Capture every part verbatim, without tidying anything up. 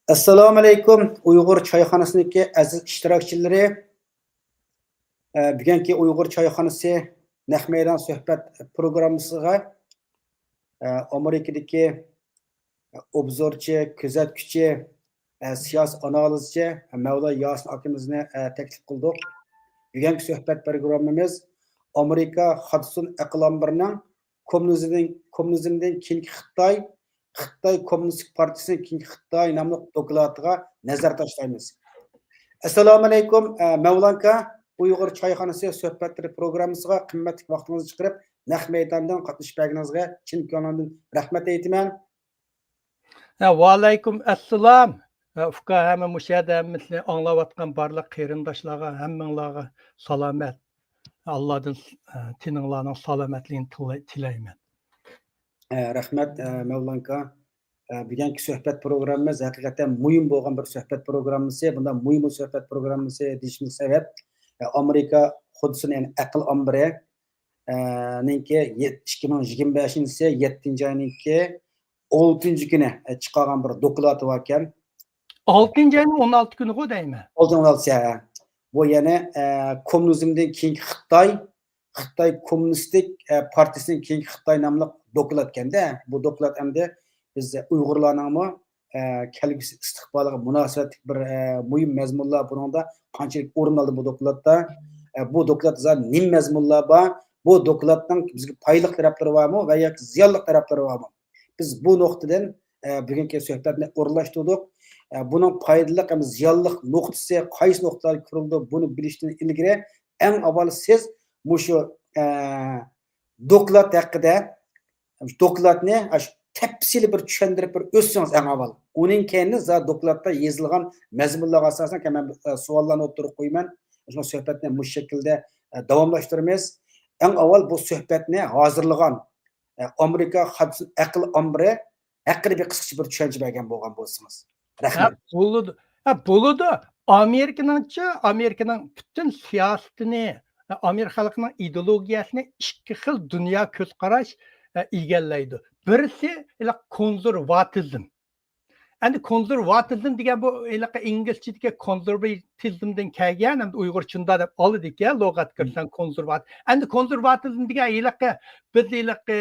ئەسسالامۇئەلەيكۇم، ئۇيغۇر چايخانىسىنىڭكى ئەزىز ئىشتىراكچىلىرى. ئە، بۈگۈنكى ئۇيغۇر چايخانىسى نەق مەيدان سۆھبەت پروگراممىسىغا، ئە، ئامېرىكىدىكى ئوبزورچى، كۆزەتكۈچى، ئە، سىياسىي ئانالىزچى مەۋلا ياسىن ئاكىمىزنى، ئە، تەكلىپ قىلدۇق. بۈگۈنكى سۆھبەت پروگراممىمىز ئامېرىكا خادسون ئەقىل ئامبىرىنىڭ كوممۇنىزمدىن، كوممۇنىزمدىن كېيىنكى خىتاي، خىتاي كوممۇنىستىك پارتىيىسىدىن كېيىنكى خىتاي ناملىق دوكلاتىغا نەزەر تاشلايمىز. ئەسسالامۇئەلەيكۇم، ئە، مەۋلانكا، ئۇيغۇر چايخانىسى سۆھبەتلىرى پروگراممىسىغا قىممەتلىك ۋاقتىڭىزنى چىقىرىپ، نەق مەيداندىن قاتنىشىپ بەرگىنىڭىزگە چىن كۆڭلۈمدىن رەھمەت ئېيتىمەن. ھە، ۋەئەلەيكۇم ئەسسالام. ھە، ئۇكا، ھەممە مۇشۇ يەردە ھەممىسىنى ئاڭلاۋاتقان بارلىق قېرىنداشلارغا، ھەممىڭلارغا سالامەت. ئاللادىن، ھە، تېنىڭلارنىڭ سالامەتلىكىنى تىلەي-، تىلەيمەن. ئە، رەھمەت، ئە، مەۋلانكا. ئە، بۈگۈنكى سۆھبەت پروگراممىمىز ھەقىقەتەن مۇھىم بولغان بىر سۆھبەت پروگراممىسى. بۇنداق مۇھىم بىر سۆھبەت پروگراممىسى دېيىشىمىز سەۋەب، ئە، ئامېرىكا خۇدسىنى، يەنى ئەقىل ئامبىرى، ئە، نىڭكى يەت-، ئىككى مىڭ يىگىرمە بەشىنچى يىلى يەتتىنچى ئاينىڭكى ئالتىنچى كۈنى، ئە، چىقارغان بىر دوكلاتى باركەن. ئالتىنچى ئاينىڭ ئون ئالتە كۈنىغۇ دەيمەن. ئالتىنچى ئون ئالتىسى، ھە. بۇ يەنى، ئە، كوممۇنىزمدىن كېيىنكى خىتاي، خىتاي كوممۇنىستىك، ئە، پارتىيىسىدىن كېيىنكى خىتاي ناملىق دوكلاتكەندە، بۇ دوكلات ئەمدى بىز ئۇيغۇرلارنىڭمۇ، ئە، كەلگۈسى ئىستىقبالىغا مۇناسىۋەتلىك بىر، ئە، مۇھىم مەزمۇنلار بۇنىڭدا قانچىلىك ئورۇن ئالدى بۇ دوكلاتتا؟ ئە، بۇ دوكلاتتا زادى نېمە مەزمۇنلار بار؟ بۇ دوكلاتنىڭ بىزگە پايدىلىق تەرەپلىرى بارمۇ ۋە ياكى زىيانلىق تەرەپلىرى بارمۇ؟ بىز بۇ نۇقتىدىن، ئە، بۈگۈنكى سۆھبەتنى ئورۇنلاشتۇردۇق. ئە، بۇنىڭ پايدىلىق ھەم زىيانلىق نۇقتىسى قايسى نۇقتىلاردا كۆرۈلىدۇ، بۇنى بىلىشتىن ئىلگىرى ئەڭ ئاۋۋال سىز مۇشۇ، ئە، دوكلات ھەققىدە، دوكلاتنى ئاشۇ تەپسىلىي بىر چۈشەندۈرۈپ بىر ئۆتسىڭىز ئەڭ ئاۋۋال. ئۇنىڭ كەينىدىن زادى دوكلاتتا يېزىلغان مەزمۇنلارغا ئاساسەن مەن، ئە، سوئاللارنى ئوتتۇرىغا قويىمەن. شۇڭا سۆھبەتنى مۇشۇ شەكىلدە، ئە، داۋاملاشتۇرىمىز. ئەڭ ئاۋۋال بۇ سۆھبەتنى ھازىرلىغان، ئە، ئامېرىكا خادسون ئەقىل ئامبىرى ھەققىدە بىر قىسقىچە بىر چۈشەنچە بەرگەن بولغان بولسىڭىز. ھە، رەھمەت. بولىدۇ. ھە، بولىدۇ. ئامېرىكىنىڭچە، ئامېرىكىنىڭ پۈتۈن سىياسىتىنى، ئامېرىكا خەلقىنىڭ ئىدېئولوگىيەسىنى ئىككى خىل دۇنيا كۆز قاراش، ئە، ئىگىلەيدۇ. بىرسى، ھېلىقى كونسېرۋاتىزم. ئەمدى كونسېرۋاتىزم دېگەن بۇ ھېلىقى ئىنگلىزچىدىكى كونسېرۋاتىزمدىن كەلگەن، ئەمدى ئۇيغۇرچىدا دەپ ئالىدىكەن، لۇغەتكە كىرسەڭ كونسېرۋات-، ئەمدى كونسېرۋاتىزم دېگەن ھېلىقى بىز ھېلىقى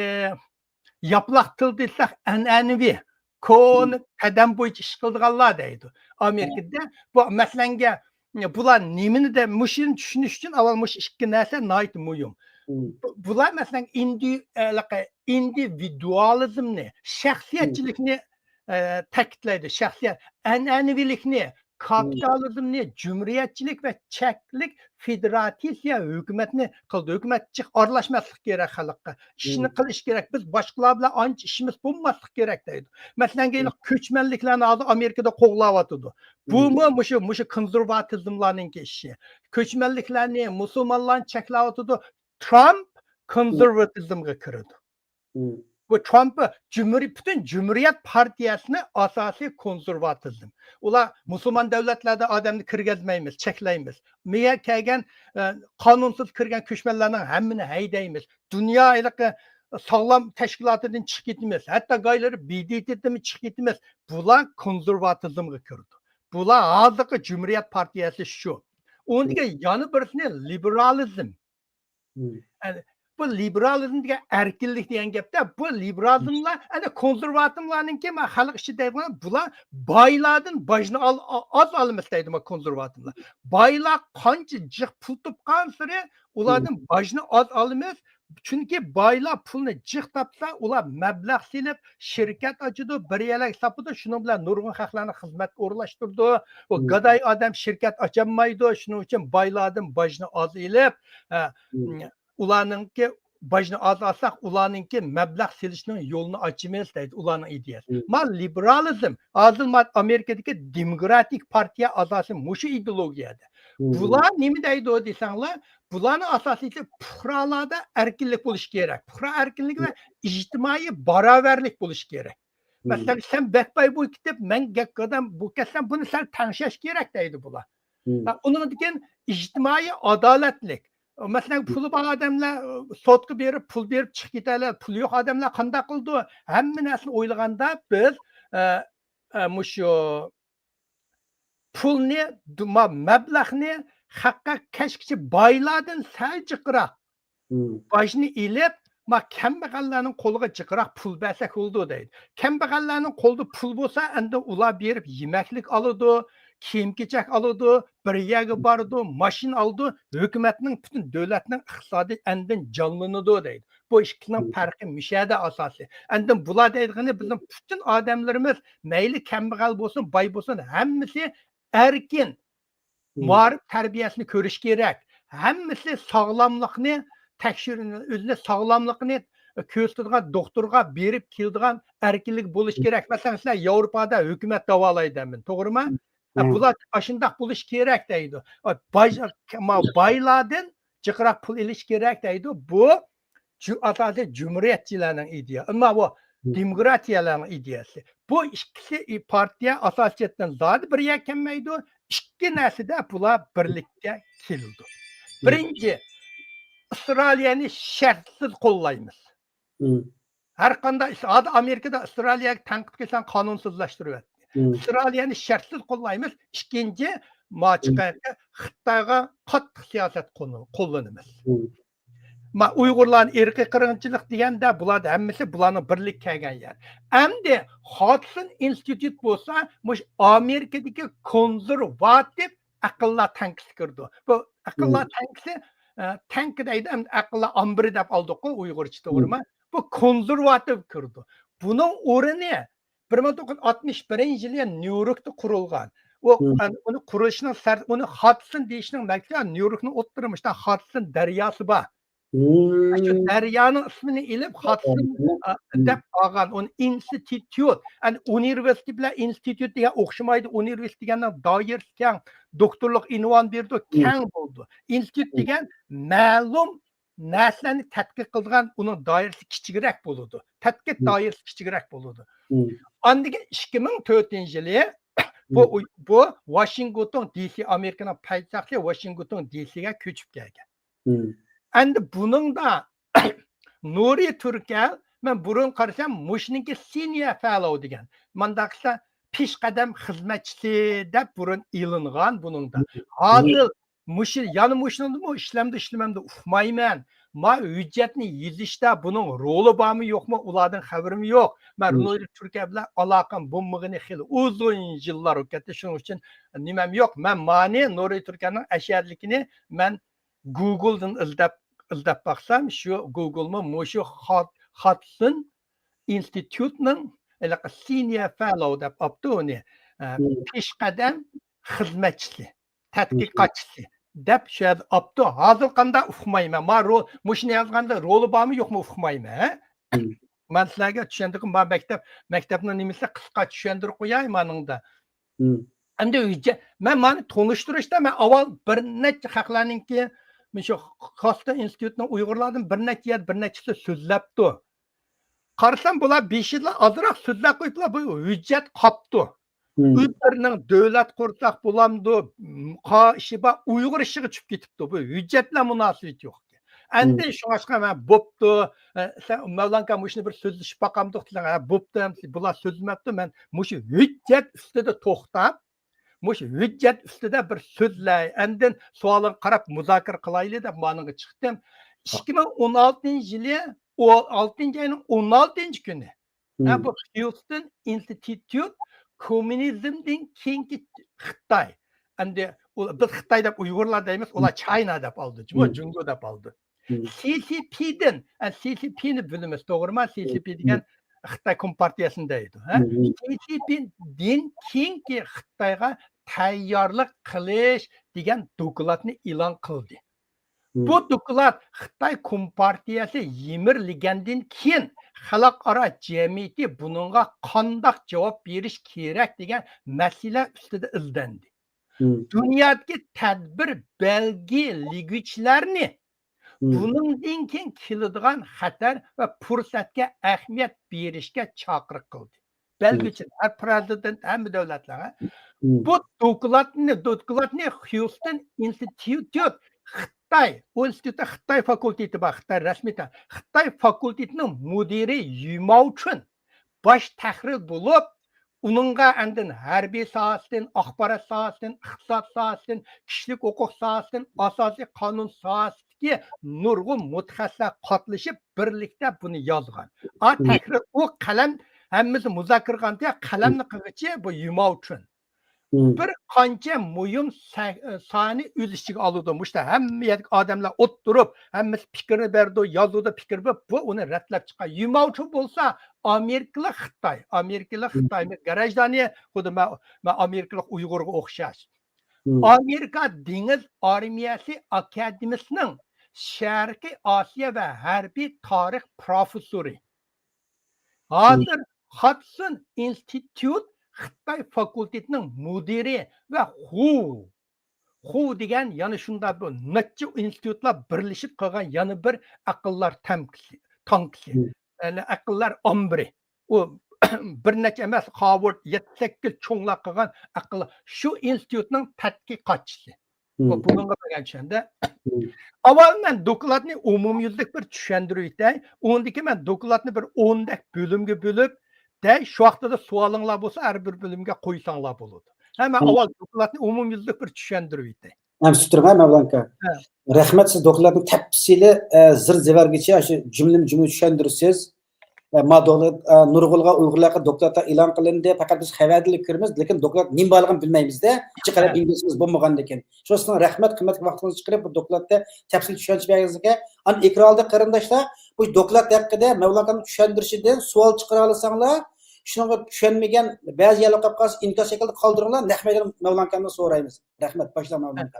ياپىلاق تىل دېسەك، ئەنئەنىۋى، كونا قەدەم بويىچە ئىش قىلىدىغانلار دەيدۇ. ئامېرىكىدا بۇ مەسىلەنگە، بۇلار نېمىنى دە-، مۇشۇنى چۈشىنىش ئۈچۈن ئاۋۋال مۇشۇ ئىككى نەرسە ناھايىتى مۇھىم. بۇ-، بۇلار مەسىلەن ئىندى-، ئىندىۋىدۇئالىزمنى، شەخسىيەتچىلىكنى، ئە، تەكىتلەيدۇ. شەخسىيەت، ئەنئەنىۋىلىكنى، كاپىتالىزمنى، جۇمھۇرىيەتچىلىك ۋە چەكلىك فېدېراتسىيە ھۆكۈمەتنى قىلدى. ھۆكۈمەت جىق ئارىلاشماسلىق كېرەك خەلققە. ئىشنى قىلىش كېرەك. بىز باشقىلار بىلەن ئانچە ئىشىمىز بولماسلىق كېرەك دەيدۇ. مەسىلەن، كۆچمەنلىكلەرنى ھازىر ئامېرىكىدا قوغلاۋاتىدۇ. بۇمۇ مۇشۇ، مۇشۇ كونسېرۋاتىزملارنىڭكى ئىشى. كۆچمەنلىكلەرنى، مۇسۇلمانلارنى چەكلەۋاتىدۇ. ترامپ كونسېرۋاتىزمغا كىرىدۇ. بۇ ترامپ جۇمھۇرىي-، پۈتۈن جۇمھۇرىيەت پارتىيەسىنى ئاساسىي كونسېرۋاتىزم. ئۇلار مۇسۇلمان دۆلەتلەردە ئادەمنى كىرگۈزمەيمىز، چەكلەيمىز. مېيە كەلگەن، ئە، قانۇنسىز كىرگەن كۆچمەنلەرنىڭ ھەممىنى ھەيدەيمىز. دۇنيا ھېلىقى ساغلام تەشكىلاتىدىن چىقىپ كېتىمىز. ھەتتا گايلىرى ب د ت دىنمۇ چىقىپ كېتىمىز. بۇلار كونسېرۋاتىزمغا كىرىدۇ. بۇلار ھازىرقى جۇمھۇرىيەت پارتىيەسى شۇ. ئۇنىڭدىن كېيىن يەنە بىرسىنى لىبېرالىزم. ئەنە، بۇ لىبېرالىزم دېگەن ئەركىنلىك دېگەن گەپتە، بۇ لىبېرالىزملار، ئەنە، كونسېرۋاتىزملارنىڭكى، مانا، خەلق ئىچىدە دەيدىغان، بۇلار بايلاردىن باجنى ئال-، ئا-، ئاز ئالىمىز دەيدۇ، مانا، كونسېرۋاتىزملار. بايلار قانچە جىق پۇل تاپقانسېرى ئۇلاردىن باجنى ئاز ئالىمىز. چۈنكى بايلار پۇلنى جىق تاپسا، ئۇلار مەبلەغ سېلىپ، شىركەت ئاچىدۇ، بىر يەرلەرگە ساتىدۇ، شۇنىڭ بىلەن نۇرغۇن خەقلەرنى خىزمەتكە ئورۇنلاشتۇرىدۇ. ئۇ گاداي ئادەم شىركەت ئاچالمايدۇ، شۇنىڭ ئۈچۈن بايلاردىن باجنى ئاز ئېلىپ، ئە، ئۇلارنىڭكى باجنى ئاز ئالساق، ئۇلارنىڭكى مەبلەغ سېلىشنىڭ يولىنى ئاچىمىز دەيدۇ، ئۇلارنىڭ ئىدىيەسى. مانا لىبېرالىزم، ھازىر مانا ئامېرىكىدىكى دېموكراتىك پارتىيە ئاساسىي مۇشۇ ئىدېئولوگىيەدە. بۇلار نېمە دەيدۇ دېسەڭلار، بۇلارنىڭ ئاساسىيسى پۇقرالاردا ئەركىنلىك بولۇشى كېرەك. پۇقرا ئەركىنلىكى ۋە ئىجتىمائىي باراۋەرلىك بولۇشى كېرەك. مەسىلەن، سەن بەك باي بولۇپ كېتىپ، مەن گەپ ئادەم بولۇپ كەتسەم، بۇنى سەل تەڭشەش كېرەك دەيدۇ بۇلار. ھە، ئۇنىڭدىن كېيىن ئىجتىمائىي ئادالەتلىك. مەسىلەن، پۇلى بار ئادەملەر سوتقا بېرىپ، پۇل بېرىپ چىقىپ كېتەلەر. پۇلى يوق ئادەملەر قانداق قىلىدۇ؟ ھەممە نەرسىنى ئويلىغاندا بىز، ئە، ئە، مۇشۇ پۇلنى، دۇ-، ما-، مەبلەغنى خەققە كەچكىچە بايلاردىن سەل جىقراق باجنى ئېلىپ، ما، كەمبەغەللەرنىڭ قولىغا جىقراق پۇل بەرسەك بولىدۇ دەيدۇ. كەمبەغەللەرنىڭ قولىدا پۇل بولسا، ئەمدى ئۇلار بېرىپ يېمەكلىك ئالىدۇ، كىيىم-كېچەك ئالىدۇ، بىر يەرگە بارىدۇ، ماشىنا ئالىدۇ، ھۆكۈمەتنىڭ، پۈتۈن دۆلەتنىڭ ئىقتىسادى ئەندىن جانلىنىدۇ دەيدۇ. بۇ ئىككىسىنىڭ پەرقى مۇشۇ يەردە ئاساسىي. ئەندىن بۇلار دەيدىغىنى، بىزنىڭ پۈتۈن ئادەملىرىمىز، مەيلى كەمبەغەل بولسۇن، باي بولسۇن، ھەممىسى ئەركىن مائارىپ تەربىيەسىنى كۆرۈش كېرەك. ھەممىسى ساغلاملىقنى تەكشۈر-، ئۆزىنى ساغلاملىقنى كۆرسىتىدىغان دوختۇرغا بېرىپ كېلىدىغان ئەركىنلىك بولۇش كېرەك. مەسىلەن، سىلەر ياۋروپادا ھۆكۈمەت داۋالايدۇ دەيمەن، توغرىمۇ؟ ھە، بۇلار ئاشۇنداق بولۇش كېرەك دەيدۇ. باي-، ما-، بايلاردىن جىقراق پۇل ئېلىش كېرەك دەيدۇ. بۇ جۇ-، ئاساسىي جۇمھۇرىيەتچىلەرنىڭ ئىدىيە-، ئەمما بۇ دېموكراتىيەلەرنىڭ ئىدىيەسى. بۇ ئىككىسى پارتىيە ئاساسىي جەھەتتىن زادى بىر يەرگە كەلمەيدۇ. ئىككى نەرسىدە بۇلار بىرلىككە كېلىدۇ. بىرىنچى، ئىسرائىلىيەنى شەرتسىز قوللايمىز. ھەر قانداق ئىش، ھازىر ئامېرىكىدا ئىسرائىلىيەگە تەنقىد قىلساڭ قانۇنسىزلاشتۇرۇۋەتتى. ئىسرائىلىيەنى شەرتسىز قوللايمىز. ئىككىنچى، ما چىقاركە خىتايغا قاتتىق سىياسەت قوللىنىمىز. ما ئۇيغۇرلارنى ئىرقىي قىرغىنچىلىق دېگەندە، بۇلار ھەممىسى بۇلارنىڭ بىرلىككە كەلگەن يەر. ئەمدى خادسون ئىنستىتۇت بولسا مۇشۇ ئامېرىكىدىكى كونسېرۋاتىپ ئەقىللەر تەڭكىسى كىرىدۇ. بۇ ئەقىللەر تەڭكىسى، ئە، تەڭكە دەيدۇ، ئەمدى ئەقىللەر ئامبىرى دەپ ئالدۇققۇ ئۇيغۇرچە، توغرىمۇ؟ بۇ كونسېرۋاتىپ كىرىدۇ. بۇنىڭ ئورنى بىر مىڭ توققۇز يۈز ئاتمىش بىرىنچى يىلى نيۇ يوركتا قۇرۇلغان. ئۇ، ئۇنى قۇرۇشنىڭ سەر-، ئۇنى خادسون دېيىشنىڭ مەقسىتى نيۇ يوركنىڭ ئوتتۇرا مۇشۇنداق خادسون دەرياسى بار. شۇ دەريانىڭ ئىسمىنى ئېلىپ، خادسون، ئا، دەپ ئالغان. ئۇنى ئىنستىتۇت، ئەنە، ئۇنىۋېرسىتېت بىلەن ئىنستىتۇت دېگەن ئوخشىمايدۇ. ئۇنىۋېرسىتېت دېگەننىڭ دائىرىسى كەڭ، دوكتورلۇق ئۇنۋان بېرىدۇ، كەڭ بولىدۇ. ئىنستىتۇت دېگەن مەلۇم نەرسىلەرنى تەتقىق قىلىدىغان، ئۇنىڭ دائىرىسى كىچىكرەك بولىدۇ. تەتقىق دائىرىسى كىچىكرەك بولىدۇ. ئاندىن كېيىن ئىككى مىڭ تۆتىنچى يىلى بۇ، بۇ ۋاشىنگتون دى سى، ئامېرىكىنىڭ پايتەختى ۋاشىنگتون دى سىگە كۆچۈپ كەلگەن. ئەمدى بۇنىڭدا نۇرى تۈركەل، مەن بۇرۇن قارىسام، مۇشۇنىڭكى سېنىيەر فېلو دېگەن، مانداق دېسە، پېشقەدەم خىزمەتچىسى دەپ بۇرۇن ئېلىنغان بۇنىڭدا. ھازىر مۇشۇ، يەنە مۇشۇنىڭدىمۇ ئىشلەمدۇ، ئىشلىمەمدۇ، ئۇقمايمەن. ما ھۆججەتنى يېزىشتا بۇنىڭ رولى بارمۇ، يوقمۇ، ئۇلاردىن خەۋىرىم يوق. مەن نۇرى تۈركەل بىلەن ئالاقەم بولمىغىنى خېلى ئۇزۇن يىللار بولۇپ كەتتى. شۇنىڭ ئۈچۈن نېمەم يوق. مەن مانى نۇرى تۈركەلنىڭ ئەشەدىلىكىنى مەن گوگلدىن ئىزدەپ، ئىزدەپ باقسام، شۇ گوگلمۇ مۇشۇ خاد-، خادسون ئىنستىتۇتنىڭ ھېلىقى سېنىيەر فېلو دەپ ئاپتۇ ئۇنى، ئە، پېشقەدەم خىزمەتچىسى، تەتقىقاتچىسى دەپ شۇ يەردە ئاپتۇ. ھازىر قانداق ئۇقمايمەن. ما رو-، مۇشۇنى يازغاندا رولى بارمۇ يوقمۇ ئۇقمايمەن، ھە؟ مەن سىلەرگە چۈشەندۈرگەن، ما مەكتەپ، مەكتەپنىڭ نېمىسى قىسقا چۈشەندۈرۈپ قوياي مانىڭدا. ئەمدى ھۆججەت، مەن مانا تونۇشتۇرۇشتا مەن ئاۋۋال بىر نەچچە خەقلەرنىڭكى، مۇشۇ خادسون ئىنستىتۇتنىڭ ئۇيغۇرلاردىن بىر نەچچە يەر، بىر نەچچىسى سۆزلەپتۇ. قارىسام، بۇلار بېشىدىلا ئازراق سۆزلەپ قويۇپلا، بۇ ھۆججەت قاپتۇ. ئۆزلىرىنىڭ دۆلەت قۇرساق بولامدۇ، قا-، ئىشى بار، ئۇيغۇر ئىشىغا چۈشۈپ كېتىپتۇ. بۇ ھۆججەت بىلەن مۇناسىۋىتى يوق. ئەندىن شۇڭلاشقا مەن بوپتۇ، ئە، سەن، مەۋلان ئاكا، مۇشۇنى بىر سۆزلىشىپ باقامدۇق دېسەڭ، ھە، بوپتۇ، ئەمدى بۇلار سۆزلىمەپتۇ، مەن مۇشۇ ھۆججەت ئۈستىدە توختاپ، مۇشۇ ھۆججەت ئۈستىدە بىر سۆزلەي، ئاندىن سوئالىڭغا قاراپ مۇزاكىرە قىلايلى دەپ مانىڭغا چىقتىم. ئىككى مىڭ ئون ئالتىنچى يىلى، ئو-، ئالتىنچى ئاينىڭ ئون ئالتىنچى كۈنى. ھە، بۇ خيۇستون ئىنستىتۇت كوممۇنىزمدىن كېيىنكى خىتاي. ئەمدى ئۇ، بىز خىتاي دەپ ئۇيغۇرلار دەيمىز، ئۇلار چاينا دەپ ئالدى، جۇمۇ، جۇڭگو دەپ ئالدى. سى سى پىدىن، ئە، سى سى پىنى بىلىمىز، توغرىمۇ؟ سى سى پى دېگەن خىتاي كومپارتىيەسىنى دەيدۇ، ھە؟ سى سى پىدىن كېيىنكى خىتايغا تەييارلىق قىلىش دېگەن دوكلاتنى ئېلان قىلدى. بۇ دوكلات خىتاي كومپارتىيەسى يىمىرلىگەندىن كېيىن، خەلقئارا جەمئىيىتى بۇنىڭغا قانداق جاۋاب بېرىش كېرەك دېگەن مەسىلە ئۈستىدە ئىزدەندى. دۇنيادىكى تەدبىر بەلگىلىگۈچىلەرنى بۇنىڭدىن كېيىن كېلىدىغان خەتەر ۋە پۇرسەتكە ئەھمىيەت بېرىشكە چاقىرىق قىلدى. بەلگىچى، ھەر پرېزىدېنت، ھەممە دۆلەتلەرگە. بۇ دوكلاتنى، دوكلاتنى خيۇستون ئىنستىتۇت، خىتاي، ئۇ ئىنستىتۇتتا خىتاي فاكۇلتېتى بار، خىتاي رەسمىي تا-، خىتاي فاكۇلتېتىنىڭ مۇدىرى يۈ ماۋچۈن باش تەھرىر بولۇپ، ئۇنىڭغا ئاندىن ھەربىي ساھەسىدىن، ئاخبارات ساھەسىدىن، ئىقتىساد ساھەسىدىن، كىشىلىك ھوقۇق ساھەسىدىن، ئاساسىي قانۇن ساھەسىدىكى نۇرغۇن مۇتەخەسسىسلەر قاتنىشىپ، بىرلىكتە بۇنى يازغان. ئا، تەھرىر، ئۇ قەلەم، ھەممىسى مۇزاكىرە قىلغاندا، قەلەمنى قىلغۇچى بۇ يۈماۋچۈن. بىر قانچە مۇھىم سە-، ساھەنى ئۆز ئىچىگە ئالىدۇ. مۇشۇنداق ھەممە يەردىكى ئادەملەر ئولتۇرۇپ، ھەممىسى پىكىرنى بەردى، يازىدۇ، پىكىر بېرىپ، بۇ ئۇنى رەتلەپ چىققان. يۈماۋچۈن بولسا ئامېرىكىلىق خىتاي، ئامېرىكىلىق خىتاي گراژدانى، خۇددى مەن، مەن ئامېرىكىلىق ئۇيغۇرغا ئوخشاش. ئامېرىكا دېڭىز ئارمىيەسى ئاكادېمىيىسىنىڭ شەرقىي ئاسىيا ۋە ھەربىي تارىخ پروفېسسورى. ھازىر خاتسۇن ئىنستىتۇت خىتاي فاكۇلتېتىنىڭ مۇدىرى ۋە خۇ، خۇ دېگەن يەنە شۇنداق بىر نەچچە ئىنستىتۇتلار بىرلىشىپ قىلغان يەنە بىر ئەقىللەر تەنكىسى، تانكىسى، يەنى ئەقىللەر ئامبىرى. ئۇ بىر نەچچە ئەمەس، خاۋارد، يەتتە سەككىز چوڭلار قىلغان ئەقىل، شۇ ئىنستىتۇتنىڭ تەتقىقاتچىسى. بۇ، بۇنىڭغا بەرگەن چۈشەندە. ئاۋۋال مەن دوكلاتنى ئومۇميۈزلۈك بىر چۈشەندۈرۈپ ئۆتەي. ئۇندىن كېيىن مەن دوكلاتنى بىر ئوندەك بۆلۈمگە بۆلۈپ، دەي، شۇ ۋاقتىدا سوئالىڭلار بولسا، ھەر بىر بۆلۈمگە قويساڭلار بولىدۇ. ھە، مەن ئاۋۋال دوكلاتنى ئومۇميۈزلۈك بىر چۈشەندۈرۈپ ئۆتەي. ھەم سۈتتۈرۈڭ، ھە، مەۋلان ئاكا. رەھمەت، سىز دوكلاتنى تەپسىلىي، ئە، زىر زېۋەرگىچە شۇ جۈملىمۇ جۈملە چۈشەندۈرىسىز. ئە، ما دۆلەت، ئە، نۇرغۇنلىغان ئۇيغۇرلارغا دوكلاتلار ئېلان قىلىندى. پەقەت بىز خەۋەردىنلا كۆرىمىز، لېكىن دوكلات نېمە بارلىقىنى بىلمەيمىز-دە. قەرەپ ئىنگلىزچىمىز بولمىغاندىكىن. شۇنىڭ ئۈچۈن رەھمەت، قىممەتلىك ۋاقتىڭىزنى چىقىرىپ، بۇ دوكلاتتا تەپسىلىي چۈشەنچە بەرگىنىڭىزگە. ئاندىن ئېكران ئالدىدىكى قېرىنداشلار، بۇ دوكلات ھەققىدە مەۋلان ئاكامنىڭ چۈشەندۈرۈشىدىن سوئال چىقىرالىساڭلار، شۇنىڭغا چۈشەنمىگەن بەزى يەرلەر قالىپ قالسا، ئىنكاس شەكلىدە قالدۇرۇڭلار، نەق مەيداندا مەۋلان ئاكامدىن سورايمىز. رەھمەت، باشلاڭ مەۋلان ئاكا.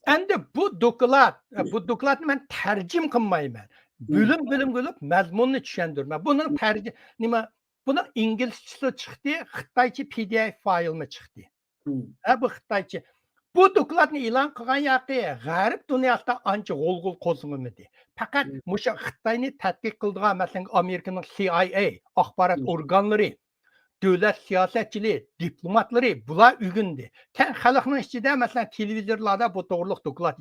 ئەمدى بۇ دوكلات، بۇ دوكلاتنى مەن تەرجىمە قىلمايمەن. بۆلۈم-بۆلۈم قىلىپ مەزمۇننى چۈشەندۈرىمەن. بۇنىڭ تەرجى-، نېمە، بۇنىڭ ئىنگلىزچىسى چىقتى، خىتايچە پى دى ئېف فايلمۇ چىقتى. ھە، بۇ خىتايچە. بۇ دوكلاتنى ئېلان قىلغان ياقى غەرب دۇنياسىدا ئانچە غۇلغۇلا قوزغىمىدى. پەقەت مۇشۇ خىتاينى تەتقىق قىلىدىغان، مەسىلەن، ئامېرىكىنىڭ سى ئاي ئەي، ئاخبارات ئورگانلىرى، دۆلەت سىياسەتچىلىرى، دىپلوماتلىرى، بۇلار ئۆگىنىدى. كەڭ خەلقنىڭ ئىچىدە، مەسىلەن، تېلېۋىزورلاردا بۇ توغرىلىق دوكلات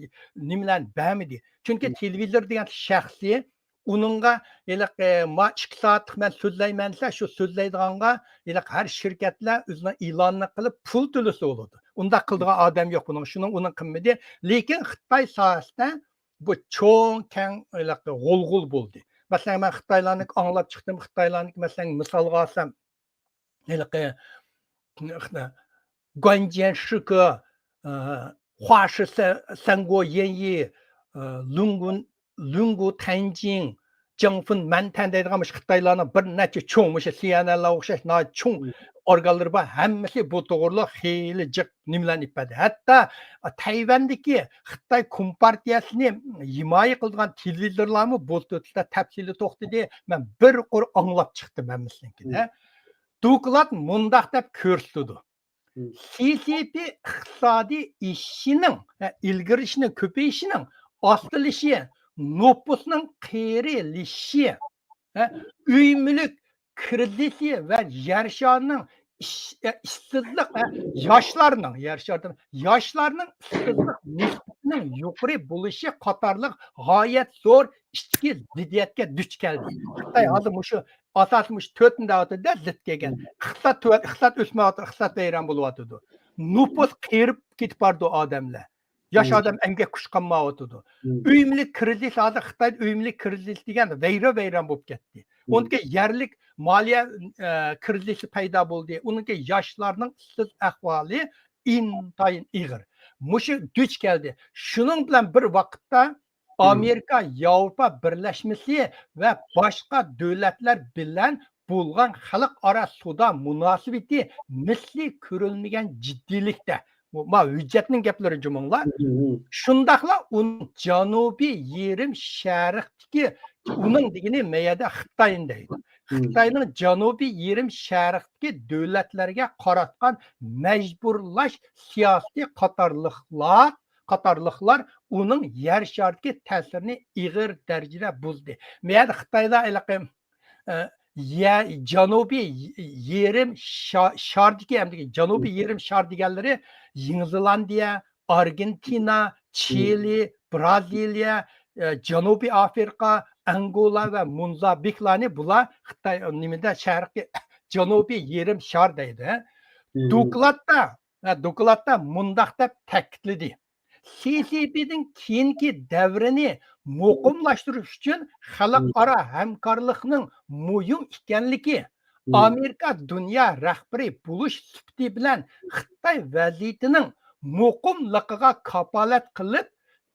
نېمىلەرنى بەرمىدى. چۈنكى تېلېۋىزور دېگەن شەخسىي، ئۇنىڭغا ھېلىقى، ما ئىككى سائەتلىك مەن سۆزلەيمەن دېسە، شۇ سۆزلەيدىغانغا ھېلىقى ھەر شىركەتلەر ئۆزىنىڭ ئېلانىنى قىلىپ پۇل تۆلىسە بولىدۇ. ئۇنداق قىلىدىغان ئادەم يوق بۇنىڭ، شۇنىڭ، ئۇنىڭ قىممىتى. لېكىن خىتاي ساھەسىدە بۇ چوڭ، كەڭ ھېلىقى غۇلغۇلا بولدى. مەسىلەن، مەن خىتايلارنىڭكى ئاڭلاپ چىقتىم، خىتايلارنىڭكى، مەسىلەن، مىسالغا ئالسام، ھېلىقى گۇەنجيەن شىكې، ئە، خۇاشې سەنگو يەنيى، ئە، لۇڭگۇن، لۇڭگۇ تەنجىڭ، جاڭفېن مەنتەن دەيدىغان مۇشۇ خىتايلارنىڭ بىر نەچچە چوڭ، مۇشۇ سى ئېن ئېنغا ئوخشاش ناھايىتى چوڭ ئورگانلىرى بار، ھەممىسى بۇ توغرىلىق خېلى جىق نېمىلەرنى ئېلىپ بەردى. ھەتتا تەيۋەندىكى خىتاي كومپارتىيەسىنى ھىمايە قىلىدىغان تېلېۋىزورلارمۇ بۇ توغرىلىق تەپسىلىي توختىدى. مەن بىر قۇر ئاڭلاپ چىقتىم ھەممىسىنىڭكىدە. دوكلات مۇنداق دەپ كۆرسىتىدۇ. سى سى پى ئىقتىسادىي ئېشىشىنىڭ، ھە، ئىلگىرىلىشىنىڭ، كۆپىيىشىنىڭ ئاستىلىشى، نوپۇسنىڭ قېرىلىشى، ھە، ئۆي مۈلۈك كىرىزىسى ۋە يەر شارىنىڭ ئىش-، ئە، ئىشسىزلىق، ھە، ياشلارنىڭ، يەر شارىدىن، ياشلارنىڭ ئىشسىزلىق نىسبىتىنىڭ يۇقىرى بولۇشى قاتارلىق غايەت زور ئىچكى زىددىيەتكە دۇچ كەلدى. خىتاي ھازىر مۇشۇ ئاساسىي مۇشۇ تۆتنى دەۋاتىدۇ-دە، زىت كەلگەن. ئىقتىساد تۆۋەن، ئىقتىساد ئۆسمەيۋاتىدۇ، ئىقتىساد ۋەيران بولۇۋاتىدۇ. نوپۇس قېرىپ كېتىپ بارىدۇ ئادەملەر. ياش ئادەم ئەمگەك كۈچى قالمايۋاتىدۇ. ئۆي مۈلۈك كىرىزىسى، ھازىر خىتايدا ئۆي مۈلۈك كىرىزىسى دېگەن ۋەيران-ۋەيران بولۇپ كەتتى. ئۇنىڭكى يەرلىك مالىيە، ئە، كىرىزىسى پەيدا بولدى. ئۇنىڭكى ياشلارنىڭ ئىشسىز ئەھۋالى ئىنتايىن ئېغىر. مۇشۇ دۇچ كەلدى. شۇنىڭ بىلەن بىر ۋاقىتتا ئامېرىكا، ياۋروپا بىرلەشمىسى ۋە باشقا دۆلەتلەر بىلەن بولغان خەلقئارا سودا مۇناسىۋىتى مىسلى كۆرۈلمىگەن جىددىيلىكتە. بۇ، ما، ھۆججەتنىڭ گەپلىرى جۇمۇڭلار. شۇنداقلا ئۇنىڭ جەنۇبىي يېرىم شەرقتىكى، ئۇنىڭ دېگىنى مەيەدە خىتاينى دەيدۇ. خىتاينىڭ جەنۇبىي يېرىم شەرقتىكى دۆلەتلەرگە قاراتقان مەجبۇرلاش سىياسىتى قاتارلىقلار، قاتارلىقلار ئۇنىڭ يەر شارىدىكى تەسىرىنى ئېغىر دەرىجىدە بۇزدى. مەيەدە خىتايدا ھېلىقى، ئە، يە-، جەنۇبىي يېرىم شا-، شاردىكى، ئەمدىكى جەنۇبىي يېرىم شار دېگەنلىرى يېڭى زېلاندىيە، ئارگېنتىنا، چىلى، برازىلىيە، ئە، جەنۇبىي ئافرىقا، ئەنگولا ۋە مۇزامبىكلارنى بۇلار خىتاي، نېمىدە، شەرقىي، جەنۇبىي يېرىم شار دەيدۇ. دوكلاتتا، ھە، دوكلاتتا مۇنداق دەپ تەكىتلىدى: سى سى پىنىڭ كېيىنكى دەۋرىنى مۇقىملاشتۇرۇش ئۈچۈن خەلقئارا ھەمكارلىقنىڭ مۇھىم ئىكەنلىكى، ئامېرىكا دۇنيا رەھبىرى بولۇش سۈپىتى بىلەن خىتاي ۋەزىيىتىنىڭ مۇقىملىقىغا كاپالەت قىلىپ،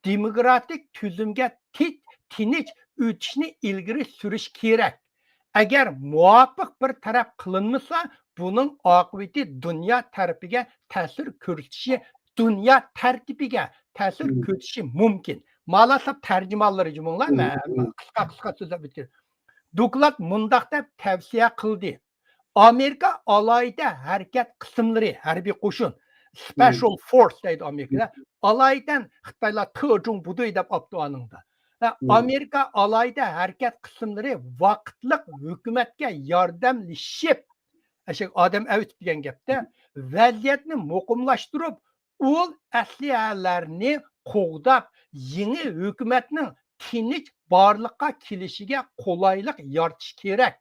دېموكراتىك تۈزۈمگە تىت-، تىنچ ئۆتۈشنى ئىلگىرى سۈرۈش كېرەك. ئەگەر مۇۋاپىق بىر تەرەپ قىلىنمىسا، بۇنىڭ ئاقىۋىتى دۇنيا تەرىپىگە تەسىر كۆرسىتىشى، دۇنيا تەرتىپىگە تەسىر كۆرسىتىشى مۇمكىن. مالا ساپ تەرجىمانلىرى جۇمۇڭلار، مەن قىسقا قىسقا سۆزلەپ ئۆتكەن. دوكلات مۇنداق دەپ تەۋسىيە قىلدى: ئامېرىكا ئالاھىدە ھەرىكەت قىسىملىرى، ھەربىي قوشۇن، سپېشال فورس دەيدۇ ئامېرىكىدا. ئالاھىدە خىتايلار تې جۇڭ بۇدۇي دەپ ئاپتۇ ئانىڭدا. ھە، ئامېرىكا ئالاھىدە ھەرىكەت قىسىملىرى ۋاقىتلىق ھۆكۈمەتكە ياردەملىشىپ، ئەشەك ئادەم ئەۋېتىپ دېگەن گەپتە، ۋەزىيەتنى مۇقىملاشتۇرۇپ، ئۇل ئەسلىھەلەرنى قوغداپ، يېڭى ھۆكۈمەتنىڭ تىنچ بارلىققا كېلىشىگە قولايلىق يارىتىش كېرەك.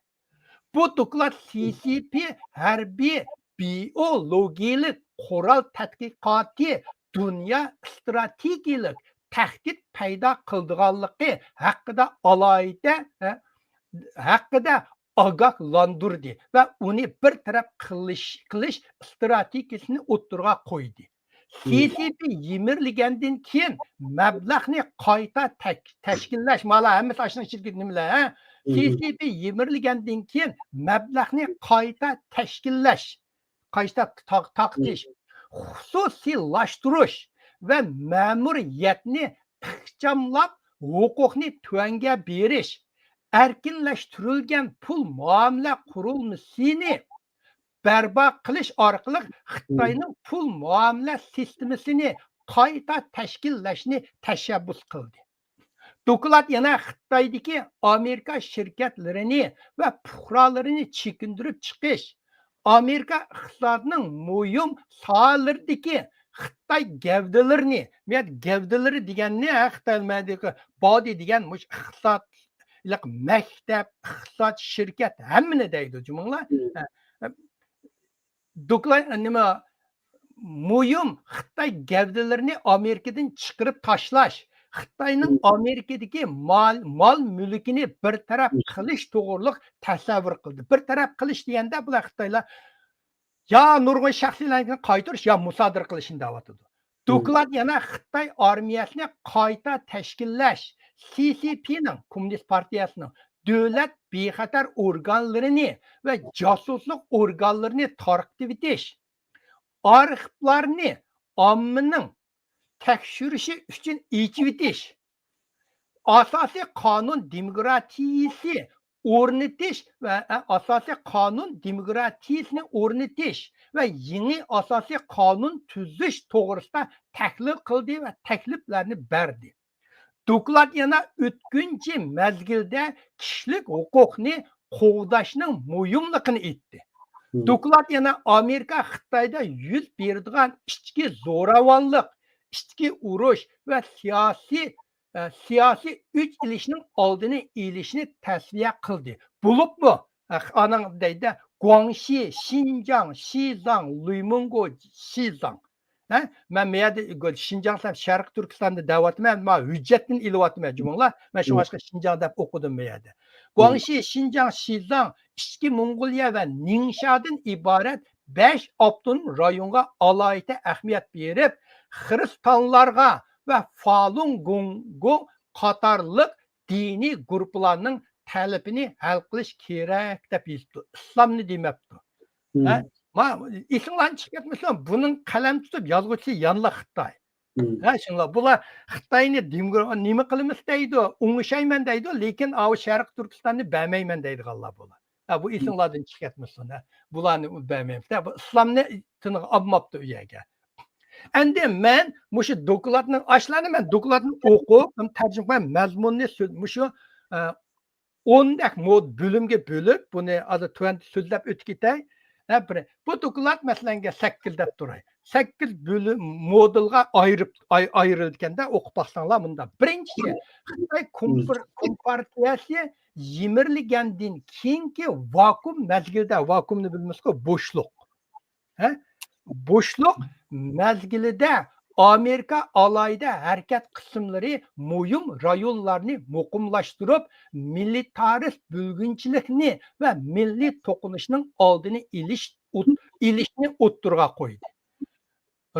بۇ دوكلات سى سى پى ھەربىي بىئولوگىيىلىك قورال تەتقىقاتى دۇنيا ئىستراتېگىيىلىك تەھدىت پەيدا قىلىدىغانلىقى ھەققىدە ئالاھىدە، ھەققىدە ئاگاھلاندۇردى ۋە ئۇنى بىر تەرەپ قىلىش، قىلىش ئىستراتېگىيىسىنى ئوتتۇرىغا قويدى. سى سى پى يىمىرىلگەندىن كېيىن مەبلەغنى قايتا تەك-، تەشكىللەش، مالا ھەممىسى ئاشۇنىڭ ئىچىدىكى نېمىلەر، ھە؟ سى سى پى يىمىرىلگەندىن كېيىن مەبلەغنى قايتا تەشكىللەش، قايتا تا-، تارقىتىش، خۇسۇسىيلاشتۇرۇش ۋە مەمۇرىيەتنى ئىخچاملاپ، ھوقۇقنى تۆۋەنگە بېرىش، ئەركىنلەشتۈرۈلگەن پۇل مۇئامىلە قۇرۇلمىسىنى بەرپا قىلىش ئارقىلىق خىتاينىڭ پۇل مۇئامىلە سىستېمىسىنى قايتا تەشكىللەشنى تەشەببۇس قىلدى. دوكلات يەنە خىتايدىكى ئامېرىكا شىركەتلىرىنى ۋە پۇقرالىرىنى چېكىندۈرۈپ چىقىش، ئامېرىكا ئىقتىسادىنىڭ مۇھىم ساھەلىرىدىكى خىتاي گەۋدىلىرىنى، مەن گەۋدىلىرى دېگەننى، ھە، خىتاي مەدىكى بادى دېگەن مۇشۇ ئىقتىساد، مەكتەپ، ئىقتىساد، شىركەت، ھەممىنى دەيدۇ جۇمۇڭلار. ھە. دوكلات، نېمە، مۇھىم خىتاي گەۋدىلىرىنى ئامېرىكىدىن چىقىرىپ تاشلاش، خىتاينىڭ ئامېرىكىدىكى مال، مال مۈلكىنى بىر تەرەپ قىلىش توغرۇلۇق تەسەۋۋۇر قىلدى. بىر تەرەپ قىلىش دېگەندە، بۇلار خىتايلار يا نۇرغۇن شەخسىيلەرنى قايتۇرۇش، يا مۇسادىرە قىلىشنى دەۋاتىدۇ. دوكلات يەنە خىتاي ئارمىيەسىنى قايتا تەشكىللەش، سى سى پىنىڭ، كوممۇنىست پارتىيەسىنىڭ دۆلەت بىخەتەر ئورگانلىرىنى ۋە جاسۇسلۇق ئورگانلىرىنى تارقىتىۋېتىش، ئارخىپلارنى ئاممىنىڭ تەكشۈرۈشى ئۈچۈن ئېچىۋېتىش، ئاساسىي قانۇن دېموكراتىيىسى ئورنىتىش ۋە، ئە، ئاساسىي قانۇن دېموكراتىيىسىنى ئورنىتىش ۋە يېڭى ئاساسىي قانۇن تۈزۈش توغرىسىدا تەھلىل قىلدى ۋە تەكلىپلەرنى بەردى. دوكلات يەنە ئۆتكۈنچى مەزگىلدە كىشىلىك ھوقۇقنى قوغداشنىڭ مۇھىملىقىنى ئېيتتى. دوكلات يەنە ئامېرىكا خىتايدا يۈز بېرىدىغان ئىچكى زوراۋانلىق، ئىچكى ئۇرۇش ۋە سىياسىي، ئە، سىياسىي ئۆچ ئېلىشنىڭ ئالدىنى ئېلىشنى تەسۋىيە قىلدى. بولۇپمۇ، ئە، ئاناڭ دەيدۇ، گۇاڭشى، شىنجاڭ، شىزاڭ، لۈيمۇڭگو، شىزاڭ. ھە؟ مەن مەيەردە شىنجاڭ دەپ شەرقىي تۈركىستاننى دەۋاتىمەن، مەن ھۆججەتتىن ئېلىۋاتىمەن جۇمۇڭلار. مەن شۇڭلاشقا شىنجاڭ دەپ ئوقۇدۇم مەيەردە. گۇاڭشى، شىنجاڭ، شىزاڭ، ئىچكى موڭغۇلىيە ۋە نىڭشادىن ئىبارەت بەش ئاپتونوم رايونغا ئالاھىدە ئەھمىيەت بېرىپ، خىرىستانلارغا ۋە فالۇن گوڭگو قاتارلىق دىنىي گۇرۇپپىلارنىڭ تەلىپىنى ھەل قىلىش كېرەك دەپ يېزىپتۇ. ئىسلامنى دېمەپتۇ. ھە؟ ما، ئېسىڭلاردىن چىقىپ كەتمىسۇن، بۇنىڭ قەلەم تۇتۇپ يازغۇچىسى يەنىلا خىتاي. ھە، شۇڭلار، بۇلار خىتاينى دېموكرا-، نېمە قىلىمىز دەيدۇ، ئوڭشايمەن دەيدۇ، لېكىن ئاۋۇ شەرقىي تۈركىستاننى بەرمەيمەن دەيدىغانلار بۇلار. ھە، بۇ ئېسىڭلاردىن چىقىپ كەتمىسۇن، ھە. بۇلارنى بەرمەيمىز. ھە، بۇ ئىسلامنى تىنىغا ئالماپتۇ ئۇ يەرگە. ئەندى مەن مۇشۇ دوكلاتنى، ئاشلارنى مەن دوكلاتنى ئوقۇپ، تەرجىمە قىلىپ، مەزمۇننى سۆ-، مۇشۇ، ئە، ئوندەك مو-، بۆلۈمگە بۆلۈپ، بۇنى ھازىر تۆۋەندە سۆزلەپ ئۆتۈپ كېتەي. ھە، بىر، بۇ دوكلات، مەسىلەن، سەككىز دەپ تۇراي. سەككىز بۆلۈم، مودۇلغا ئايرىپ، ئاي-، ئايرىلىدىكەندە، ئوقۇپ باقساڭلار مۇنداق. بىرىنچىسى، خىتاي كومپار-، كومپارتىيەسى يىمىرىلگەندىن كېيىنكى ۋاكۇئۇم مەزگىلىدە، ۋاكۇئۇمنى بىلىمىزغۇ، بوشلۇق. ھە؟ بوشلۇق مەزگىلىدە ئامېرىكا ئالاھىدە ھەرىكەت قىسىملىرى مۇھىم رايونلارنى مۇقىملاشتۇرۇپ، مىلىتارىست بۆلگۈنچىلىكنى ۋە مىللىي توقۇنۇشنىڭ ئالدىنى ئېلىش، ئوت-، ئېلىشنى ئوتتۇرىغا قويدى.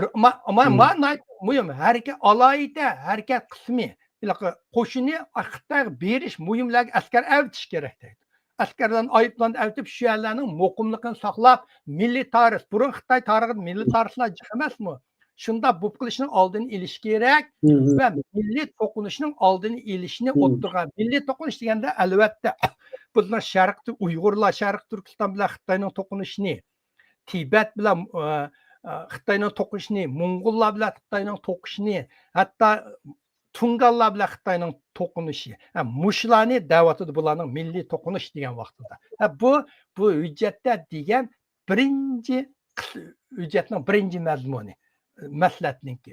ر-، ما-، ما-، مم. ما ناھايىتى مۇھىم ھەرىكەت، ئالاھىدە ھەرىكەت قىسمى، ھېلىقى قوشۇننى خىتايغا بېرىش، مۇھىملارغا ئەسكەر ئەۋېتىش كېرەك دەيدۇ. ئەسكەرلەرنى ئايروپىلاندا ئەۋېتىپ، شۇ يەرلەرنىڭ مۇقىملىقىنى ساقلاپ، مىلىتارىست، بۇرۇن خىتاي تارىخىدا مىلىتارىستلار جىق ئەمەسمۇ؟ شۇنداق بولۇپ قېلىشنىڭ ئالدىنى ئېلىش كېرەك مم. ۋە مىللىي توقۇنۇشنىڭ ئالدىنى ئېلىشنى مم. ئوتتۇرىغا، مىللىي توقۇنۇش دېگەندە، ئەلۋەتتە، بۇلار شەرقتە ئۇيغۇرلار، شەرقىي تۈركىستان بىلەن خىتاينىڭ توقۇنۇشىنى، تىبەت بىلەن، ئە، ئە، خىتاينىڭ توقۇنۇشىنى، موڭغۇللار بىلەن خىتاينىڭ توقۇنۇشىنى، ھەتتا تۇڭگانلار بىلەن خىتاينىڭ توقۇنۇشى، ھە، مۇشۇلارنى دەۋاتىدۇ، بۇلارنىڭ مىللىي توقۇنۇش دېگەن ۋاقتىدا. ھە، بۇ، بۇ ھۆججەتتە دېگەن بىرىنچى قىس-، ھۆججەتنىڭ بىرىنچى مەزمۇنى، مەسلىھەتنىڭكى.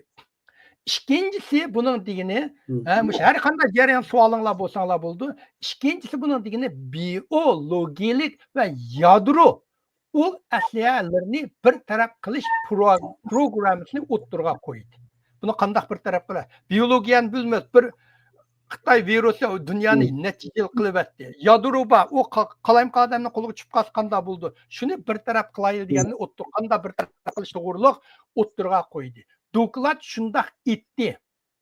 ئىككىنچىسى بۇنىڭ دېگىنى، مم. ھە، مۇشۇ ھەر قانداق جەريان سوئالىڭلار بولساڭلار بولىدۇ. ئىككىنچىسى بۇنىڭ دېگىنى بىئولوگىيەلىك ۋە يادرو ئۇل ئەسلىھەلىرىنى بىر تەرەپ قىلىش پرو-، پروگراممىسىنى ئوتتۇرىغا قويدى. بۇنى قانداق بىر تەرەپ قىلار؟ بىئولوگىيەنى بىلمەس، بىر خىتاي ۋىرۇسى دۇنيانى مم. نەچچە يىل قىلىۋەتتى. يادرو بار، ئۇ قا-، قالايمىقان ئادەمنىڭ قولىغا چۈشۈپ قالسا قانداق بولىدۇ؟ شۇنى بىر تەرەپ قىلايلى دېگەننى ئوتتۇر-، قانداق بىر تەرەپ قىلىش توغرۇلۇق ئوتتۇرىغا قويدى. دوكلات شۇنداق ئېيتتى.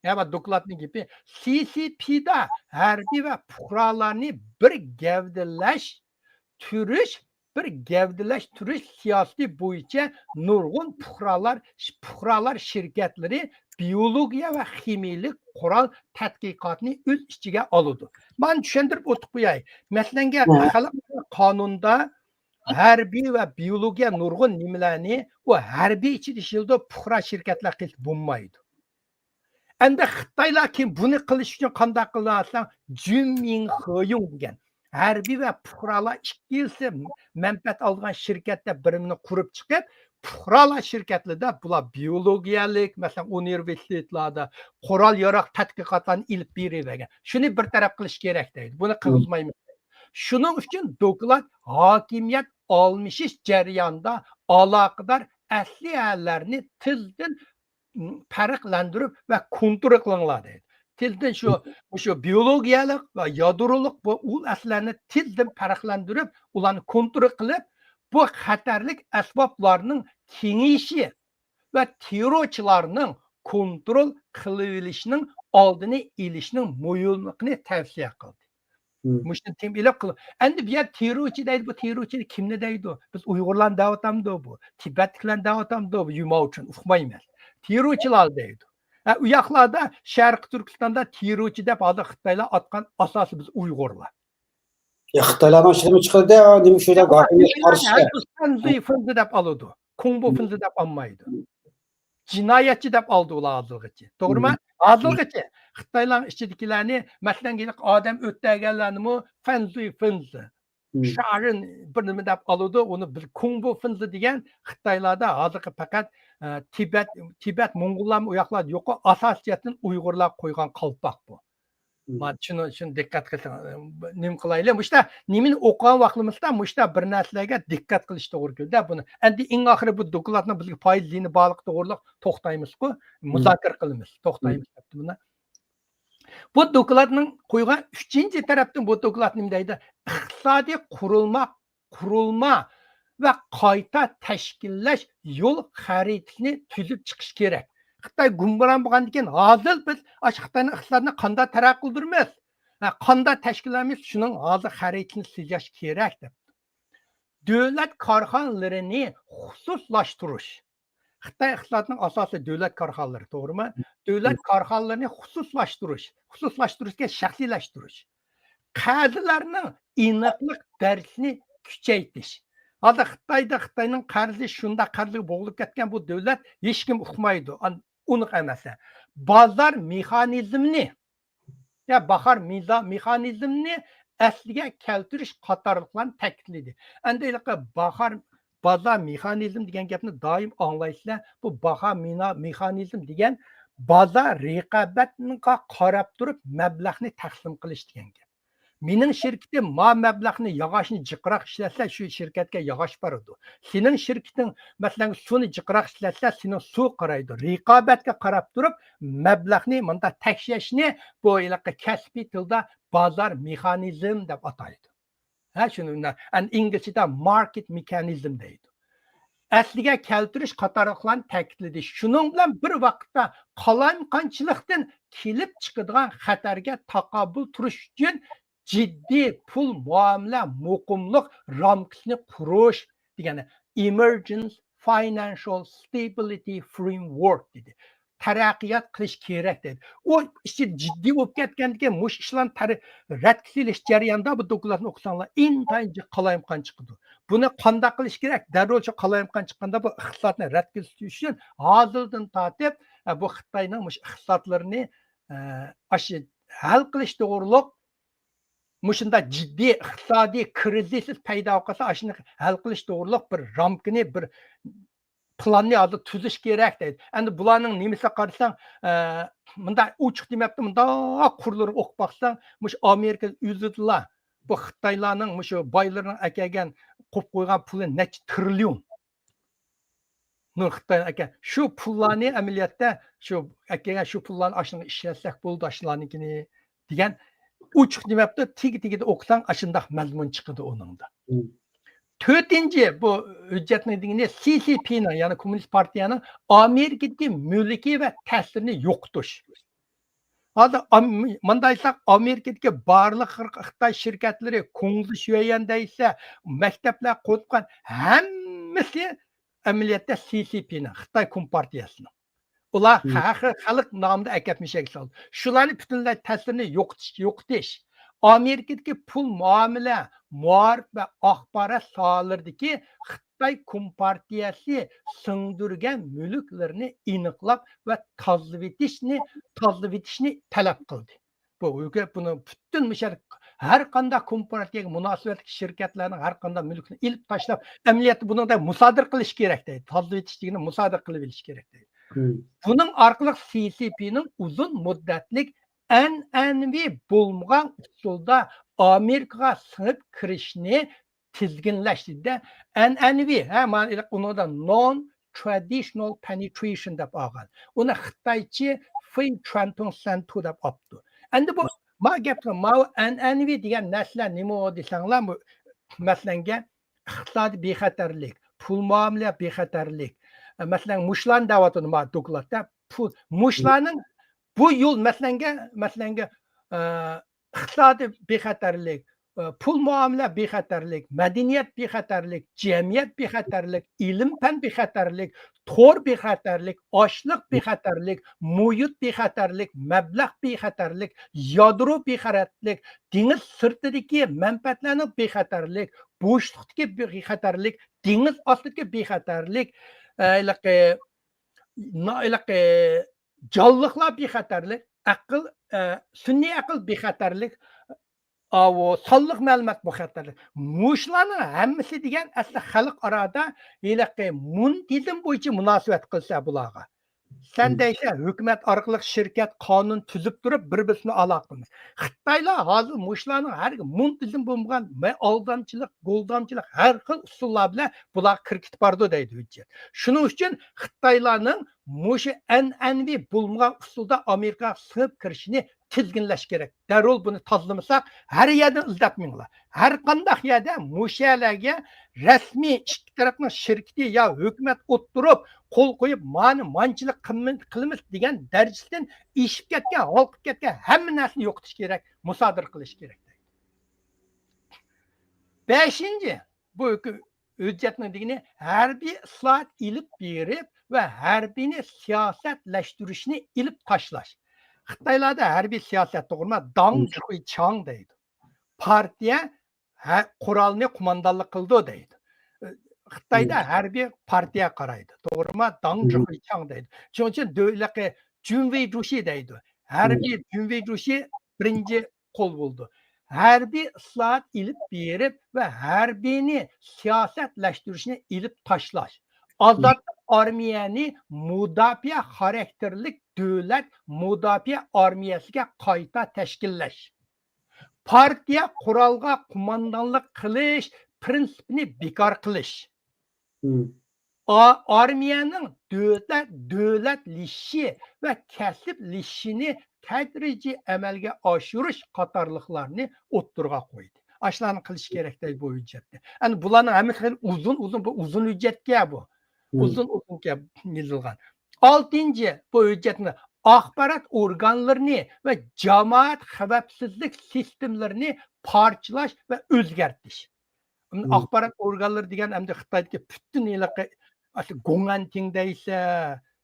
يا، بۇ دوكلاتنىڭ گېپى، سى سى پىدا ھەربىي ۋە پۇقرالارنى بىر گەۋدىلەشتۈرۈش، بىر گەۋدىلەشتۈرۈش سىياسىتى بويىچە نۇرغۇن پۇقرالار، پۇقرالار شىركەتلىرى بىئولوگىيە ۋە خىمىيىلىك قورال تەتقىقاتنى ئۆز ئىچىگە ئالىدۇ. مانا چۈشەندۈرۈپ ئوتۇپ قوياي. مەسىلەنگە، خەلق قانۇندا ھەربىي ۋە بىئولوگىيە نۇرغۇن نېمىلەرنى ئۇ ھەربىي ئىچىدە ئىشلىتىدۇ، پۇقرا شىركەتلەر قىلىپ بولمايدۇ. ئەمدى خىتايلار كېيىن بۇنى قىلىش ئۈچۈن قانداق قىلدى دېسەڭ، جۈن مىڭ خېيۇڭ دېگەن ھەربىي ۋە پۇقرالار ئىككىلىسى مەنپەئەت ئالىدىغان شىركەت دەپ بىرىنى قۇرۇپ چىقىپ، پۇقرالار شىركەتلىرىدە بۇلار بىئولوگىيەلىك، مەسىلەن، ئۇنىۋېرسىتېتلاردا قورال-ياراغ تەتقىقاتلارنى ئېلىپ بېرىۋەرگەن. شۇنى بىر تەرەپ قىلىش كېرەك دەيدۇ. بۇنى قىلغۇزمايمىز. شۇنىڭ ئۈچۈن دوكلات ھاكىمىيەت ئالمىشىش جەريانىدا ئالاقىدار ئەسلىھەلەرنى تېزدىن پەرقلەندۈرۈپ ۋە كونترول قىلىڭلار دەيدۇ. تېزدىن شۇ، مۇشۇ بىئولوگىيەلىك ۋە يادرولۇق بۇ ئۇل ئەسلىھەلەرنى تېزدىن پەرقلەندۈرۈپ، ئۇلارنى كونترول قىلىپ، بۇ خەتەرلىك ئەسۋابلارنىڭ كېڭىيىشى ۋە تېررورچىلارنىڭ كونترول قىلىۋېلىشىنىڭ ئالدىنى ئېلىشنىڭ مۇھىملىقىنى تەۋسىيە قىلدى. مۇشۇنى تېما ئېلىپ قىل-، ئەمدى بۇ يەر تېررورچى دەيدۇ، بۇ تېررورچىنى كىمنى دەيدۇ؟ بىز ئۇيغۇرلارنى دەۋاتامدۇ بۇ؟ تىبەتلىكلەرنى دەۋاتامدۇ بۇ؟ يۇماۋچۇن ئۇقمايمەن. تېررورچىلار دەيدۇ. ھە، ئۇ ياقلاردا شەرقىي تۈركىستاندا تېررورچى دەپ ھازىر خىتايلار ئاتقان ئاساسىي بىز ئۇيغۇرلار. يا، خىتايلارنىڭ ئىشلىرىمۇ چىقىردى، نېمە شۇ يەردە ھاكىمىيەتكە قارشى. فەنزۇي فېڭزى دەپ ئالىدۇ. كۇڭبۇ فېڭزى دەپ ئالمايدۇ. جىنايەتچى دەپ ئالدى ئۇلار ھازىرغىچە. توغرىمۇ؟ ھازىرغىچە خىتايلارنىڭ ئىچىدىكىلەرنى، مەسىلەن، ئادەم ئۆلتۈرگەنلەرنىمۇ فەنزۇي فېڭزى، شارىن بىر نېمە دەپ ئالىدۇ. ئۇنى بىز كۇڭبۇ فېڭزى دېگەن خىتايلاردا ھازىرقى پەقەت، ئە، تىبەت، تىبەت موڭغۇللارمۇ ئۇ ياقلاردا يوققۇ، ئاساسىي جەھەتتىن ئۇيغۇرلار قويغان قالپاق بۇ. مانا شۇنى، شۇنى دىققەت قىلسىڭ، نېمە قىلايلى؟ مۇشتا نېمىنى ئوقۇغان ۋاقتىمىزدا مۇشتا بىر نەرسىلەرگە دىققەت قىلىش توغرا كېلىدۇ. بۇنى ئەمدى ئەڭ ئاخىرى بۇ دوكلاتنىڭ بىزگە پايدا زىيىنى بارلىقى توغرۇلۇق توختايمىزغۇ، مۇزاكىرە قىلىمىز، توختايمىز دەپتۇ بۇنى. بۇ دوكلاتنىڭ قويغان ئۈچىنچى تەرەپتىن بۇ دوكلات نېمە دەيدۇ؟ ئىقتىسادىي قۇرۇلما، قۇرۇلما ۋە قايتا تەشكىللەش يول خەرىتىسىنى تۈزۈپ چىقىش كېرەك. خىتاي گۇمران بولغاندىن كېيىن، ھازىر بىز ئاشۇ خىتاينىڭ ئىقتىسادىنى قانداق تەرەققىي قىلدۇرىمىز، ھە، قانداق تەشكىللەيمىز، شۇنىڭ ھازىر خەرىتىسىنى سىزىش كېرەك دەپتۇ. دۆلەت كارخانىلىرىنى خۇسۇسلاشتۇرۇش. خىتاي ئىقتىسادىنىڭ ئاساسى دۆلەت كارخانىلىرى، توغرىمۇ؟ دۆلەت كارخانىلىرىنى خۇسۇسلاشتۇرۇش، خۇسۇسلاشتۇرۇش دېگەن شەخسىيلەشتۈرۈش. قەرزلەرنىڭ ئېنىقلىق بەرىشىنى كۈچەيتىش. ھازىر خىتايدا، خىتاينىڭ قەرزى شۇنداق قەرزگە بوغۇلۇپ كەتكەن، بۇ دۆلەت ھېچكىم ئۇقمايدۇ، ئان-، ئۇنىق ئەمەس. بازار مېخانىزمىنى، يا باھار مېزا-، مېخانىزمىنى ئەسلىگە كەلتۈرۈش قاتارلىقلارنى تەكىتلىدى. ئەمدى ھېلىقى باھار، بازار مېخانىزم دېگەن گەپنى دائىم ئاڭلايسىلەر. بۇ باھا مېنا-، مېخانىزم دېگەن بازار رىقابەتكە قاراپ تۇرۇپ مەبلەغنى تەقسىم قىلىش دېگەن گەپ. مېنىڭ شىركىتىم ما مەبلەغنى، ياغاچنى جىقراق ئىشلەتسە، شۇ شىركەتكە ياغاچ بارىدۇ. سېنىڭ شىركىتىڭ، مەسىلەن، سۇنى جىقراق ئىشلەتسە، سېنىڭ سۇ قارايدۇ. رىقابەتكە قاراپ تۇرۇپ مەبلەغنى مۇنداق تەڭشەشنى بۇ ھېلىقى كەسپىي تىلدا بازار مېخانىزم دەپ ئاتايدۇ. ھە، شۇنى ئەن ئىنگلىزچىدا ماركېت مېخانىزم دەيدۇ. ئەسلىگە كەلتۈرۈش قاتارلىقلارنى تەكىتلىدى. شۇنىڭ بىلەن بىر ۋاقىتتا، قالايمىقانچىلىقتىن كېلىپ چىقىدىغان خەتەرگە تاقابىل تۇرۇش ئۈچۈن جىددىي پۇل مۇئامىلە مۇقىملىق رامكىسىنى قۇرۇش دېگەن، Emergence Financial Stability Framework دېدى. تەرەققىيات قىلىش كېرەك دەيدۇ. ئۇ ئىچى جىددىي بولۇپ كەتكەندىن كېيىن مۇشۇ ئىشلارنى تەر-، رەتكە سېلىش جەريانىدا بۇ دوكلاتنى ئوقۇساڭلار ئىنتايىن جىق قالايمىقان چىقىدۇ. بۇنى قانداق قىلىش كېرەك؟ دەررۇ شۇ قالايمىقان چىققاندا بۇ ئىقتىسادنى رەتكە سېلىش ئۈچۈن ھازىردىن تارتىپ، ئە، بۇ خىتاينىڭ مۇشۇ ئىقتىسادلىرىنى، ئە، ئاشۇ ھەل قىلىش توغرۇلۇق مۇشۇنداق جىددىي ئىقتىسادىي كىرىزىس پەيدا بولۇپ قالسا، ئاشۇنى ھەل قىلىش توغرۇلۇق بىر رامكىنى، بىر پىلاننى ھازىر تۈزۈش كېرەك دەيدۇ. ئەمدى بۇلارنىڭ نېمىسىگە قارىساڭ، ئە، مۇنداق ئوچۇق دېمەپتۇ، مۇنداق قۇرلىرىغا ئوقۇپ باقساڭ، مۇشۇ ئامېرىكا ئۆزىدىلا بۇ خىتايلارنىڭ، مۇشۇ بايلىرىنىڭ ئەكەلگەن، قويۇپ قويغان پۇلى نەچچە تىرىليون. نۇر خىتاي ئەكە، شۇ پۇللارنى ئەمەلىيەتتە شۇ ئەكەلگەن شۇ پۇللارنى ئاشۇنىڭغا ئىشلەتسەك بولىدۇ، ئاشۇلارنىڭكىنى دېگەن ئوچۇق دېمەپتۇ، تېگى تېگىدە ئوقۇساڭ ئاشۇنداق مەزمۇن چىقىدۇ ئۇنىڭدا. مم. تۆتىنچى، بۇ ھۆججەتنىڭ دېگىنى سى سى پىنىڭ، يەنى كوممۇنىست پارتىيەنىڭ ئامېرىكىدىكى مۈلكى ۋە تەسىرىنى يوقىتىش. ھازىر ئام-، مۇنداق ئېيتساق، ئامېرىكىدىكى بارلىق خىتاي شىركەتلىرى، كۇڭزى شۈەيەن دەيسە، مەكتەپلەر قۇرۇلغان ھەممىسى ئەمەلىيەتتە سى سى پىنىڭ، خىتاي كومپارتىيەسىنىڭ. ئۇلار مم. خە-، خە-، خەلق نامىدا ئەكەتمىشەك سالدى. شۇلارنى پۈتۈنلەي تەسىرىنى يوقىتىش، يوقىتىش. ئامېرىكىدىكى پۇل مۇئامىلە، مائارىپ ۋە ئاخبارات ساھەلىرىدىكى خىتاي كومپارتىيەسى سىڭدۈرگەن مۈلۈكلىرىنى ئېنىقلاپ ۋە تازىلىۋېتىشنى، تازىلىۋېتىشنى تەلەپ قىلدى. بۇ ھۆكۈمەت بۇنى پۈتۈن مۇشۇ ھەر قانداق كومپارتىيەگە مۇناسىۋەتلىك شىركەتلەرنىڭ ھەر قانداق مۈلكىنى ئېلىپ تاشلاپ، ئەمەلىيەتتە بۇنىڭدا مۇسادىرە قىلىش كېرەك دەيدۇ. تازىلىۋېتىش دېگىنى مۇسادىرە قىلىۋېلىش كېرەك دەيدۇ. مم. بۇنىڭ ئارقىلىق سى سى پىنىڭ ئۇزۇن مۇددەتلىك ئەنئەنىۋى بولمىغان ئۇسۇلدا ئامېرىكىغا سىڭىپ كىرىشنى تىزگىنلەش دېدى. ئەنئەنىۋى، ھە، مانا ئۇنىڭدا non traditional penetration دەپ ئالغان. ئۇنى خىتايچە فېي چۈەنتۇڭ سەنتۇ دەپ ئاپتۇ. ئەمدى بۇ، ما گەپ، ماۋۇ ئەنئەنىۋى دېگەن نەرسىلەر نېمە دېسەڭلار، بۇ، مەسىلەنگە، ئىقتىسادىي بىخەتەرلىك، پۇل مۇئامىلە بىخەتەرلىك، مەسىلەن، مۇشۇلارنى دەۋاتىدۇ ما دوكلاتتا. پۇل، مۇشۇلارنىڭ بۇ يول، مەسىلەنگە، مەسىلەنگە، ئە، ئىقتىسادىي بىخەتەرلىك، ئە، پۇل مۇئامىلە بىخەتەرلىك، مەدەنىيەت بىخەتەرلىك، جەمئىيەت بىخەتەرلىك، ئىلىم پەن بىخەتەرلىك، تور بىخەتەرلىك، ئاشلىق بىخەتەرلىك، مۇھىت بىخەتەرلىك، مەبلەغ بىخەتەرلىك، يادرو بىخەتەرلىك، دېڭىز سىرتىدىكى مەنپەئەتلەرنىڭ بىخەتەرلىك، بوشلۇقتىكى بىخەتەرلىك، دېڭىز ئاستىدىكى بىخەتەرلىك، ئە، ھېلىقى، نا-، ھېلىقى جانلىقلار بىخەتەرلىك، ئەقىل، ئە، سۈنئىي ئەقىل بىخەتەرلىك، ئاۋۇ سانلىق مەلۇمات بىخەتەرلىك. مۇشۇلارنىڭ ھەممىسى دېگەن ئەسلى خەلقئارادا ھېلىقى مۇنتىزىم بويىچە مۇناسىۋەت قىلسا بۇلارغا. سەن مم. دەيسەن، ھۆكۈمەت ئارقىلىق شىركەت قانۇن تۈزۈپ تۇرۇپ، بىر-بىرسىنى ئالاقە قىلماس. خىتايلار ھازىر مۇشۇلارنىڭ ھەر مۇنتىزىم بولمىغان مە-، ئالدامچىلىق، گۇلدامچىلىق، ھەر خىل ئۇسۇللار بىلەن بۇلارغا كىرىپ كېتىپ بارىدۇ دەيدۇ ھۆججەت. شۇنىڭ ئۈچۈن خىتايلارنىڭ مۇشۇ ئەنئەنىۋى بولمىغان ئۇسۇلدا ئامېرىكىغا سىڭىپ كىرىشىنى تىزگىنلەش كېرەك. دەررۇ بۇنى تازىلىمىساق، ھەر يەردىن ئىزدەپ مېڭىڭلار. ھەر قانداق يەردە مۇشۇ يەرلەرگە رەسمىي ئىككى تەرەپنىڭ شىركىتى يا ھۆكۈمەت ئولتۇرۇپ، قول قويۇپ، مانى مانچىلىك قىلمىز، قىلىمىز دېگەن دەرىجىسىدىن ئېشىپ كەتكەن، ھالقىپ كەتكەن ھەممە نەرسىنى يوقىتىش كېرەك، مۇسادىرە قىلىش كېرەك. بەشىنچى، بۇ ھۆكۈ-، ھۆججەتنىڭ دېگىنى ھەربىي ئىسلاھات ئېلىپ بېرىپ ۋە ھەربىينى سىياسەتلەشتۈرۈشنى ئېلىپ تاشلاش. خىتايلاردا ھەربىي سىياسەت توغرىما داڭ جىخۇي چاڭ دەيدۇ. پارتىيە ھە-، قورالنى قوماندانلىق قىلىدۇ دەيدۇ. خىتايدا ھەربىي پارتىيە قارايدۇ. توغرىما؟ داڭ جىخۇي چاڭ دەيدۇ. شۇنىڭ ئۈچۈن دۆلەتلىكى جۈنۋېي جۇشى دەيدۇ. ھەربىي جۈنۋېي جۇشى بىرىنچى قول بولىدۇ. ھەربىي ئىسلاھات ئېلىپ بېرىپ ۋە ھەربىينى سىياسەتلەشتۈرۈشنى ئېلىپ تاشلاش. ئازادلىق ئارمىيەنى مۇداپىئە خاراكتېرلىك دۆلەت مۇداپىئە ئارمىيەسىگە قايتا تەشكىللەش. پارتىيە قورالغا قوماندانلىق قىلىش پىرىنسىپىنى بىكار قىلىش. ئا-، ئارمىيەنىڭ دۆلەت، دۆلەتلىشىشى ۋە كەسىپلىشىشىنى تەدرىجىي ئەمەلگە ئاشۇرۇش قاتارلىقلارنى ئوتتۇرىغا قويدى. ئاشۇلارنى قىلىش كېرەك دەيدۇ بۇ ھۆججەتتە. ئەنە بۇلارنىڭ ھەممىسى خېلى ئۇزۇن، ئۇزۇن، بۇ ئۇزۇن ھۆججەتكە بۇ. ئۇزۇن، ئۇزۇنكە يېزىلغان. ئالتىنچى، بۇ ھۆججەتنى ئاخبارات ئورگانلىرىنى ۋە جامائەت خەۋپسىزلىك سىستېمىلىرىنى پارچىلاش ۋە ئۆزگەرتىش. ئاخبارات ئورگانلىرى دېگەن ئەمدى خىتايدىكى پۈتۈن ھېلىقى، ئاشۇ گوڭئەنتىڭ دەيسە،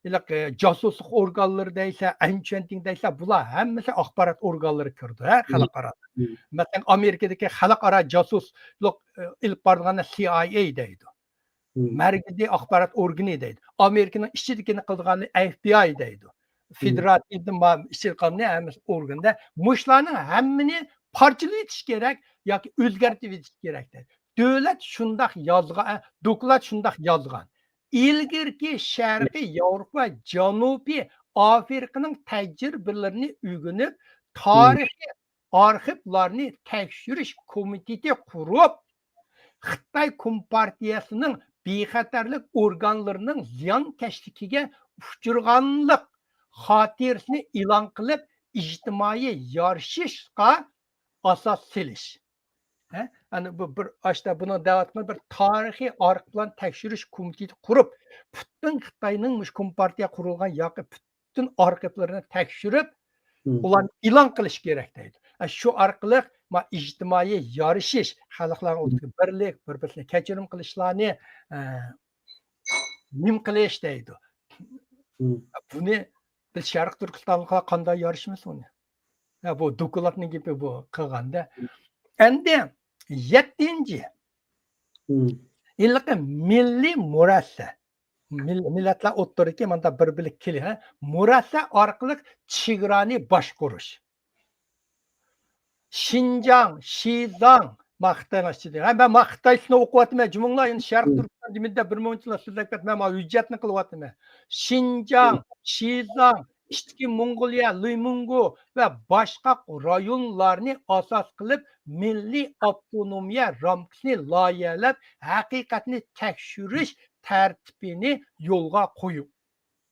ھېلىقى جاسۇسلۇق ئورگانلىرى دەيسە، ئەنچۈەنتىڭ دەيسە، بۇلار ھەممىسى ئاخبارات ئورگانلىرى كىرىدۇ، ھە، خەلقئارا. مەسىلەن، ئامېرىكىدىكى خەلقئارا جاسۇسلۇق، ئېلىپ بارىدىغاننى سى ئاي ئەي دەيدۇ. مەركىزىي ئاخبارات ئورگىنى دەيدۇ. ئامېرىكىنىڭ ئىچىدىكىنى قىلىدىغاننى ئەف بى ئاي دەيدۇ. فېدېراتىۋ ما-، ئىچىدە قالغىنى ھەممىسى ئورگاندا. مۇشۇلارنىڭ ھەممىنى پارچىلىۋېتىش كېرەك ياكى ئۆزگەرتىۋېتىش كېرەك دەيدۇ. دۆلەت شۇنداق يازغان، ئە، دوكلات شۇنداق يازغان. ئىلگىرىكى شەرقىي ياۋروپا، جەنۇبىي ئافرىقىنىڭ تەجرىبىلىرىنى ئۆگىنىپ، تارىخىي ئارخىپلارنى تەكشۈرۈش كومىتېتى قۇرۇپ، خىتاي كومپارتىيەسىنىڭ بىخەتەرلىك ئورگانلىرىنىڭ زىيانكەشلىكىگە ئۇچرىغانلىق خاتىرىسىنى ئېلان قىلىپ، ئىجتىمائىي يارىشىشقا ئاساس سېلىش. ھە؟ ئەنە بۇ بىر ئاشتا بۇنىڭ دەۋاتقىنى بىر تارىخىي ئارخىپلارنى تەكشۈرۈش كومىتېتى قۇرۇپ، پۈتۈن خىتاينىڭ مۇشۇ كومپارتىيە قۇرۇلغان ياقى پۈتۈن ئارخىپلىرىنى تەكشۈرۈپ، ئۇلارنى ئېلان قىلىش كېرەك دەيدۇ. ئە، شۇ ئارقىلىق ما ئىجتىمائىي يارىشىش، خەلقلەرنىڭ ئوتتۇرىسىدا بىرلىك، بىر-بىرسىنى كەچۈرۈم قىلىشلارنى، ئە، نېمە قىلىش دەيدۇ. بۇنى بىز شەرقىي تۈركىستانلىقلار قانداق يارىشىمىز ئۇنى؟ ھە، بۇ دوكلاتنىڭ گېپى بۇ قىلغاندا. ئەمدى يەتتىنچى، ھېلىقى مىللىي مۇرەسسە. مىل-، مىللەتلەر ئوتتۇرىدىكى ماندا بىر-بىرلىك كېلى-، ھە، مۇرەسسە ئارقىلىق چېگرانى باشقۇرۇش. شىنجاڭ، شىزاڭ، ما خىتاينىڭ ئىچىدە. ھە، مەن ما خىتايچىسىنى ئوقۇۋاتىمەن، جۇمۇڭلار، ئەمدى شەرقىي تۈركىستان دېمىدى دە، بىر مۇنچىلا سۆزلەپ كەتمەن، ما ھۆججەتنى قىلىۋاتىمەن. شىنجاڭ، شىزاڭ، ئىچكى موڭغۇلىيە، لىمۇڭگۇ ۋە باشقا رايونلارنى ئاساس قىلىپ، مىللىي ئاپتونومىيە رامكىسىنى لايىھەلەپ، ھەقىقەتنى تەكشۈرۈش تەرتىپىنى يولغا قويۇپ،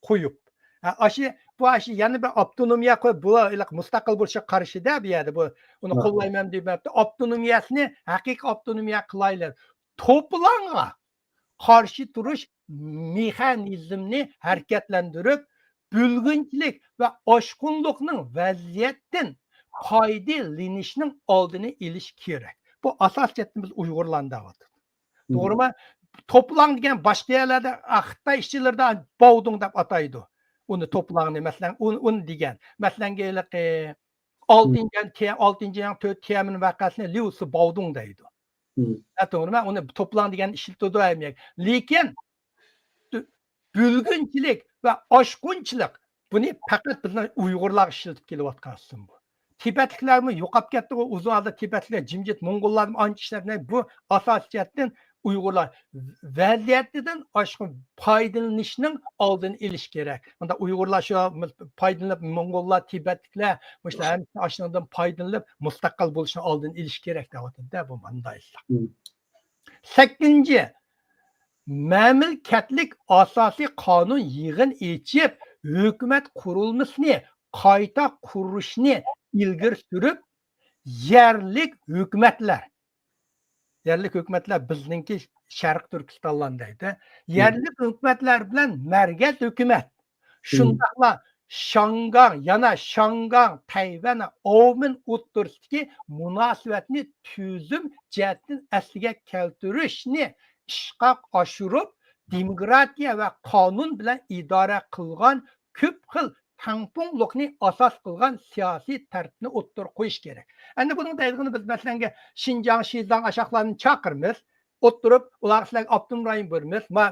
قويۇپ. ھە، ئاشۇ، بۇ ئاشۇ يەنە بىر ئاپتونومىيە قويۇپ، بۇ ھېلىقى مۇستەقىل بولۇشقا قارشى-دە بۇ يەردە، بۇ، ئۇنى قوللايمەن دېمەپتۇ. ئاپتونومىيەسىنى ھەقىقىي ئاپتونومىيە قىلايلى. توپىلاڭغا قارشى تۇرۇش مېخانىزمىنى ھەرىكەتلەندۈرۈپ، بۆلگۈنچىلىك ۋە ئاشقۇنلۇقنىڭ ۋەزىيەتتىن پايدىلىنىشنىڭ ئالدىنى ئېلىش كېرەك. بۇ ئاساسىي جەھەتتىن بىز ئۇيغۇرلارنى دەۋاتىدۇ. توغرىمۇ؟ توپىلاڭ دېگەن باشقا يەرلەردە، ئا، خىتاي ئىشچىلىرىدا باۋدۇڭ دەپ ئاتايدۇ. ئۇنى توپىلاڭنى، مەسىلەن، ئۇنى، ئۇنى دېگەن. مەسىلەنگە، ھېلىقى ئالتىنچى ئاينىڭ تۆتى، ئالتىنچى ئاينىڭ تۆتى تيەنئەنمېن ۋەقەسىنى ليۇ سى باۋدۇڭ دەيدۇ. ھە، توغرىمۇ؟ ئۇنى توپىلاڭ دېگەن ئىشلىتىدۇ ھەم. لېكىن بۆلگۈنچىلىك ۋە ئاشقۇنچىلىق، بۇنى پەقەت بىزنىڭ ئۇيغۇرلارغا ئىشلىتىپ كېلىۋاتقان ئۇسۇل بۇ. تىبەتلىكلەرمۇ يوقاپ كەتتىغۇ، ئۇزۇن ھالدا تىبەتلىكلەر جىمجىت، موڭغۇللاردىمۇ ئانچە ئىشلەتمەي، بۇ ئاساسىي جەھەتتىن ئۇيغۇرلار ۋەزىيەتتىن ئاشقۇن پايدىلىنىشنىڭ ئالدىنى ئېلىش كېرەك. مۇنداق ئۇيغۇرلار شۇ پايدىلىنىپ، موڭغۇللار، تىبەتلىكلەر، مۇشۇلار ھەممىسى ئاشۇنىڭدىن پايدىلىنىپ، مۇستەقىل بولۇشنىڭ ئالدىنى ئېلىش كېرەك دەۋاتىدۇ-دە، بۇ ماندايلىق. سەككىزىنچى، مەملىكەتلىك ئاساسىي قانۇن يىغىن ئېچىپ، ھۆكۈمەت قۇرۇلمىسىنى قايتا قۇرۇشنى ئىلگىرى سۈرۈپ، يەرلىك ھۆكۈمەتلەر، يەرلىك ھۆكۈمەتلەر بىزنىڭكى شەرقىي تۈركىستانلارنى دەيدۇ. يەرلىك ھۆكۈمەتلەر بىلەن مەركەز ھۆكۈمەت، شۇنداقلا شياڭگاڭ، يەنە شياڭگاڭ، تەيۋەن، ئاۋمېن ئوتتۇرىسىدىكى مۇناسىۋەتنى تۈزۈم جەھەتتىن ئەسلىگە كەلتۈرۈشنى ئىشقا ئاشۇرۇپ، دېموكراتىيە ۋە قانۇن بىلەن ئىدارە قىلغان كۆپ خىل تەڭپۇڭلۇقنى ئاساس قىلغان سىياسىي تەرتىپنى ئوتتۇرىغا قويۇش كېرەك. ئەمدى بۇنىڭ دەيدىغىنى، بىز مەسىلەنگە شىنجاڭ، شىزاڭ ئاشاقلارنى چاقىرىمىز، ئوتتۇرۇپ، ئۇلارغا سىلەرگە ئاپتونوم رايون بېرىمىز، ما-،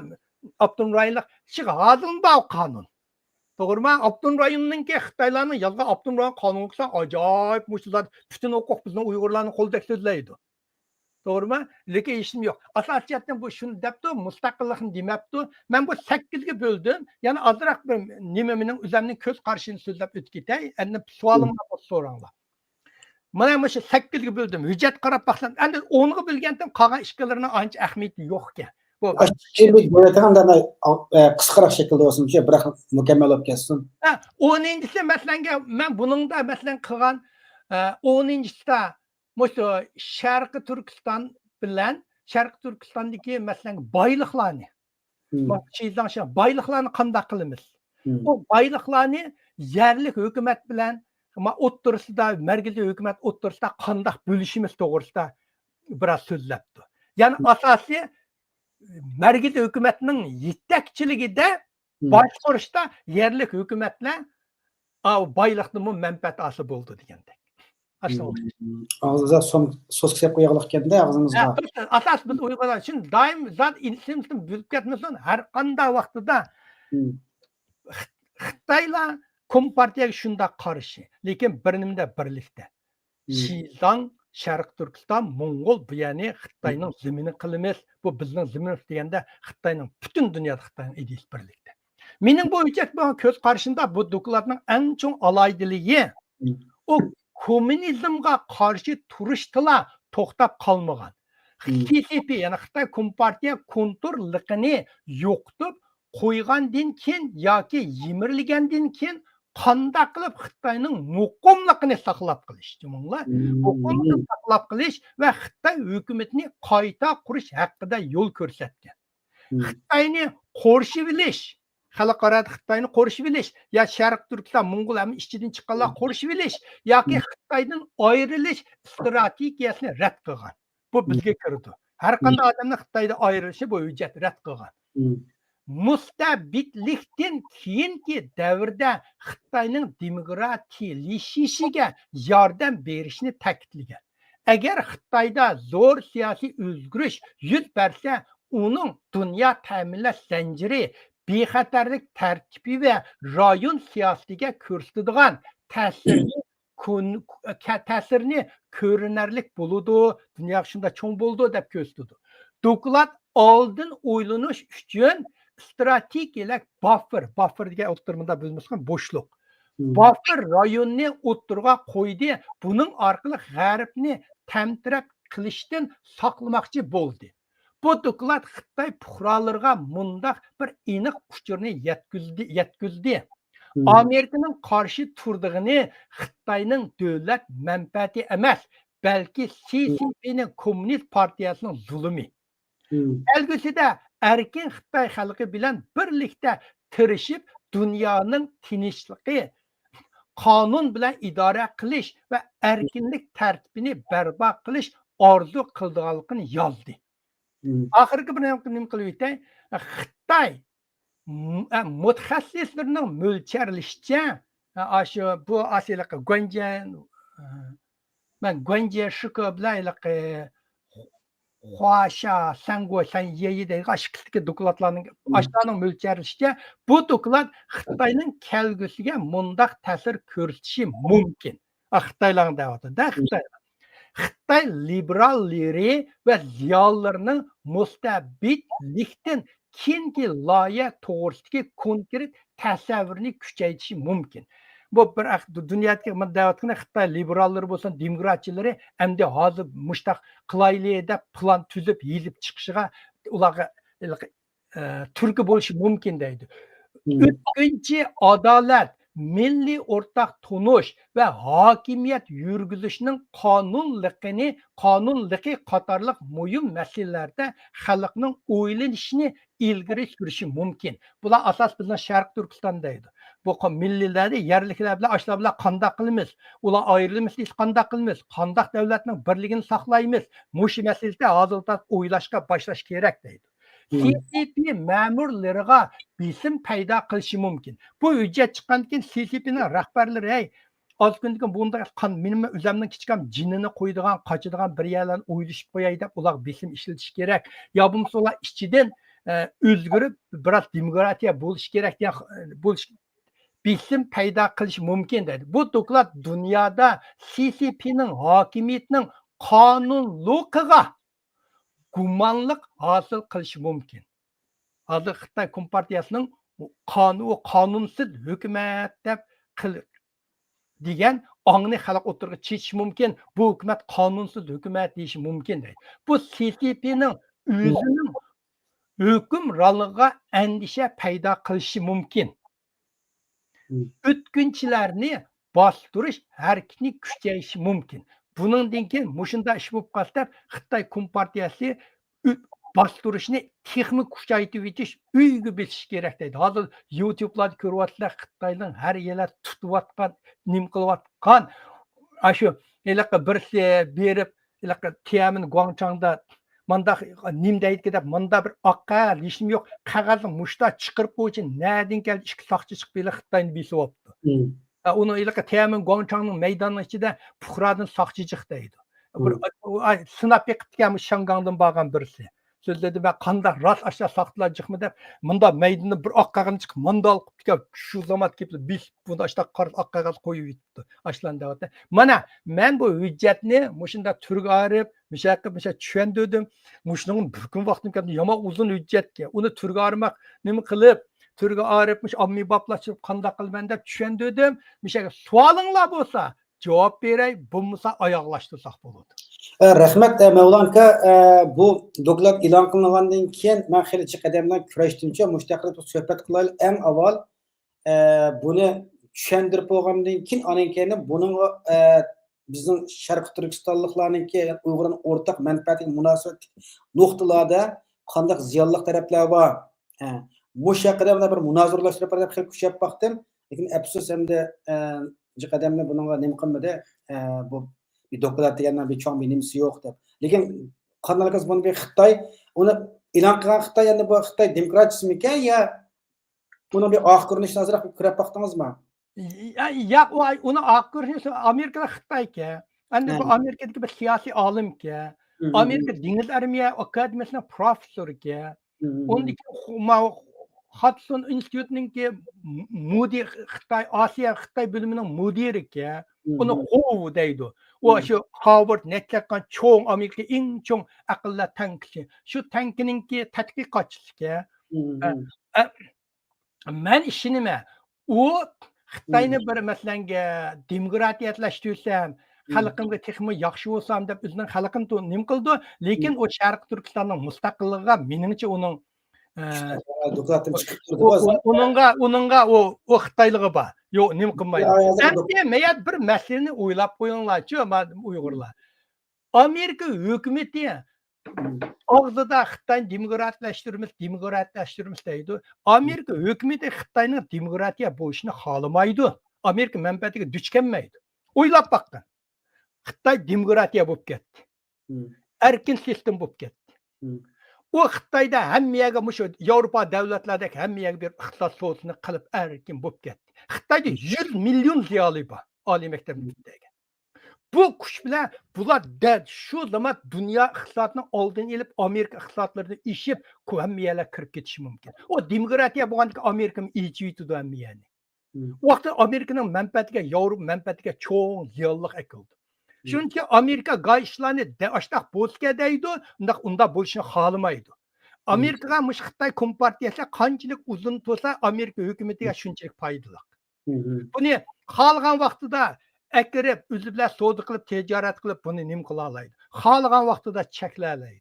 ئاپتونوم رايونلۇق، شۇ ھازىرمۇ بار قانۇن. توغرىمۇ؟ ئاپتونوم رايوننىڭكى خىتايلارنىڭ يازغان ئاپتونوم رايون قانۇنىغا كەلسە ئاجايىپ مۇشۇ زات پۈتۈن ھوقۇق بىزنىڭ ئۇيغۇرلارنىڭ قولىدەك سۆزلەيدۇ. توغرىمۇ؟ لېكىن ھېچنېمە يوق. ئاساسىي جەھەتتىن بۇ شۇنى دەپتۇ، مۇستەقىللىقنى دېمەپتۇ. مەن بۇ سەككىزگە بۆلدۈم. يەنە ئازراق بىر نېمە مېنىڭ ئۆزەمنىڭ كۆز قارىشىنى سۆزلەپ ئۆتۈپ كېتەي. ئەمدى سوئالىڭلار بولسا سوراڭلار. مانا مۇشۇ سەككىزگە بۆلدۈم. ھۆججەت قاراپ باقسام، ئەمدى ئونغا بۆلگەندىن قالغان ئىككىلىرىنىڭ ئانچە ئەھمىيىتى يوقكەن. بۇ ئاشۇ شەكىلدە بۆلۈۋېتىڭ، ئەمدى، ئە، قىسقىراق شەكىلدە بولسۇن، شۇ بىراق مۇكەممەل بولۇپ كەتسۇن. ھە، ئونىنچىسى، مەسىلەنگە، مەن بۇنىڭدا، مەسىلەن، قىلغان، ئە، ئونىنچىسىدا مۇشۇ شەرقىي تۈركىستان بىلەن، شەرقىي تۈركىستاندىكى، مەسىلەن، بايلىقلارنى، مم. شىزاڭ شا-، بايلىقلارنى قانداق قىلىمىز؟ مم. ئۇ بايلىقلارنى يەرلىك ھۆكۈمەت بىلەن، ما-، ئوتتۇرىسىدا، مەركىزىي ھۆكۈمەت ئوتتۇرىسىدا قانداق بۆلۈشىمىز توغرىسىدا بىراز سۆزلەپتۇ. يەنى مم. ئاساسىي مەركىزىي ھۆكۈمەتنىڭ يېتەكچىلىكىدە مم. باشقۇرۇشتا يەرلىك ھۆكۈمەتلەر، ئاۋۇ بايلىقتىنمۇ مەنپەئەت ئالسا بولىدۇ دېگەندەك. ئاشۇ. مم. ئاغزىغا سوم-، سوسكا سېلىپ قويغانلىق ئىكەندە ئاغزىمىزغا. ھە، ئاساس بىز ئۇيغۇرلار ئۈچۈن دائىم زات ئىنسىمىزدىن بۆلۈپ كەتمىسۇن، ھەر قانداق ۋاقتىدا. مم. خىت-، خىتايلار كومپارتىيەگە شۇنداق قارشى، لېكىن بىر نېمىدە بىرلىكتە. مم. شىزاڭ، شەرقىي تۈركىستان، موڭغۇل، بۇ يەرنى خىتاينىڭ مم. زېمىنى قىلىمىز، بۇ بىزنىڭ زېمىنىمىز دېگەندە خىتاينىڭ پۈتۈن دۇنيادا خىتاينىڭ ئىدىيىسى بىرلىكتە. مېنىڭ بۇ ھۆججەت بولغان كۆز قارىشىمدا بۇ دوكلاتنىڭ ئەڭ چوڭ ئالاھىدىلىكى، مم. ئۇ كوممۇنىزمغا قارشى تۇرۇشتىلا توختاپ قالمىغان. مم. سى سى پى، يەنى خىتاي كومپارتىيە كونتروللۇقىنى يوقىتىپ قويغاندىن كېيىن ياكى يىمىرىلگەندىن كېيىن قانداق قىلىپ خىتاينىڭ مۇقىملىقىنى ساقلاپ قېلىش، جۇمۇڭلار، مم. مۇقىملىقىنى ساقلاپ قېلىش ۋە خىتاي ھۆكۈمىتىنى قايتا قۇرۇش ھەققىدە يول كۆرسەتكەن. مم. خىتاينى قورشىۋېلىش، خەلقئارادا خىتاينى قورشىۋېلىش، يا شەرقىي تۈركىستان، موڭغۇل ھەممە ئىچىدىن چىققانلار مم. قورشىۋېلىش ياكى مم. خىتايدىن ئايرىلىش ئىستراتېگىيەسىنى رەت قىلغان. بۇ مم. بىزگە كىرىدۇ. ھەر مم. قانداق ئادەمنىڭ خىتايدا ئايرىلىشى بۇ ھۆججەت رەت قىلغان. مم. مۇستەبىتلىكتىن كېيىنكى دەۋردە خىتاينىڭ دېموكراتىيلىشىشىگە ياردەم بېرىشنى تەكىتلىگەن. ئەگەر خىتايدا زور سىياسىي ئۆزگىرىش يۈز بەرسە، ئۇنىڭ دۇنيا تەمىنات زەنجىرى، بىخەتەرلىك تەرتىپى ۋە رايون سىياسىتىگە كۆرسىتىدىغان تەسىرىنى كۆن-، كە-، تەسىرىنى كۆرۈنەرلىك بولىدۇ، دۇنياغا شۇنداق چوڭ بولىدۇ دەپ كۆرسىتىدۇ. دوكلات ئالدىن ئويلىنىش ئۈچۈن ئىستراتېگىيەلىك باففېر، باففېر دېگەن ئوتتۇرا مۇنداق بۆلمىسىكەن، بوشلۇق. مم. باففېر رايونىنى ئوتتۇرىغا قويدى. بۇنىڭ ئارقىلىق غەربنى تەمتىرەپ قىلىشتىن ساقلىماقچى بولدى. بۇ دوكلات خىتاي پۇقرالىرىغا مۇنداق بىر ئېنىق ئۇچۇرنى يەتكۈزدى، يەتكۈزدى. مم. ئامېرىكىنىڭ قارشى تۇرىدىغىنى خىتاينىڭ دۆلەت مەنپەئەتى ئەمەس، بەلكى سى سى پىنىڭ كوممۇنىست پارتىيەسىنىڭ زۇلۇمى. مم. كەلگۈسىدە ئەركىن خىتاي خەلقى بىلەن بىرلىكتە تىرىشىپ، دۇنيانىڭ تىنچلىقى، قانۇن بىلەن ئىدارە قىلىش ۋە ئەركىنلىك تەرتىپىنى بەرپا قىلىش ئارزۇ قىلىدىغانلىقىنى يازدى. مم. ئاخىرقى بىر نېمە، نېمە قىلىپ ئۆتەي؟ خىتاي م-، ئە، مۇتەخەسسىسلىرىنىڭ مۆلچەرلىشىچە، ئە، ئاشۇ، بۇ ئاسىيلىقى گۇەنجيەن، ئە، مەن گۇەنجيەن شىكې بىلەن ھېلىقى خۇاشا، سەنگو، سەن يېيى دەيدىغان ئاشۇ ئىككىسىدىكى دوكلاتلارنىڭ، مم. ئاشۇلارنىڭ مۆلچەرلىشىچە، بۇ دوكلات خىتاينىڭ كەلگۈسىگە مۇنداق تەسىر كۆرسىتىشى مۇمكىن. ئا، خىتايلارنىڭ دەۋاتىدۇ-دە، مم. خىتاي. خىتاي لىبېراللىرى ۋە زىيالىيلىرىنىڭ مۇستەبىتلىكتىن كېيىنكى لايىھە توغرىسىدىكى كونكرېت تەسەۋۋۇرنى كۈچەيتىشى مۇمكىن. بۇ بىر ئەق-، دۇ-، دۇنيادىكى مانا دەۋاتقىنى خىتاي لىبېراللىرى بولسۇن، دېموكراتچىلىرى ئەمدى ھازىر مۇشتاق قىلايلى دەپ پىلان تۈزۈپ يېزىپ چىقىشىغا ئۇلارغا ھېلىقى، ئە، تۈرتكە بولۇشى مۇمكىن دەيدۇ. مم. ئۆتكۈنچى ئادالەت، مىللىي ئورتاق تونۇش ۋە ھاكىمىيەت يۈرگۈزۈشنىڭ قانۇنلۇقىنى، قانۇنلۇقى قاتارلىق مۇھىم مەسىلىلەردە خەلقنىڭ ئويلىنىشىنى ئىلگىرى سۈرۈشى مۇمكىن. بۇلار ئاساس بىزنىڭ شەرقىي تۈركىستان دەيدۇ. بۇ قا-، مىللىيلەردە يەرلىكلەر بىلەن ئاشۇلار بىلەن قانداق قىلىمىز؟ ئۇلار ئايرىلمىسا قانداق قىلىمىز؟ قانداق دۆلەتنىڭ بىرلىكىنى ساقلايمىز؟ مۇشۇ مەسىلىدە ھازىر ئويلاشقا باشلاش كېرەك دەيدۇ. مم. سى سى پى مەمۇرلىرىغا بېسىم پەيدا قىلىشى مۇمكىن. بۇ ھۆججەت چىققاندىن كېيىن سى سى پىنىڭ رەھبەرلىرى، ھەي، ئاز كۈندىن كېيىن بۇنداق قان، مېنىڭ ئۆزۈمنىڭ كىچىككىنە جېنىنى قويىدىغان، قاچىدىغان بىر يەرلەرنى ئويلىشىپ قوياي دەپ ئۇلارغا بېسىم ئىشلىتىش كېرەك. يا بولمىسا ئۇلار ئىچىدىن، ئە، ئۆزگىرىپ، بىراز دېموكراتىيە بولۇشى كېرەك دېگەن، بولۇش، بېسىم پەيدا قىلىشى مۇمكىن دەيدۇ. بۇ دوكلات دۇنيادا سى سى پىنىڭ ھاكىمىيىتىنىڭ قانۇنلۇقىغا گۇمانلىق ھاسىل قىلىشى مۇمكىن. ھازىر خىتاي كومپارتىيەسىنىڭ قانۇ-، قانۇنسىز ھۆكۈمەت دەپ قىل-، دېگەن ئاڭنى خەلق ئوتتۇرىغا چېچىشى مۇمكىن. بۇ ھۆكۈمەت قانۇنسىز ھۆكۈمەت دېيىشى مۇمكىن دەيدۇ. بۇ سى سى پىنىڭ ئۆزىنىڭ ھۆكۈمرانلىقىغا ئەندىشە پەيدا قىلىشى مۇمكىن. مم. ئۆتكۈنچىلەرنى باستۇرۇش ھەرىكىتىنى كۈچەيتىشى مۇمكىن. بۇنىڭدىن كېيىن مۇشۇنداق ئىش بولۇپ قالسا دەپ خىتاي كومپارتىيەسى ئۆ-، باستۇرۇشنى تېخىمۇ كۈچەيتىۋېتىش، ئۆيگە بېسىش كېرەك دەيدۇ. ھازىر يۇتيۇبلاردا كۆرۈۋاتىسىلەر، خىتاينىڭ ھەر يەردە تۇتۇۋاتقان، نېمە قىلىۋاتقان، ئاشۇ ھېلىقى بىرسى بېرىپ، ھېلىقى تيەنئەنمېن گۇاڭچاڭدا مانداق نېمە دەيدىكى دەپ، ماندا بىر ئاق قەغەز، ھېچنېمە يوق، قەغەزنى مۇشتا چىقىرىپ قويۇشى، نەدىن كەلدى ئىككى ساقچى چىقىپ ھېلىقى خىتاينى بېسىۋاپتۇ. مم. ئە، ئۇنىڭ ھېلىقى تيەنئەنمېن گۇاڭچاڭنىڭ مەيدانىنىڭ ئىچىدە پۇقرادىن ساقچى جىق دەيدۇ. بىر، مم. ئۇ، ئۇ، ئاي، سىناپ بېقىپتىكەن، مۇشۇ شياڭگاڭدىن بارغان بىرسى. سۆزلىدى، مەن قانداق راست ئاشۇ ساختىلار جىقمۇ دەپ، مۇنداق مەيدىنىدىن بىر ئاق قەغەزنى چىقىپ، ماندا ئالىپ قېپتىكەن، شۇ زامات كېلىپ بېسىپ، بۇنى ئاشۇنداق قارا ئاق قەغەز قويۇۋېتىپتۇ. ئاشۇلارنى دەۋاتىمەن. مانا، مەن بۇ ھۆججەتنى مۇشۇنداق تۈرگە ئايرىپ، مۇشۇ يەرگە مۇشۇ چۈشەندۈردۈم. مۇشۇنىڭ بىر كۈن ۋاقتىم كەلدى، يامان ئۇزۇن ھۆججەتكەن. ئۇنى تۈرگە ئايرىماق نېمە قىلىپ، تۈرگە ئايرىپ، مۇشۇ ئاممىبابلاشتۇرۇپ قانداق قىلىمەن دەپ چۈشەندۈردۈم. مۇشۇ يەرگە سوئالىڭلار بولسا، جاۋاب بېرەي، بولمىسا ئاياغلاشتۇرساق بولىدۇ. ئە، رەھمەت، ئە، مەۋلان ئاكا. ئە، بۇ دوكلات ئېلان قىلىنغاندىن كېيىن، مەن خېلى جىق ئادەم بىلەن كۆرۈشتۈمچە، مۇشۇ ھەققىدە بىر سۆھبەت قىلايلى. ئەڭ ئاۋۋال، ئە، بۇنى چۈشەندۈرۈپ بولغاندىن كېيىن، ئانىڭ كەينىدىن بۇنىڭغا، ئە، بىزنىڭ شەرقىي تۈركىستانلىقلارنىڭكى، يەنى ئۇيغۇرلارنىڭ ئورتاق مەنپەئەتىگە مۇناسىۋەتلىك نۇقتىلاردا قانداق زىيانلىق تەرەپلەر بار؟ ھە، مۇشۇ ھەققىدە مانا بىر مۇنازىرىلەشتۈرۈپ بېرىپ خېلى كۈچەپ باقتىم. لېكىن ئەپسۇس ئەمدى، ئە، جىق ئادەمنى بۇنىڭغا نېمە قىلمىدى. ئە، بۇ بىر دوكلات دېگەننىڭ بىر چوڭ بىر نېمىسى يوق دەپ. لېكىن قانداق بۇنى بىر خىتاي، ئۇنى ئېلان قىلغان خىتاي، ئەمدى بۇ خىتاي دېموكراتچىسىمىكەن يا ئۇنىڭ بىر ئارقا كۆرۈنۈشىنى ئازراق بىر كۆرۈپ باقتىڭىزمۇ؟ يا-، ياق، ئۇ، ئۇنى ئارقا كۆرۈنۈشى ئامېرىكىدا خىتايكەن. ئەمدى بۇ ھە. ئامېرىكىدىكى بىر سىياسىي ئالىمكەن. مم. ئامېرىكا دېڭىز ئارمىيە ئاكادېمىيەسىنىڭ پروفېسسورىكەن. مم. ئۇنىڭدىن كېيىن خۇ-، ما-، خادسون ئىنستىتۇتىنىڭكى م-، مۇدىر، خىتاي، ئاسىيا خىتاي بۆلۈمىنىڭ مۇدىرىكەن. مم. ئۇنى خو دەيدۇ. ئۇ مم. شۇ خارۋارد نەتلەتكەن چوڭ، ئامېرىكا ئەڭ چوڭ ئەقىللەر تەنكىسى. شۇ تەنكىنىڭكى تەتقىقاتچىسىكەن. مم. ئە، ئە، مەن ئىشىنىمەن، ئۇ خىتاينى مم. بىر، مەسىلەنگە، دېموكراتىيەلەشتۈرسەم، مم. خەلقىمگە تېخىمۇ ياخشى بولسام دەپ ئۆزىنىڭ خەلقىنى تو-، نېمە قىلىدۇ. لېكىن مم. ئۇ شەرقىي تۈركىستاننىڭ مۇستەقىللىقىغا، مېنىڭچە، ئۇنىڭ، ئە، دوكلاتتىن چىقىپ تۇردى ئۇ-، بولسا. ئۇ-، ئۇنىڭغا، ئۇنىڭغا ئۇ، ئۇ خىتايلىقى بار. يوق، نېمە قىلمايدۇ. يا، يا، يا، ئەمدى مەيەر بىر مەسىلىنى ئويلاپ قويۇڭلارچۇ، ما-، ئۇيغۇرلار. ئامېرىكا ھۆكۈمىتى مم. ئاغزىدا خىتاينى دېموكراتلاشتۇرىمىز، دېموكراتلاشتۇرىمىز دەيدۇ. مم. ئامېرىكا ھۆكۈمىتى خىتاينىڭ دېموكراتىيە بولۇشىنى خالىمايدۇ. ئامېرىكا مەنپەئەتىگە دۇچ كەلمەيدۇ. ئويلاپ باققىن. خىتاي دېموكراتىيە بولۇپ كەتتى. مم. ئەركىن سىستېما بولۇپ كەتتى. مم. ئۇ خىتايدا ھەممە يەرگە، مۇشۇ ياۋروپا دەۋلەتلەردەك ھەممە يەرگە بېرىپ ئىقتىساد سودىسىنى قىلىپ ئەركىن بولۇپ كەتتى. خىتايدا مم. يۈز مىليون زىيالىي بار، ئالىي مەكتەپنى مم. پۈتتۈرگەن. بۇ كۈچ بىلەن بۇلار دەل شۇ زامان دۇنيا ئىقتىسادىنىڭ ئالدىنى ئېلىپ، ئامېرىكا ئىقتىسادلىرىدىن ئېشىپ، كو-، ھەممە يەرلەر كىرىپ كېتىشى مۇمكىن. ئۇ دېموكراتىيە بولغاندىكىن ئامېرىكىمۇ ئېچىۋېتىدۇ ھەممە يەرنى. مم. ئۇ ۋاقىتتا ئامېرىكىنىڭ مەنپەئەتىگە، ياۋروپا مەنپەئەتىگە چوڭ زىيانلىق ئەكېلىدۇ. مم. شۇنىڭ ئۈچۈن ئامېرىكا گاي ئىشلارنى دە-، ئاشتاق بولسىكەن دەيدۇ، ئۇنداق، ئۇنداق بولۇشىنى خالىمايدۇ. مم. ئامېرىكىغا مۇشۇ خىتاي كومپارتىيەسى قانچىلىك ئۇزۇن تۇرسا، ئامېرىكا ھۆكۈمىتىگە مم. شۇنچىلىك پايدىلىق. مم. بۇنى خالىغان ۋاقتىدا ئەكىرىپ، ئۆزى بىلەن سودا قىلىپ، تىجارەت قىلىپ، بۇنى نېمە قىلالايدۇ؟ خالىغان ۋاقتىدا چەكلەيدۇ.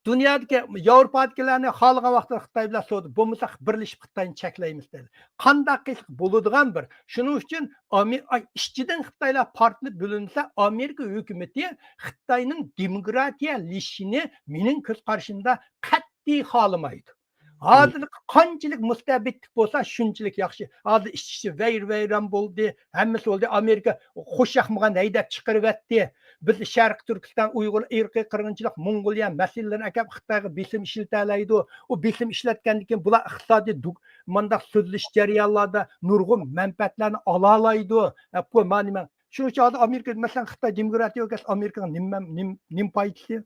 دۇنيادىكى، ياۋروپادىكىلەرنى خالىغان ۋاقتىدا خىتاي بىلەن سودا، بولمىسا بىرلىشىپ خىتاينى چەكلەيمىز دەيدۇ. قانداق قىلسا بولىدىغان بىر. شۇنىڭ ئۈچۈن ئامې-، ئاي، ئىچىدىن خىتايلار پارتلىنىپ بۆلۈنسە، ئامېرىكا ھۆكۈمىتى خىتاينىڭ دېموكراتىيەلىشىشىنى مېنىڭ كۆز قارىشىمدا قەتئىي خالىمايدۇ. ھازىر قانچىلىك مۇستەبىتلىك بولسا، شۇنچىلىك ياخشى. ھازىر ئىچ-ئىچى ۋەيران-ۋەيران بولدى، ھەممىسى بولدى. ئامېرىكا خوش ياقمىغان ھەيدەپ چىقىرىۋەتتى. بىز شەرقىي تۈركىستان، ئۇيغۇر، ئىرقىي قىرغىنچىلىق، موڭغۇلىيە مەسىلىلىرىنى ئەكەپ خىتايغا بېسىم ئىشلىتەلەيدۇ. ئۇ بېسىم ئىشلەتكەندىن كېيىن بۇلار ئىقتىسادىي دۇ-، مانداق سۆزلىشىش جەريانلاردا نۇرغۇن مەنپەئەتلەرنى ئالالايدۇ. ئەپقۇ، مانا نېمە. شۇنىڭ ئۈچۈن ھازىر ئامېرىكا، مەسىلەن، خىتاي دېموكراتىيە ئۆگەتسە، ئامېرىكىنىڭ نېمە، نېمە، نېمە پايدىسى؟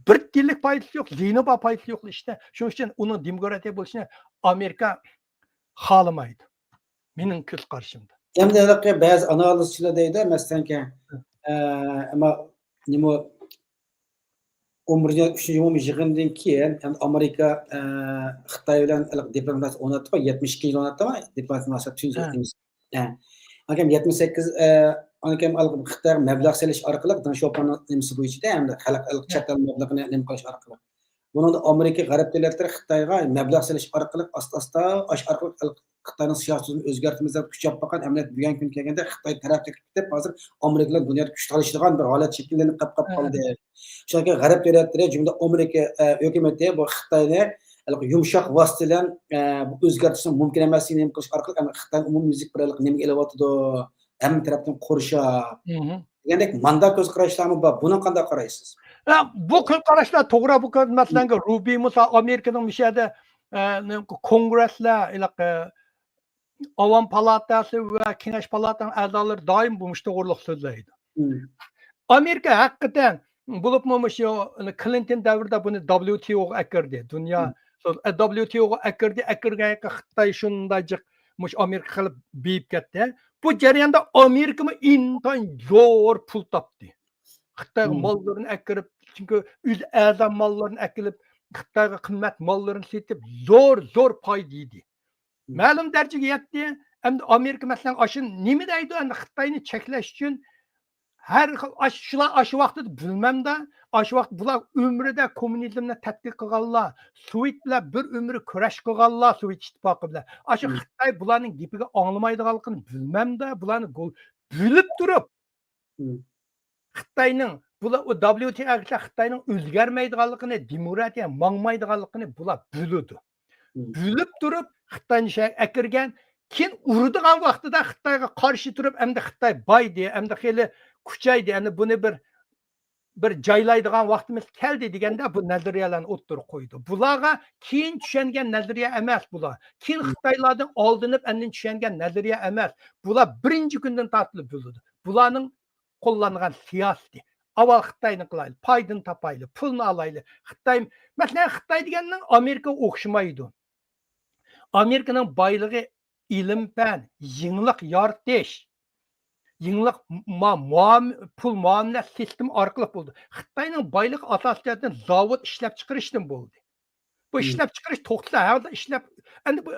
بىر تىيىنلىك پايدىسى يوق، زىيىنى بار، پايدىسى يوق ئىشتە. شۇنىڭ ئۈچۈن ئۇنىڭ دېموكراتىيە بولۇشىنى ئامېرىكا خالىمايدۇ. مېنىڭ كۆز قارىشىمدا. ئەمدى ھېلىقى بەزى ئانالىزچىلار دەيدۇ، مەسىلەنكى، ئە، ئەمما نېمە، ئون بىرىنچى، ئۈچىنچى ئومۇمىي يىغىندىن كېيىن، ئەمدى ئامېرىكا، ئە، خىتاي بىلەن ھېلىقى دىپلوماتىيە ئورناتتى، يەتمىش ئىككىنچى يىل ئورناتتىمۇ دىپلوماتىيە مۇناسىۋەت تۇنجى. ئاكام يەتمىش سەككىز، ئە، ئانىكەم خىتايغا مەبلەغ سېلىش ئارقىلىق دېڭ شياۋپىڭنىڭ نېمىسى بويىچە ئەمدى خەلق، چەت ئەل مەبلىغىنى نېمە قىلىش ئارقىلىق. بۇنىڭدا ئامېرىكا، غەرب دۆلەتلىرى خىتايغا مەبلەغ سېلىش ئارقىلىق ئاستا-ئاستا ئاشۇ ئارقىلىق خىتاينىڭ سىياسىتىنى ئۆزگەرتىمىز دەپ كۈچەپ باققان، ئەمەلىيەتتە بۈگۈنكى كۈنگە كەلگەندە خىتاي تەرەققىي قىلىپ كېتىپ، ھازىر ئامېرىكا بىلەن دۇنيادا كۈچ تالىشىدىغان بىر ھالەت شەكىللىنىپ قېلىپ قالدى. شۇنىڭ غەرب دۆلەتلىرى، جۈملىدىن ئامېرىكا، ئە، ھۆكۈمىتى بۇ خىتاينى ھېلىقى يۇمشاق ۋاسىتە بىلەن، ئە، بۇ ئۆزگەرتىشنىڭ مۇمكىن ئەمەسلىكىنى نېمە قىلىش ئارقىلىق، ئەمما خىتاينى ئومۇميۈزلۈك بىر ھېلىقى نېمىگە ئېلىۋاتىدۇ، ھەممە تەرەپتىن قورشاپ دېگەندەك ماندا كۆز قاراشلارمۇ بار. بۇنى قانداق قارايسىز؟ ھە، بۇ كۆز قاراشلار توغرا. بۇ كۆز، مەسىلەن، رۇبىي مۇسا ئامېرىكىنىڭ مۇشۇ يەردە، ئە، كونگرېسلار، ھېلىقى ئاۋام پالاتاسى ۋە كېڭەش پالاتانىڭ ئەزالىرى دائىم بۇ مۇشۇ توغرىلىق سۆزلەيدۇ. ئامېرىكا ھەقىقەتەن، بولۇپمۇ مۇشۇ كلىنتون دەۋرىدە بۇنى دەبليۇتىئوغا ئەكىردى. دۇنيا، دەبليۇتىئوغا ئەكىردى، ئەكىرگەن خىتاي شۇنداق جىق مۇشۇ ئامېرىكا قىلىپ بېيىپ كەتتى. بۇ جەرياندا ئامېرىكىمۇ ئىنتايىن زور پۇل تاپتى. خىتايغا ماللىرىنى ئەكىرىپ، چۈنكى ئۆز ئەزا ماللىرىنى ئەكىرىپ، خىتايغا قىممەت ماللىرىنى سېتىپ، زور، زور پايدا يېدى. مەلۇم دەرىجىگە يەتتى. ئەمدى ئامېرىكا، مەسىلەن، ئاشۇ نېمە دەيدۇ، ئەمدى خىتاينى چەكلەش ئۈچۈن ھەر خىل، ئاش-، شۇلار ئاشۇ ۋاقتىدا بىلمەمدە، ئاشۇ ۋاقىت بۇلار ئۆمرىدە كوممۇنىزمنى تەتقىق قىلغانلار، سوۋېت بىلەن بىر ئۆمرى كۈرەش قىلغانلار، سوۋېت ئىتتىپاقى بىلەن. ئاشۇ خىتاي بۇلارنىڭ گېپىگە ئاڭلىمايدىغانلىقىنى بىلمەمدە، بۇلارنى گول-، بۆلۈپ تۇرۇپ، خىتاينىڭ، بۇلار ئۇ دەبليۇتىئوغا خىتاينىڭ ئۆزگەرمەيدىغانلىقىنى، دېموكراتىيە ماڭمايدىغانلىقىنى بۇلار بىلىدۇ. بىلىپ تۇرۇپ خىتاينى شۇ يەرگە ئەكىرگەن. كېيىن ئۇرىدىغان ۋاقتىدا خىتايغا قارشى تۇرۇپ، ئەمدى خىتاي بايدى، ئەمدى خېلى كۈچەيدى، ئەمدى بۇنى بىر، بىر جايلايدىغان ۋاقتىمىز كەلدى دېگەندە بۇ نەزەرىيەلەرنى ئوتتۇرىغا قويىدۇ. بۇلارغا كېيىن چۈشەنگەن نەزەرىيە ئەمەس بۇلار. كېيىن خىتايلاردىن ئالدىنىپ ئاندىن چۈشەنگەن نەزەرىيە ئەمەس. بۇلار بىرىنچى كۈندىن تارتىپ بىلىدۇ. بۇلارنىڭ قوللانغان سىياسىتى. ئاۋۋال خىتاينى قىلايلى، پايدىنى تاپايلى، پۇلنى ئالايلى. خىتاي، مەسىلەن، خىتاي دېگەننىڭ ئامېرىكىغا ئوخشىمايدۇ. ئامېرىكىنىڭ بايلىقى ئىلىم-پەن، يېڭىلىق يارىتىش، يېڭىلىق ما-، مۇئام-، پۇل مۇئامىلە سىستېما ئارقىلىق بولىدۇ. خىتاينىڭ بايلىقى ئاساسىي جەھەتتىن زاۋۇت ئىشلەپچىقىرىشتىن بولدى. بۇ ئىشلەپچىقىرىش توختىسا، ھەر ئۋاقىت ئىشلەپ، ئەمدى بۇ،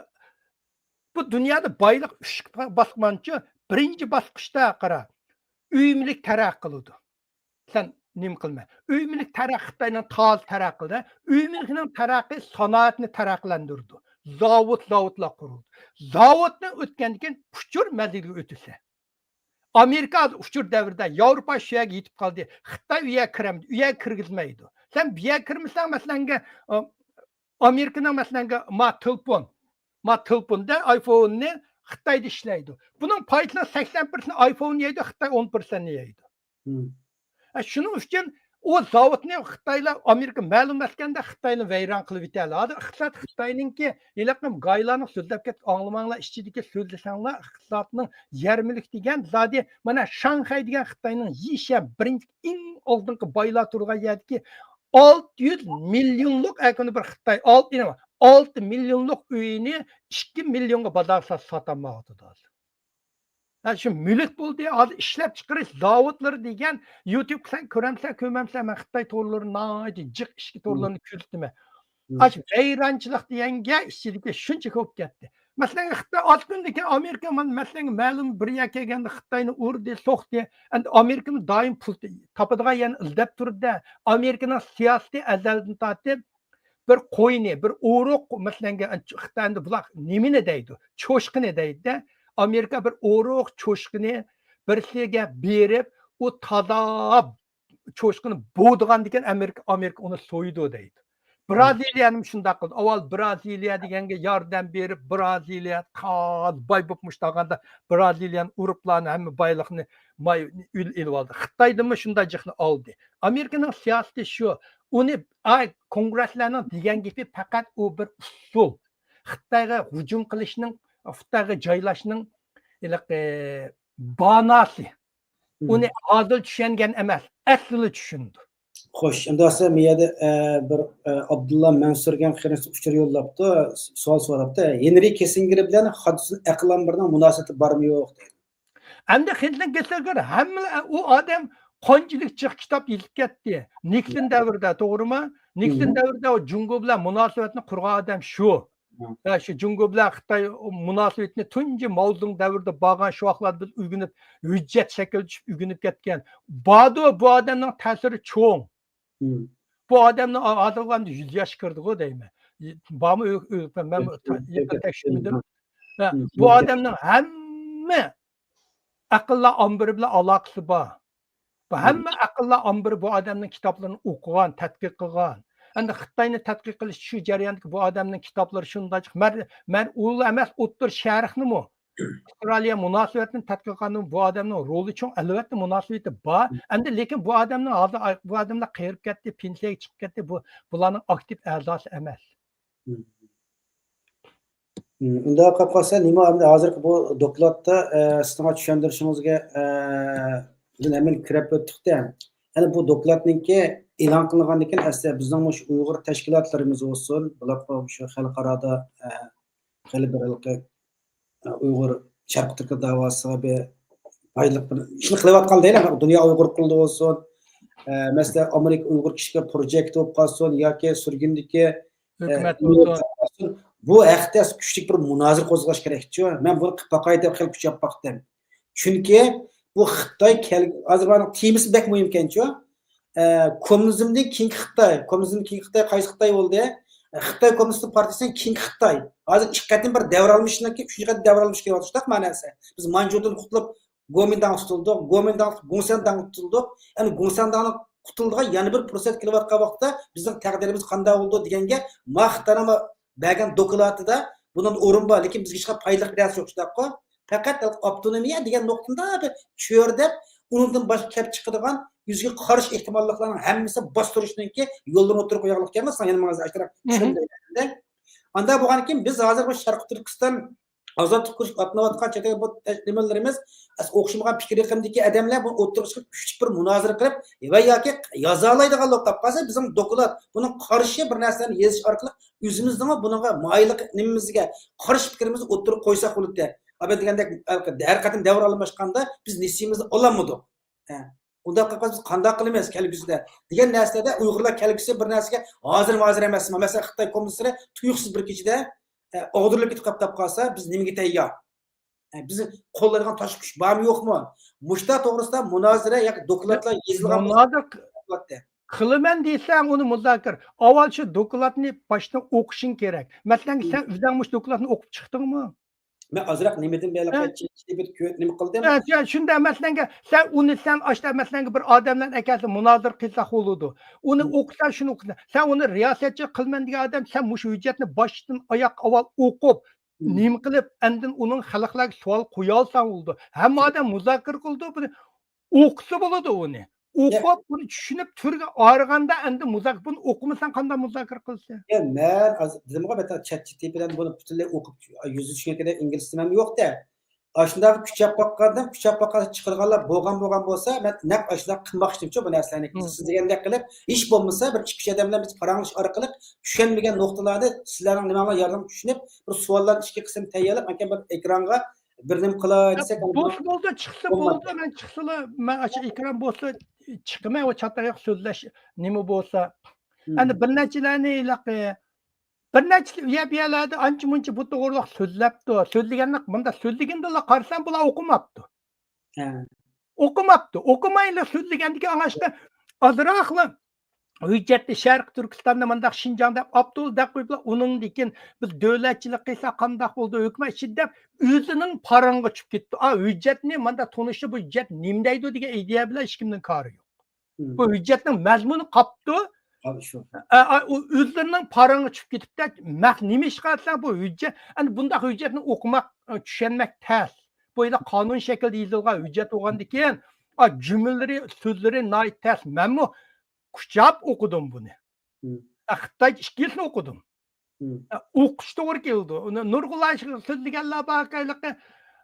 بۇ دۇنيادا بايلىق ئۈچ باسقۇنچە، بىرىنچى باسقۇچتا قارا، ئۆي مۈلۈك تەرەققىي قىلىدۇ. سەن نېمە قىلما. ئۆي مۈلۈك تەرەققىي، خىتاينىڭ تازا تەرەققىي قىلدى. ئۆي مۈلۈكنىڭ تەرەققىي سانائەتنى تەرەققىيلەندۈرىدۇ. زاۋۇت، زاۋۇتلار قۇرۇلدى. زاۋۇتنى ئۆتكەندىن كېيىن ئۇچۇر مەزگىلىگە ئۆتۈلسە. ئامېرىكا ھازىر ئۇچۇر دەۋرىدە، ياۋروپا شۇ يەرگە يېتىپ قالدى. خىتاي ئۇ يەرگە كىرەمدۇ؟ ئۇ يەرگە كىرگۈزمەيدۇ. سەن بۇ يەرگە كىرمىسەڭ، مەسىلەنگە، ئامېرىكىنىڭ، مەسىلەنگە، ما تېلېفون، ما تېلېفوندا ئايفوننى خىتايدا ئىشلەيدۇ. بۇنىڭ پايدىسىنىڭ سەكسەن پىرسەنت ئايفون يەيدۇ، خىتاي ئون پىرسەنتنى يەيدۇ. ھە، شۇنىڭ ئۈچۈن ئۇ زاۋۇتنى خىتايلار، ئامېرىكا مەلۇم ئەتكەندە خىتاينى ۋەيران قىلىۋېتەلە. ھازىر ئىقتىساد خىتاينىڭكى، ھېلىقى گايلارنىڭ سۆزلەپ كەتتى، ئاڭلىماڭلار، ئىچىدىكى سۆزلىسەڭلار، ئىقتىسادنىڭ يەرمىلىك دېگەن زادى، مانا شاڭخەي دېگەن خىتاينىڭ يىشە بىرىنچى ئەڭ ئالدىنقى بايلار تۇرغان يەردىكى ئالتە يۈز مىليونلۇق ئەكۈنى بىر خىتاي، ئالتە، ئالتە مىليونلۇق ئۆيىنى ئىككى مىليونغا بازارغا سات-، ساتالمايۋاتىدۇ ھازىر. ھە، شۇ مۈلۈك بولدى، ھازىر ئىشلەپچىقىرىش زاۋۇتلىرى دېگەن، يۇتۇبقا سەن كۆرەمسەن، كۆرمەمسەن، مەن خىتاي تورلىرىنى ناھايىتى جىق ئىچكى تورلىرىنى كۆزىتىمەن. ئاشۇ ۋەيرانچىلىق دېگەنگە ئىچىدىكى شۇنچە كۆپ كەتتى. مەسىلەن، خىتاي ئالتە كۈندىن كېيىن ئامېرىكا، مانا، مەسىلەن، مەلۇم بىر يەر كەلگەندە خىتاينى ئۇردى، سوقتى. ئەمدى ئامېرىكىمۇ دائىم پۇل تاپىدىغان يەرنى ئىزدەپ تۇرىدۇ. ئامېرىكىنىڭ سىياسىتى ئەزەلدىن تارتىپ بىر قوينى، بىر ئورۇق، مەسىلەن، خىتايدا بۇلار نېمىنى دەيدۇ؟ چوشقىنى دەيدۇ-دە. ئامېرىكا بىر ئورۇق چوشقىنى بىرسىگە بېرىپ، ئۇ تازا چوشقىنى بوغدىغاندىكىن ئامېرىكا، ئامېرىكا ئۇنى سويىدۇ دەيدۇ. برازىلىيەنىمۇ شۇنداق قىلدى. ئاۋۋال برازىلىيە دېگەنگە ياردەم بېرىپ، برازىلىيە تاز باي بولۇپ مۇشتاغاندا برازىلىيەنى ئۇرۇپلارنى ھەممە بايلىقنى ماي ئېلىۋالدى. خىتايدىنمۇ شۇنداق جىقنى ئالدى. ئامېرىكىنىڭ سىياسىتى شۇ. ئۇنى، ئاي، كونگرېسلارنىڭ دېگەن گېپى پەقەت ئۇ بىر ئۇسۇل. خىتايغا ھۇجۇم قىلىشنىڭ، خىتايغا جايلاشنىڭ ھېلىقى باناسى. ئۇنى ھازىر چۈشەنگەن ئەمەس، ئەسلىلا چۈشىنىدۇ. خوش، ئەمدى ئەسلى مۇ يەردە، ئە، بىر، ئە، ئابدۇللا مەنسۇر دېگەن قېرىنداش ئۇچۇر يوللاپتۇ، سوئال سوراپتۇ. ھېنرى كىسسىنگېر بىلەن خادىسۇن ئەقىل ئامبىرىنىڭ مۇناسىۋىتى بارمۇ يوق دەيدۇ. ئەمدى خېنرى كىسسىنگېر ھەممە ئۇ ئادەم قانچىلىك جىق كىتاب يېزىپ كەتتى. نىكسون دەۋرىدە، توغرىمۇ؟ نىكسون دەۋرىدە ئۇ جۇڭگو بىلەن مۇناسىۋەتنى قۇرغان ئادەم شۇ. ھە، شۇ جۇڭگو بىلەن خىتاي مۇناسىۋىتىنى تۇنجى ماۋزېدۇڭ دەۋرىدە بارغان شۇ ۋاقىتلاردا بىز ئۆگىنىپ، ھۆججەت شەكىللىتىپ ئۆگىنىپ كەتكەن. باردۇ، بۇ ئادەمنىڭ تەسىرى چوڭ. بۇ ئادەمنىڭ ھازىرغىچە يۈز ياش كىردىغۇ دەيمەن. بارمۇ؟ مەن يېقىن تەكشۈرمىدىم. ھە، بۇ ئادەمنىڭ ھەممە ئەقىللەر ئامبىرى بىلەن ئالاقىسى بار. بۇ ھەممە ئەقىللەر ئامبىرى بۇ ئادەمنىڭ كىتابلىرىنى ئوقۇغان، تەتقىق قىلغان. ئەمدى خىتاينى تەتقىق قىلىش شۇ جەرياندىكى بۇ ئادەمنىڭ كىتابلىرى شۇنداق. مەن، مەن ئۇلا ئەمەس، ئوتتۇرا شەرقنىمۇ، ئىسرائىلىيە مۇناسىۋەتنى تەتقىق قىلغاندا بۇ ئادەمنىڭ رولى چوڭ، ئەلۋەتتە مۇناسىۋىتى بار. ئەمدى لېكىن بۇ ئادەمنىڭ ھازىر بۇ ئادەملەر قېرىپ كەتتى، پېنسىيەگە چىقىپ كەتتى، بۇ، بۇلارنىڭ ئاكتىپ ئەزاسى ئەمەس. ئۇنداق قىلىپ قالسا، نېمە ئەمدى ھازىرقى بۇ دوكلاتتا، ئە، سىزنىڭ چۈشەندۈرۈشىڭىزگە، ئە، بىزدىن ھەممىنى كىرىپ ئۆتتۇق-تە. يەنى بۇ دوكلاتنىڭكى ئېلان قىلىنغاندىن كېيىن، ئەسلى بىزنىڭ مۇشۇ ئۇيغۇر تەشكىلاتلىرىمىز بولسۇن، بولۇپمۇ شۇ خەلقئارادا، ئە، خېلى بىر ھېلىقى، ئە، ئۇيغۇر شەرقىي تۈركىي دەۋاسىغا بىر پايدىلىق بىر ئىشنى قىلىۋاتقان دەيلى، دۇنيا ئۇيغۇر قۇرۇلتىيى بولسۇن، ئە، مەسىلەن، ئامېرىكا ئۇيغۇر كىشىلىك پروجېكتى بولۇپ قالسۇن ياكى سۈرگۈندىكى، ئە، ھۆكۈمەت بولسۇن. بۇ ھەقتە كۈچلۈك بىر مۇنازىرە قوزغاش كېرەكچۇ. مەن بۇنى قىلىپ باقاي دەپ خېلى كۈچەپ باقتىم. چۈنكى بۇ خىتاي كەل-، ھازىر بۇنىڭ تېمىسى بەك مۇھىمكەنچۇ. ئە، كوممۇنىزمدىن كېيىنكى خىتاي، كوممۇنىزمدىن كېيىنكى خىتاي قايسى خىتاي بولدى؟ ئە، خىتاي كوممۇنىست پارتىيىسىنىڭ كېيىنكى خىتاي. ھازىر ئىككى قېتىم بىر دەۋر ئالمىشىشتىن كېيىن ئۈچىنچى قېتىم دەۋر ئالمىشىش كېلىۋاتىدۇ، شۇنداق مەنىسى. بىز مانجۇدىن قۇتۇلۇپ، گومىنداڭ قۇتۇلدۇق، گومىنداڭ، گۇڭسەنداڭ قۇتۇلدۇق. يەنى گۇڭسەنداڭنىڭ قۇتۇلىدىغان يەنە بىر پۇرسەت كېلىۋاتقان ۋاقىتتا بىزنىڭ تەقدىرىمىز قانداق بولىدۇ دېگەنگە ما خىتاينىڭ بەرگەن دوكلاتىدا بۇنىڭدا ئورۇن بار، لېكىن بىزگە ھېچقانداق پايدىلىق بىر نەرسە يوق، شۇنداققۇ؟ پەقەت ئاپتونومىيە دېگەن نۇقتىدا بىر چۆرىدەپ، ئۇنىڭدىن باشقا كەپ چىقىدىغان يۈزگە قارشى ئېھتىماللىقلارنىڭ ھەممىسى باستۇرۇشنىڭكى يوللىرىنى ئوتتۇرىغا قويغانلىق ئىكەن، سىڭ يەنە ماڭا ئاشتراق چۈشەندۈرەي. ئاندا بولغاندىن كېيىن بىز ھازىر بۇ شەرقىي تۈركىستان ئازادلىق كۈرىشى ئاتلاۋاتقان چەت ئەل بۇ نېمىلىرىمىز، ئوخشىمىغان پىكىر ئېقىمدىكى ئادەملەر بۇ ئوتتۇرىغا چىقىپ، كۈچلۈك بىر مۇنازىرە قىلىپ ۋە ياكى يازالايدىغانلىق تاپقانسا، بىزنىڭ دوكلات، بۇنىڭ قارشى بىر نەرسىلەرنى يېزىش ئارقىلىق ئۆزىمىزنىڭ بۇنىڭغا مايىللىق نېمىمىزگە قارشى پىكرىمىزنى ئوتتۇرىغا قويساق بولىدۇ. ئابا دېگەندەك، ھەر قېتىم دەۋر ئالماشقاندا بىز نېسىۋىمىزنى ئالالمىدۇق. ھە. ئۇنداق قىلىپ قالسا بىز قانداق قىلىمىز كەلگۈسىدە؟ دېگەن نەرسىلەردە ئۇيغۇرلار كەلگۈسى بىر نەرسىگە ھازىرمۇ ھازىر ئەمەس. مەسىلەن، خىتاي كوممۇنىستلىرى تۇيۇقسىز بىر كېچىدە، ئە، ئاغدۇرۇلۇپ كېتىپ قاپ-، قاپ قالسا، بىز نېمىگە تەييار؟ ئە، بىز قوللايدىغان تاشقى كۈچ بارمۇ يوقمۇ؟ مۇشۇلار توغرىسىدا مۇنازىرە ياكى دوكلاتلار يېزىلغان مۇنازىرە ق-، بولاتتى. قىلىمەن دېسەڭ، ئۇنى مۇزاكىرە. ئاۋۋال شۇ دوكلاتنى باشتىن ئوقۇشۇڭ كېرەك. مەسىلەن، مم. سەن ئۆزۈڭ مۇشۇ دوكلاتنى ئوقۇپ چىقتىڭمۇ؟ مەن ئازراق نېمىدىن بېرىلىپ ھە؟ كۆپ نېمە قىلدىم؟ ھە، سەن شۇنداق مەسىلەنگە، سەن ئۇنى سەن ئاشتا مەسىلەنگە بىر ئادەملەرنى ئەكەلسە مۇنازىرە قىلساق بولىدۇ. ئۇنى مم. ئوقۇسا شۇنى ئوقۇسا. سەن ئۇنى رىياسەتچى قىلىمەن دېگەن ئادەم، سەن مۇشۇ ھۆججەتنى باشتىن ئاياققا ئاۋۋال ئوقۇپ، مم. نېمە قىلىپ، ئاندىن ئۇنىڭ خەلقلەرگە سوئال قويالساڭ بولىدۇ. ھەممە ئادەم مۇزاكىرە قىلىدۇ، بۇنى ئوقۇسا بولىدۇ ئۇنى. يە. ئوقۇپ، بۇنى چۈشىنىپ، تۈرگە ئايرىغاندا ئەمدى مۇزاكىرە، بۇنى ئوقۇمىساڭ قانداق مۇزاكىرە قىلىسەن؟ يە، مەن ھازىر دېدىمغۇ، مەن چات جى پى تى بىلەن بۇنى پۈتۈنلەي ئوقۇپ، يۈزدە چۈشىنىدىغان ئىنگلىز تىلىم ھەم يوق-دە. ئاشۇنداق كۈچەپ باققاندىن، كۈچەپ باققاندا چىقىرغانلار بولغان، بولغان بولسا، مەن نەق ئاشۇنداق قىلماقچىدىمچۇ بۇ نەرسىلەرنى. مم. سىز دېگەندەك قىلىپ، ھېچ بولمىسا بىر ئىككى ئۈچ ئادەم بىلەن بىز پاراڭلىشىش ئارقىلىق چۈشەنمىگەن نۇقتىلارنى سىلەرنىڭ نېمەڭلار ياردىمىگە چۈشىنىپ، بىر سوئاللارنى ئىككى قىسىم تەييارلاپ، ئاكام بىر ئېكرانغا بىر نېمە قىلاي دېسەك، بولسا بولدى، چىقسا بولماپتۇ. بولدى، مەن چىقسىلا، مەن ئاشۇ ئېكران بولسا چىقىمەن، ئۇ چاتاق ياق سۆزلەش نېمە بولسا. مم. ئەنە بىر نەچچىلەرنى ھېلىقى، بىر نەچچە يە-، بۇ يەرلەردە ئانچە-مۇنچە بۇ توغرىلىق سۆزلەپتۇ. سۆزلىگەنلىك، مۇنداق سۆزلىگەندىلا قارىسام، بۇلار ئوقۇماپتۇ. ھە. ئوقۇماپتۇ. ئوقۇمايلا سۆزلىگەندىكىن ئاڭاشتا ئازراقلا ھۆججەتنى شەرقىي تۈركىستاندا مۇنداق شىنجاڭ دەپ ئاپتۇ دەپ قويۇپلا، ئۇنىڭدىن كېيىن بىز دۆلەتچىلىك قىلساق قانداق بولىدۇ، ھۆكۈمەت ئىچىدە دەپ ئۆزىنىڭ پاراڭغا چۈشۈپ كېتىپتۇ. ئا، ھۆججەتنى ماندا تونۇشتا بۇ ھۆججەت نېمە دەيدۇ دېگەن ئىدىيە بىلەن ھېچكىمنىڭ كارى يوق. مم. بۇ ھۆججەتنىڭ مەزمۇنى قاپتۇ. قاپتۇ. ئا، ئا، ئۇ ئۆزلىرىنىڭ پاراڭغا چۈشۈپ كېتىپتۇ. مەخ-، نېمە ئىش قىلساڭ بۇ ھۆججەت، ئەنە بۇنداق ھۆججەتنى ئوقۇماق، ئە، چۈشەنمەك تەس. بۇ يەردە قانۇن شەكلىدە يېزىلغان ھۆججەت بولغاندىكىن، ئا، جۈملىلىرى، سۆزلىرى ناھايىتى تەس. مەنمۇ قۇچاپ ئوقۇدۇم بۇنى. مم. ئە، خىتايچە ئىككىلىسىنى ئوقۇدۇم. مم. ئە، ئوقۇش توغرا كېلىدۇ. ئۇنى نۇرغۇنلار سۆزلىگەنلەر بار، ھېلىقى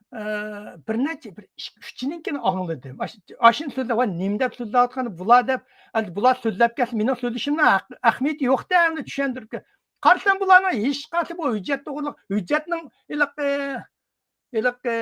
ئە، بىر نەچچە، بىر ئىككى، ئۈچىنىڭكىنى ئاڭلىدىم. ئاش-، ئاشۇنى سۆزلەپ، ۋاي، نېمە دەپ سۆزلەۋاتقان بۇلار دەپ، ئەمدى بۇلار سۆزلەپ كەتسە، مېنىڭ سۆزلىشىمنىڭ ھەق-، ئەھمىيىتى يوق-دە، ئەمدى چۈشەندۈرۈپ كەت-، قارىسام، بۇلارنىڭ ھېچقايسى بۇ ھۆججەت توغرىلىق، ھۆججەتنىڭ ھېلىقى، ھېلىقى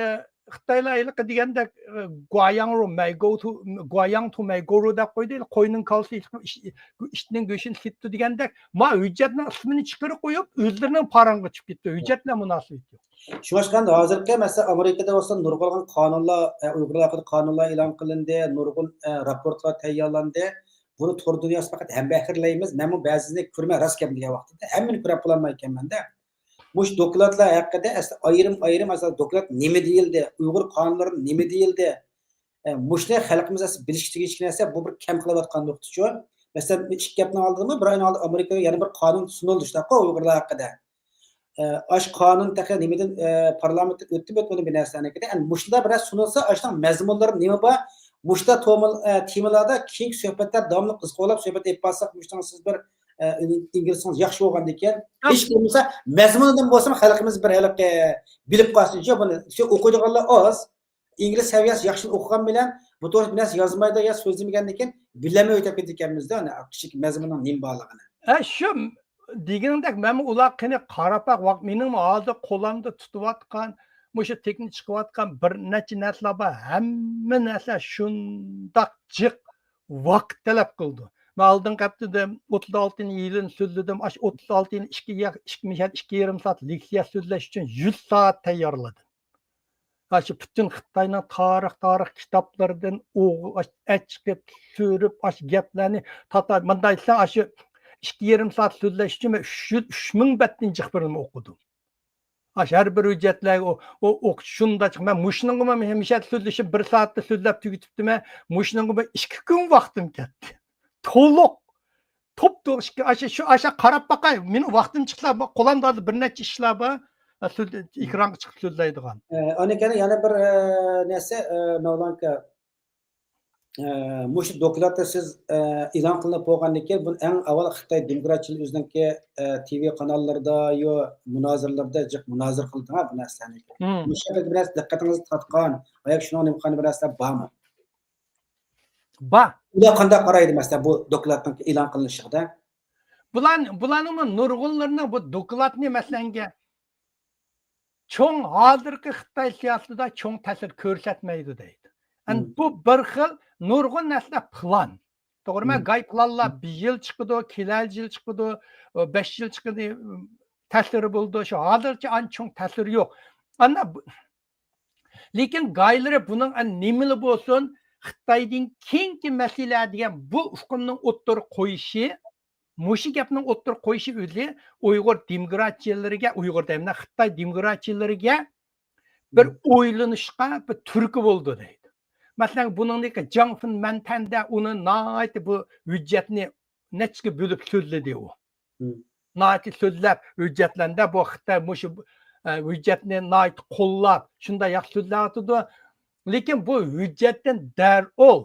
خىتايلار ھېلىقى دېگەندەك، ئە، گۇاياڭرو مەيگوتۇ، گۇاياڭتۇ مەيگورو دەپ قويدى، قوينىڭ كالىسى ئىت-، ئىت-، ئىتنىڭ گۆشىنى سېتىپتۇ دېگەندەك، ما ھۆججەتنىڭ ئىسمىنى چىقىرىپ قويۇپ، ئۆزلىرىنىڭ پاراڭغا چۈشۈپ كېتىپتۇ. ھۆججەت بىلەن مۇناسىۋىتى يوق. شۇڭلاشقا ھازىرقى، مەسىلەن، ئامېرىكىدا بولسا نۇرغۇنلىغان قانۇنلار، ئە، ئۇيغۇرلار ھەققىدە قانۇنلار ئېلان قىلىندى، نۇرغۇن، ئە، راپورتلار تەييارلاندى. بۇنى تور دۇنياسىدا پەقەت ھەمبەھىرلەيمىز. مەنمۇ بەزىسىنى كۆرمەي راست گەپنى دېگەن ۋاقتىدا ھەممىنى كۆرۈپ بولالمايدىكەنمەن-دە. مۇشۇ دوكلاتلار ھەققىدە ئەسلى ئايرىم-ئايرىم، مەسىلەن، دوكلات نېمە دېيىلدى، ئۇيغۇر قانۇنلىرىدا نېمە دېيىلدى، ئە، مۇشۇنى خەلقىمىز ئەسلى بىلىشكە تېگىشلىك نەرسە، بۇ بىر كەم قېلىۋاتقان نۇقتىچۇ. مەسىلەن، ئىككى ھەپتىنىڭ ئالدىدىمۇ بىر ئاينىڭ ئالدىدا ئامېرىكىغا يەنە بىر قانۇن سۇنۇلدى، شۇنداققۇ، ئۇيغۇرلار ھەققىدە. ئە، ئاشۇ قانۇن تېخى نېمىدىن، ئە، پارلامېنتتىن ئۆتتىمۇ ئۆتمىدىمۇ بىر نەرسىلەرنىڭكىدە. ئەمدى مۇشۇنداق بىر نەرسە سۇنۇلسا، ئاشۇنىڭ مەزمۇنلىرى نېمە بار؟ مۇشۇنداق تومۇل-، ئە، تېمىلاردا كېيىنكى سۆھبەتلەر داۋاملىق ئىز قوغلاپ سۆھبەت ئېلىپ بارساق، مۇشۇنىڭ سىز بىر، ئە، ئىنگلىزىڭىز ياخشى بولغاندىكىن، ھېچ بولمىسا مەزمۇنىدىن بولسىمۇ خەلقىمىز بىر ھېلىقى بىلىپ قالسۇن. شۇ بۇنى شۇ ئوقۇيدىغانلار ئاز. ئىنگلىز سەۋىيەسى ياخشىنى ئوقۇغان بىلەن بۇ توغرىسىدا بىر نەرسە يازمايدۇ يا سۆزلىمىگەندىن كېيىن بىلەلمەي ئۆتۈپ كېتىدىكەنمىز-دە، ئۇنى كىچىك مەزمۇننىڭ نېمە بارلىقىنى. ھە، شۇ دېگىنىڭدەك، مەنمۇ ئۇلار قېنى قاراپ باق، ۋاق-، مېنىڭمۇ ھازىر قولامدا تۇتۇۋاتقان، مۇشۇ تېكىنى چىقىۋاتقان بىر نەچچە نەرسىلەر بار، ھەممە نەرسە شۇنداق جىق ۋاقىت تەلەپ قىلىدۇ. مەن ئالدىنقى ھەپتىدە ئوتتۇز ئالتىنچى يىلىنى سۆزلىدىم، ئاشۇ ئوتتۇز ئالتىنچى يىلى ئىككى يا-، ئىككى، مىسال، ئىككى يېرىم سائەت لېكسىيە سۆزلەش ئۈچۈن يۈز سائەت تەييارلىدىم. ئاشۇ پۈتۈن خىتاينىڭ تارىخ، تارىخ كىتابلىرىدىن ئوغ-، ئەچىقىپ، سۈرۈپ، ئاشۇ گەپلەرنى تاتا-، مۇنداق دېسەڭ، ئاشۇ ئىككى يېرىم سائەت سۆزلەش ئۈچۈن مەن ئۈچ يۈز، ئۈچ مىڭ بەتتىن جىق بىرنېمە ئوقۇدۇم. ئاشۇ ھەر بىر ھۆججەتلەرگە ئو-، ئو-، ئوقۇش شۇنداق جىق. مەن مۇشۇنىڭغىمۇ ھەمىشە سۆزلىشىپ، بىر سائەتتە سۆزلەپ تۈگىتىپتىمەن. مۇشۇنىڭغىمۇ ئىككى كۈن ۋاقتىم كەتتى. تولۇق. توپتوغرا ئىككى، ئاشۇ، شۇ، ئاشۇ قاراپ باقاي، مېنىڭ ۋاقتىم چىقسا، بۇ قولامدا ھازىر بىر نەچچە ئىشلار بار، ئە، سۆز-، ئېكرانغا چىقىپ سۆزلەيدىغان. ئە، ئاندىن كېيىن يەنە بىر، ئە، نەرسە، ئە، مەۋلان ئاكا، ئە، مۇشۇ دوكلاتتا سىز، ئە، ئېلان قىلىنىپ بولغاندىن كېيىن، بۇنى ئەڭ ئاۋۋال خىتاي دېموكراتچىلىرى ئۆزىنىڭكى، ئە، تىۋى قاناللىرىدا، يو، مۇنازىرىلىرىدە جىق مۇنازىرە قىلدىڭ، ھە، بۇ نەرسىلەرنى. مم. مۇشۇ يەردە بىر نەرسە دىققىتىڭىزنى تارتقان، ياكى شۇنىڭ نېمە قىلغان بىر نەرسىلەر بارمۇ؟ بار. ئۇلار قانداق قارايدۇ، مەسىلەن، بۇ دوكلاتنىڭ ئېلان قىلىنىشىغا؟ بۇلار، بۇلارنىڭمۇ نۇرغۇنلىرىنىڭ بۇ دوكلاتنى، مەسىلەنگە، چوڭ، ھازىرقى خىتاي سىياسىتىدا چوڭ تەسىر كۆرسەتمەيدۇ دەيدۇ. ئەمدى مم. بۇ بىر خىل نۇرغۇن نەرسىلەر پىلان. توغرىمۇ؟ مم. گاي پىلانلار بىر يىل چىقىدۇ، كېلەر يىل چىقىدۇ، بەش يىل چىقىدۇ، تەسىرى بولىدۇ. شۇ ھازىرچە ئانچە چوڭ تەسىرى يوق. ئانا بۇ، لېكىن گايلىرى بۇنىڭ، ئە، نېمىلا بولسۇن، خىتايدىن كېيىنكى مەسىلە دېگەن بۇ ئۇقۇمنىڭ ئوتتۇرىغا قويۇشى، مۇشۇ گەپنىڭ ئوتتۇرىغا قويۇشى ئۆزى ئۇيغۇر دېموكراتچىلىرىگە، ئۇيغۇر دەيمەن، خىتاي دېموكراتچىلىرىگە بىر مم. ئويلىنىشقا بىر تۈرتكە بولىدۇ دەيدۇ. مەسىلەن، بۇنىڭدىكى جاڭ فېن مەنتەندە ئۇنى ناھايىتى بۇ ھۆججەتنى نەچچىگە بۆلۈپ سۆزلىدى ئۇ. مم. ناھايىتى سۆزلەپ، ھۆججەتلەردە بۇ خىتاي مۇشۇ، ئە، ھۆججەتنى ناھايىتى قوللاپ، شۇنداق ياخشى سۆزلەۋاتىدۇ. لېكىن بۇ ھۆججەتتىن دەرھال،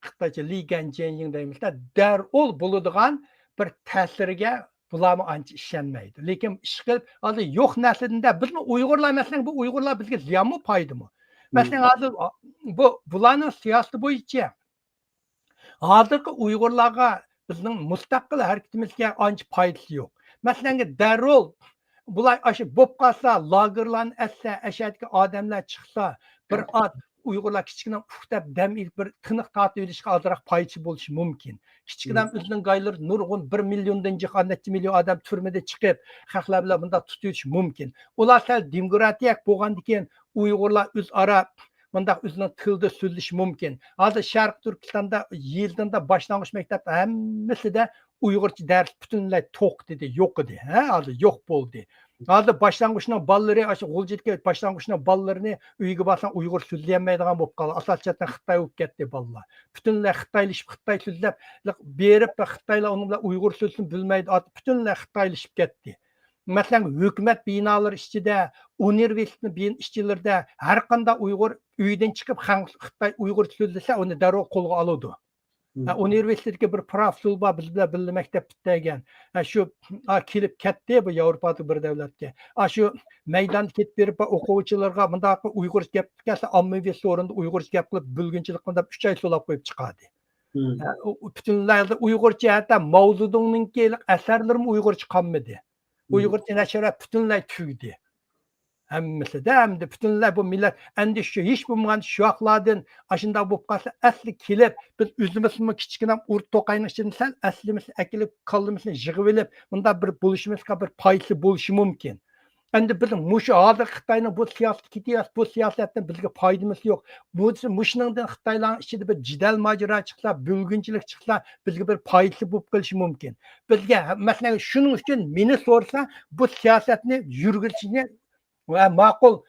خىتايچە لى گەنجيەنيىڭ دەيمىز-دە، دەرھال بولىدىغان بىر تەسىرگە بۇلارمۇ ئانچە ئىشەنمەيدۇ. لېكىن ئىشقىلىپ، ھازىر يوق نەرسىدىن-دە، بىزمۇ ئۇيغۇرلار، مەسىلەن، بۇ ئۇيغۇرلار بىزگە زىيانمۇ، پايدىمۇ؟ مم. مەسىلەن، ھازىر بۇ، بۇلارنىڭ سىياسىتى بويىچە ھازىرقى ئۇيغۇرلارغا بىزنىڭ مۇستەقىل ھەرىكىتىمىزگە ئانچە پايدىسى يوق. مەسىلەنگە دەررۇل بۇلار ئاشۇ بوپ قالسا، لاگېرلارنى ئەتسە، ئەشەدىكى ئادەملەر چىقسا، بىر ئاز ئۇيغۇرلار كىچىككىنە ئۇھ دەپ دەم ئېلىپ، بىر تىنىق تارتىۋېلىشقا ئازراق پايدىسى بولۇشى مۇمكىن. كىچىككىنە مم. ئۆزىنىڭ گايلىرى نۇرغۇن، بىر مىليوندىن جىق، نەچچە مىليون ئادەم تۈرمىدە چىقىپ، خەقلەر بىلەن مۇنداق تۇتۇۋېلىشى مۇمكىن. ئۇلار سەل دېموكراتىيە بولغاندىن كېيىن ئۇيغۇرلار ئۆزئارا مۇنداق ئۆزىنىڭ تىلىدا سۆزلىشى مۇمكىن. ھازىر شەرقىي تۈركىستاندا يىلدىن باشلانغۇچ مەكتەپ ھەممىسىدە ئۇيغۇرچە دەرس پۈتۈنلەي توختىدى، يوق ئىدى. ھە، ھازىر يوق بولدى. ھازىر باشلانغۇچنىڭ بالىلىرى، ئاشۇ غۇلجىدىكى باشلانغۇچنىڭ بالىلىرىنى ئۆيگە بارساڭ ئۇيغۇر سۆزلىيەلمەيدىغان بولۇپ قالدى. ئاساسىي جەھەتتىن خىتاي بولۇپ كەتتى بالىلار. پۈتۈنلەي خىتايلىشىپ، خىتاي سۆزلەپ، بېرىپ خىتايلار ئۇنىڭ بىلەن ئۇيغۇر سۆزىنى بىلمەيدۇ. پۈتۈنلەي خىتايلىشىپ كەتتى. مەسىلەن، ھۆكۈمەت بىنالىرى ئىچىدە، ئۇنىۋېرسىتېتنىڭ بىن-، ئىچىلىرىدە ھەر قانداق ئۇيغۇر ئۆيدىن چىقىپ خەن-، خىتاي ئۇيغۇرچە سۆزلىسە، ئۇنى دەررۇ قولغا ئالىدۇ. ھە، ئۇنىۋېرسىتېتتىكى بىر پروفېسسور بار، بىز بىلەن بىللە مەكتەپ پۈتتۈرگەن. ھە، شۇ، ھە، كېلىپ كەتتى بۇ ياۋروپادىكى بىر دۆلەتكە. ھە، شۇ مەيداندا كېتىپ بېرىپ، ئوقۇغۇچىلارغا مۇنداق ئۇيغۇرچە گەپ قىلىپ كەلسە، ئاممىۋى سورۇندا ئۇيغۇرچە گەپ قىلىپ، بۆلگۈنچىلىك قىلىپ، ئۈچ ئاي سولاپ قويۇپ چىقاردى. ھە، ئۇ، ئۇ پۈتۈنلەي ھالدا ئۇيغۇرچە، ھەتتا ماۋزېدۇڭنىڭكى ئەسەرلىرىمۇ ئۇيغۇرچە قالمىدى. ئۇيغۇرچە نەشرىيات پۈتۈنلەي تۈگىدى. ھەممىسىدە ئەمدى پۈتۈنلەي بۇ مىللەت ئەندى شۇ ھېچ بولمىغاندا شۇ ياقلاردىن ئاشۇنداق بولۇپ قالسا، ئەسلى كېلىپ، بىز ئۆزىمىزمۇ كىچىككىنە ئۇرۇق توقاينىڭ ئىچىدىن سەل ئەسلىمىسىنى ئەكېلىپ، كاللىمىزنى يىغىۋېلىپ، مۇنداق بىر بولۇشىمىزغا بىر پايدىسى بولۇشى مۇمكىن. ئەمدى بىز مۇشۇ ھازىر خىتاينىڭ بۇ سىياسىتى كېتىۋاتسا، بۇ سىياسەتتىن بىزگە پايدىمىز يوق. بۇ، مۇشۇنىڭدىن خىتايلارنىڭ ئىچىدە بىر جېدەل ماجىرا چىقسا، بۆلگۈنچىلىك چىقسا، بىزگە بىر پايدىسى بولۇپ قېلىشى مۇمكىن. بىزگە، مەسىلەن، شۇنىڭ ئۈچۈن مېنى سورىسا، بۇ سىياسەتنى يۈرگۈزۈشنى ۋە ماقۇل